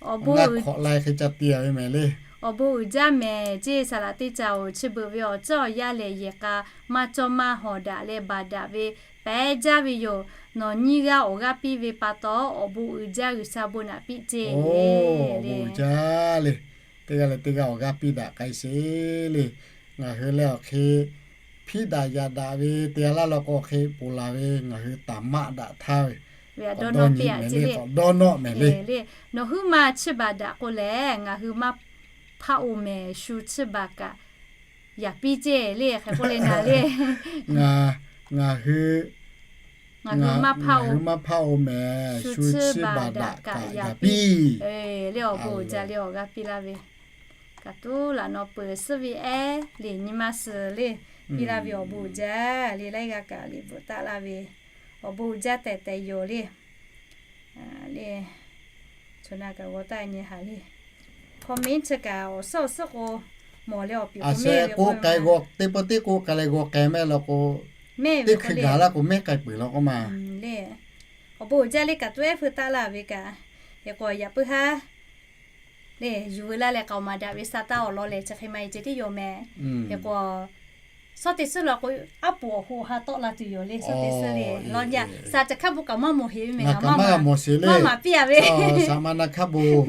Awˬ bon uiˍ, hk'awꞈ lai hk'e ca te a ve mehˍ le. Awˬ bon uiˍ jaˇ mehˍ ceˇ. Saˍ laꞈ teˇ caˍ-oˬ, chi beuꞈ ve awˬ ceuˬ awˬ yanˇ lehˬ yehˬ k'a maˇ cawˇ maˇ hawˍ daꞈ leh baˬ daꞈ ve pehˉ jaˇ ve yoˬ. Nawˬ nyiˇ g'aˇ awˬ g'aˇ piˇ ve pa taw, awˬ bon uiˍ jaˇ G'uiˬsha bon naꞈ piˇ ceˇ le. Awˬ bon uiˍ jaˇ le. Teˇ g'aˇ leh teˇ g'aˇ awˬ g'aˇ piˇ daꞈ k'ai sheˍ le. Ngaˬ hui leh awˬ hk'e hpiˇ daꞈ yaꞈ daꞈ ve te a laˇ law k'o, awˬ hk'e ponˬ laˬ ve ngaˬ hui taˍ maˆ daꞈ htaˇ ve, dawˇ nawˇ mehˍ le, k'awꞈ dawˇ nawˇ mehˍ le. Nawˬ huiˉ maˬ chiˇ baˬ daꞈ k'o lehˬ, ngaˬ hui maˇ hpaˇ-oˬ mehˍ, shu chiˇ baˬ kaꞈ yaꞈ piˇ ceˇ le. Hk'e k'oˆ le naˍ le. Ngaˬ, ngaˬ hui, ngaˬ hui maˇ hpaˇ-oˬ mehˍ, shu chiˇ baˬ daꞈ kaꞈ yaꞈ piˇ le. Awˬ bon uiˍ jaˇ le, awˬ g'aˇ piˇ laˇ ve kaꞈ tuˉ laꞈ nawˬ peuˬ suhˉ ve ehˉ le, nyi ma suhˍ le, piˇ laˇ ve awˬ bon uiˍ jaˇ le. Laiˉ g'aˇ kaꞈ le bvuhꞈ taˆ laˇ ve awˬ bon uiˍ jaˇ tehꞈ tehꞈ yoˬ le. Le, chaw na kaꞈ g'aw taˇ nyi haˍ le. Comment chi kaꞈ awˬ suhˉ awˬ suhˉ k'o, mawˬ leh awˬ piˍ k'o mehˇ ve k'o, teˇ pawˆ teˇ k'oˆ k'ai leh g'aw k'ai mehˇ law k'o, teˇ hkui gaˬ laˇ k'o mehˇ k'ai peuˬ law k'oˆ ma. Le, awˬ bon uiˍ jaˇ le kaꞈ tuˉ ehˉ feu taˆ laˇ ve kaꞈ, hk'e k'o yaꞈ puiˉ haˉ le, yuˬ veu laˇ leh k'aoˍ maˍ daꞈ ve sa taˇ awˬ lawn lehˬ chi hk'e ma e ceh tiˉ yoˬ mehˍ. Hk'e k'o, shawˉ teˇ suhˉ law k'o, aˉ poˍ awˬ ho ha tawˆ la tuˬ yoˬ le. Shawˉ teˇ suhˉ le law nyi a, shaˍ caˬ hkaˉ bon kaꞈ maˇ mawˬ heˍ ve mehˍ, maˇ maˍ piˇ a ve, shaˍ ma na hkaˉ bon,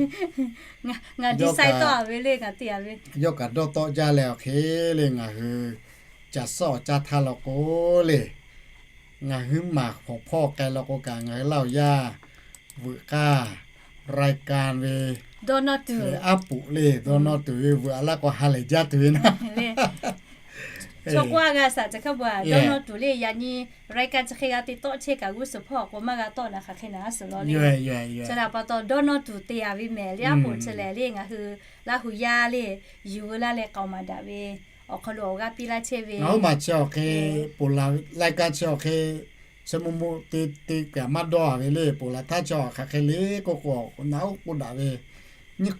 ngaˬ di sai tawˆ a ve le, ngaˬ te a ve. Yawˇ kaꞈ dawˇ tawˆ jaˇ leh awˬ hk'e le, ngaˬ hui caˬ suhˉ awˬ caˇ htaˇ law k'o le, ngaˬ huiˉ maˬ hpawˍ hpawˇ k'ai law k'o kaꞈ, ngaˬ hui laˇ awˬ yaˇ veuꞈ k'aˇ รายการ ve dawˇ nawˇ tuˬ, aˉ poˍ le dawˇ nawˇ tuˬ ve veuꞈ a laˇ k'o ha lehˬ jaˇ tuˬ ve naˉ. Chaw k'oˆ a g'a shaˍ caˬ hkaˉ bon a, dawˇ nawˇ tuˬ le. Yaꞈ nyi รายการ chi hk'e g'a te tawˆ chehˇ kaꞈ g'uˇ suhˍ hpawˇ awˬ k'o maˇ g'a tawˆ naˍ hk'aˬ hk'e naˍ a suhˍ law le. Chi htaꞈ pa taw dawˇ nawˇ tuˬ te a ve mehˍ le, aˉ poˍ chi lehˬ le, ngaˬ hui laˇ hui yaˇ le, yuˬ veu laˇ leh k'aoˍ maˍ daꞈ ve awˬ hk'aw lo awˬ g'aˇ piˇ laˇ chehˇ ve. Ngaˬ huiˉ maˬ chi awˬ hk'e, ponˬ laˬ รายการ chi awˬ hk'e, chi mvuh mvuh te te kaꞈ maˇ dawˇ a ve le. Ponˬ laˬ htaˇ chi awˬ hk'aˬ hk'e le k'oˆ k'o, naˬ oˉ k'oˆ daꞈ ve, nyiˇ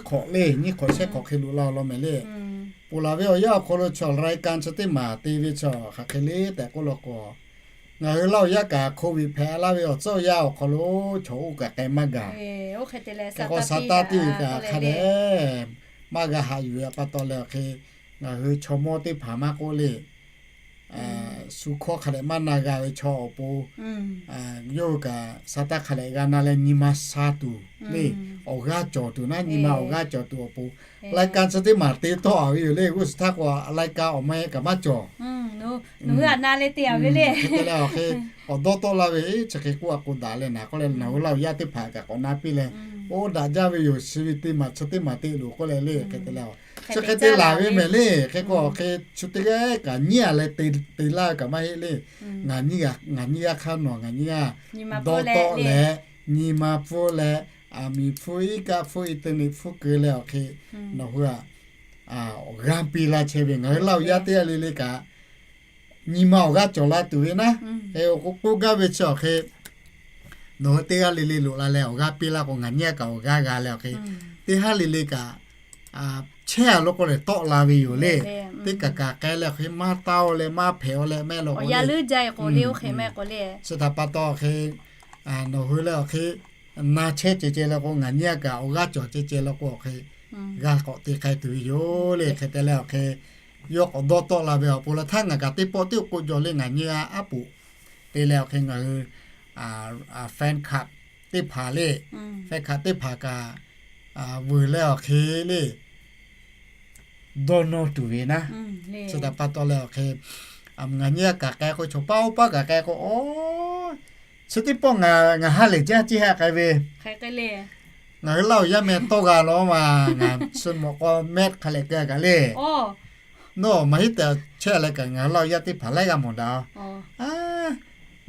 hk'awꞈ le, nyiˇ hk'awꞈ shehˆ hk'awꞈ hk'e loꞈ la law mehˍ le. Ponˬ laˬ ve awˬ yanˇ awˬ hk'aw lo chi รายการ chi teˇ maˬ te ve chi hk'aˬ hk'e le tehꞈ k'oˆ law k'o, ngaˬ hui laˇ awˬ yaˇ kaꞈ โควิด hpehꞈ laˇ ve awˬ tcuhˉ awˬ yanˇ awˬ hk'aw lo chaw oˇ kaꞈ k'ai maˇ gaˬ. K'o shaˍ taˇ tiˇ kaꞈ hk'a dehꞈ maˇ g'a haꞈ yuˬ ve pa taw leh awˬ hk'e, ngaˬ hui chaw mawˇ teˇ hpaˍ maˇ k'oˆ le, shu hkawˇ hk'a dehꞈ maˇ na g'a ve chaw awˬ pon, yawˇ hui kaꞈ sa taˇ hk'a dehꞈ g'a na leh nyi ma sha tuˬ le, awˬ g'aˇ cawˬ tuˬ naˉ, nyi ma awˬ g'aˇ cawˬ tuˬ awˬ pon, lai ka chi teˇ maˬ te tawˆ a ve yoˬ le. G'uˇ suhˍ htaˇ k'o lai ka awˬ ma e kaꞈ maˇ cawˬ. Nawˬ hui aꞈ na leh te a ve le. Hk'e te leh awˬ hk'e, awˬ dawˇ tawˆ la ve, chi hk'e k'oˆ a k'o daꞈ leh naˍ k'oˆ leh, nawˬ hui Laˇ huˍ yaˇ teˇ hpaˍ kaꞈ k'awꞈ na piˇ leh, oˇ daꞈ jaˇ ve yoˬ, chi ve te maˬ chi teˇ maˬ te loˬ k'oˆ leh le. Hk'e te leh, chi hk'e te laˬ ve mehˍ le. Hk'e k'o awˬ hk'e, chi teˇ g'aˇ kaꞈ nyiˉ a leh te laˇ ve kaꞈ maˇ heˆ le. Ngaˬ nyiˇ g'aˇ hk'aˇ nawˬ ngaˬ nyiˇ g'aˇ dawˇ tawˆ leh, nyi ma hpfuhˇ leh, aˬ miˍ hpfuhˇ, iˉ kaˆ hpfuhˇ, internet hpfuhˇ keu leh awˬ hk'e, nawˬ hui aꞈ awˬ g'aˇ piˇ laˇ chehˇ ve, ngaˬ hui Laˇ huˍ yaˇ teˇ g'aˇ le le kaꞈ nyi ma awˬ g'aˇ cawˬ la tuˬ ve naˉ. Hk'e k'o k'oˆ gaˇ ve chi awˬ hk'e, nawˬ hui teˇ g'aˇ le le loꞈ la leh awˬ g'aˇ piˇ laˇ k'o, ngaˬ nyiˇ g'aˇ kaꞈ awˬ g'aˇ g'a leh awˬ hk'e, teˇ haˉ le le kaꞈ chehˇ a lo k'o lehˬ tawˆ la ve yoˬ le. Teˇ kaꞈ kaꞈ k'ai leh awˬ hk'e maˇ taˇ oˬ leh maˇ hpehꞈ oˬ leh mehˆ lo k'o le. Chi htaꞈ pa taw awˬ hk'e, nawˬ hui leh awˬ hk'e na chehˇ ceh ceh leh k'o, ngaˬ nyiˇ g'aˇ kaꞈ awˬ g'aˇ cawˬ ceh ceh leh k'o awˬ hk'e, g'a k'awꞈ te k'ai tuˬ ve yoˬ le. Hk'e te leh awˬ hk'e, yawˇ k'awꞈ dawˇ tawˆ la ve awˬ pon leh htaˇ ngaˬ kaꞈ teˇ pawˆ tiˉ k'oˆ jaw le, ngaˬ nyiˇ g'aˇ aˉ poꞈ te leh awˬ hk'e ngaˬ hui fan club teˇ hpaˍ le, fan club teˇ hpaˍ kaꞈ vuiˬ leh awˬ hk'e le dawˇ nawˇ tuˬ ve naˉ. Chi htaꞈ pa taw leh awˬ hk'e, ngaˬ nyiˇ g'aˇ kaꞈ k'ai k'o, chaw paˇ oˇ paˇ kaꞈ k'ai k'o, chi teˇ pawˆ ngaˬ ha lehˬ jaˇ ceˇ haꞈ k'ai ve, ngaˬ hui Laˇ huˍ yaˇ meh tawˇ g'a law ma, ngaˬ chi mawꞈ k'aw mehˆ hk'a leh keu kaꞈ le. Nawˬ maˇ heˆ tehꞈ chehˇ leh kaꞈ ngaˬ hui Laˇ huˍ yaˇ teˇ hpaˍ laiˉ g'a mawˬ daꞈ.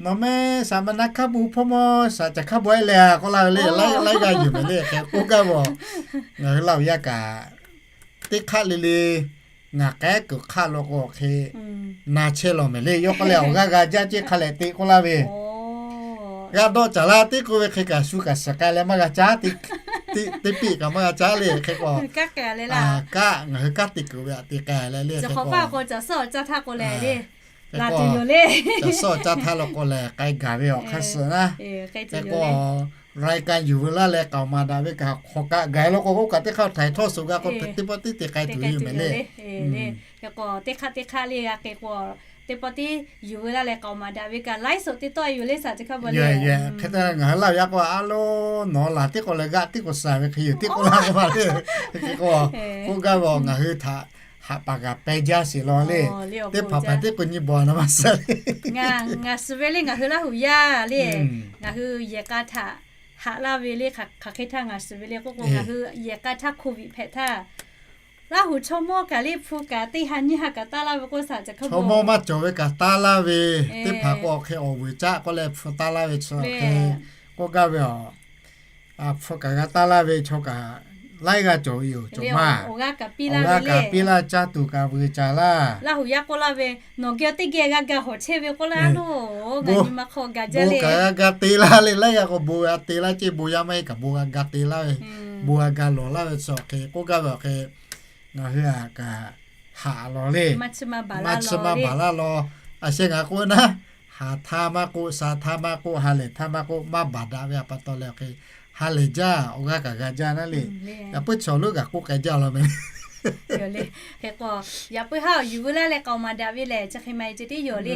Nawˬ meh saˍ ma na hkaˉ bu hpawˇ mawˇ saˍ caˬ hkaˉ bu e leh k'oˆ laˇ ve le, laiˉ g'a yuˬ mehˍ le. Hk'e k'oˆ gaˇ ve, ngaˬ hui Laˇ huˍ yaˇ kaꞈ teˇ hk'aˆ le le ngaˬ k'ehˉ kuiˬ hk'aˆ lo k'o hk'e na chehˇ law mehˍ le. Yawˇ k'oˆ leh awˬ g'aˇ g'a jaˇ ceˇ hk'a leh te k'oˆ laˇ ve, g'a dawˆ caˍ laˇ teˇ k'oˆ ve hk'e kaꞈ shu kaꞈ suhˍ k'ai leh maˇ g'a caˉ, teˇ piˇ kaꞈ maˇ g'a caˉ le. Hk'e k'o, kaꞈ ngaˬ hui kanˉ te kuiˬ ve aꞈ te k'ai leh le. Hk'e k'o, hk'e k'o, caˬ suhˍ caˇ htaˇ lo k'o lehˬ k'ai gaˬ ve awˬ hk'aˇ suh naˉ. Hk'e k'o, รายการ yuˬ veu laˇ leh k'aoˍ maˍ daꞈ ve kaꞈ hk'awꞈ kaꞈ gaˬ lo k'o, oˇ kaꞈ teˇ hk'aˇ htaiˍ htawˇ suhˍ g'a k'o, teˇ pawˆ tiˉ te k'ai tuˬ ve yoˬ mehˍ le. Hk'e k'o teˇ hk'aˆ teˇ hk'aˆ le g'a hk'e k'o, teˇ pawˆ tiˉ yuˬ veu laˇ leh k'aoˍ maˍ daꞈ ve kaꞈ ไลฟ์สด te tawˆ yoˬ le saˍ caˬ hkaˇ bvuhꞈ le. Hk'e te ngaˬ hui Laˇ huˍ yaˇ k'o a lo nawˬ laˬ tiˉ k'o leh g'aˆ tiˉ k'o suhˍ ve hk'e yoˬ tiˉ k'oˆ laˇ k'oˆ ma le. Hk'e k'o, k'oˆ gaˇ ve ngaˬ hui htaꞈ haꞈ paˍ kaꞈ peh jaˇ sheˍ law le. Teˇ hpaˍ hpaˍ tiˉ k'o nyi bawˬ na maˇ suhˍ le. Ngaˬ suhˍ ve le ngaˬ hui Laˇ huˍ yaˇ le, ngaˬ hui yehˬ k'a htaꞈ haꞈ laˇ ve le. Hk'aˬ hk'e htaˇ ngaˬ suhˍ ve le k'oˆ k'o, ngaˬ hui yehˬ k'a htaˇ โควิด hpehꞈ htaˇ, Laˇ huˍ chaw mawˇ kaꞈ le hpu kaꞈ teˇ ha nyiˇ ha kaꞈ taˇ laˇ ve k'oˆ saˍ caˬ hkaˇ bvuhꞈ, chaw mawˇ maˇ cawˬ ve kaꞈ taˇ laˇ ve, teˇ hpaˍ k'o awˬ hk'e awˬ vuiˬ caˆ k'oˆ leh hpu taˇ laˇ ve chi hk'e k'oˆ gaˇ ve a. Hpu kaꞈ g'a taˇ laˇ ve chaw kaꞈ laiˉ g'aˇ cawˬ ve yoˬ. Cawˬ ma, awˬ g'aˇ kaꞈ piˇ laˇ, caˇ tuˬ kaꞈ vuiˬ caˍ laˇ. Laˇ huˍ yaˇ k'oˆ laˇ ve, nawˬ geh teˇ geh g'a ga hawˬ chehˇ ve k'oˆ laˇ lo, ngaˬ nyi ma hk'aw ga jaˇ le. Bon kaꞈ g'a ga te laˇ le, laiˉ g'aˇ k'o bon g'a te laˇ ceˇ, bon yaˇ maˇ heˆ kaꞈ bon g'a ga te laˇ ve, bon g'a ga lawˬ laˇ ve chi awˬ hk'e k'oˆ gaˇ ve awˬ hk'e, ngaˬ hui a kaꞈ haꞈ law le. Maˇ chiˇ maˇ baˬ laˇ law. A sheh ngaˬ k'oˆ naˉ, haˍ htaˇ maˇ k'oˆ, sha htaˇ maˇ k'oˆ, ha lehˬ htaˇ maˇ k'oˆ, maˇ baˬ daꞈ ve a pa taw leh awˬ hk'e, ha lehˬ jaˇ, awˬ g'aˇ kaꞈ g'a jaˇ naˉ le. Yaꞈ puiˉ chaw lo kaꞈ k'oˆ k'ai jaˇ law meh. Hk'e k'o, yaꞈ puiˉ haˉ awˬ yuˬ veu laˇ leh k'aoˍ maˍ daꞈ ve lehˬ chi hk'e ma e ceh tiˉ yoˬ le.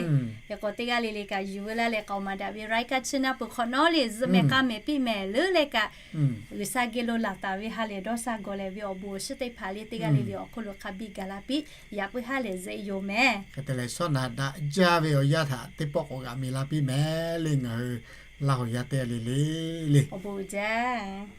Hk'e k'o teˇ g'aˇ le le kaꞈ yuˬ veu laˇ leh k'aoˍ maˍ daꞈ ve รายการ chi na peuˬ hk'awꞈ nawˉ le zuhꞈ mehˍ k'a mehˍ piˇ mehˍ leuˉ leh kaꞈ, G'uiˬsha geh lo laˬ taˍ ve ha lehˬ dawˇ sha gawˬ leh ve awˬ bon awˬ shiˉ teˇ hpaˍ le teˇ g'aˇ le le awˬ hk'oˆ lo hk'a biˇ gaˬ la piˇ, yaꞈ puiˉ haˉ lehˬ zeꞈ yoˬ meh. Hk'e te leh shawˉ naꞈ daꞈ jaˇ ve awˬ yanˇ htaꞈ teˇ pawˆ k'awꞈ g'aꞈ mi la piˇ mehˍ le ngaˬ hui Laˇ huˍ yaˇ teˇ g'aˇ le le le. Awˬ bon uiˍ jaˇ.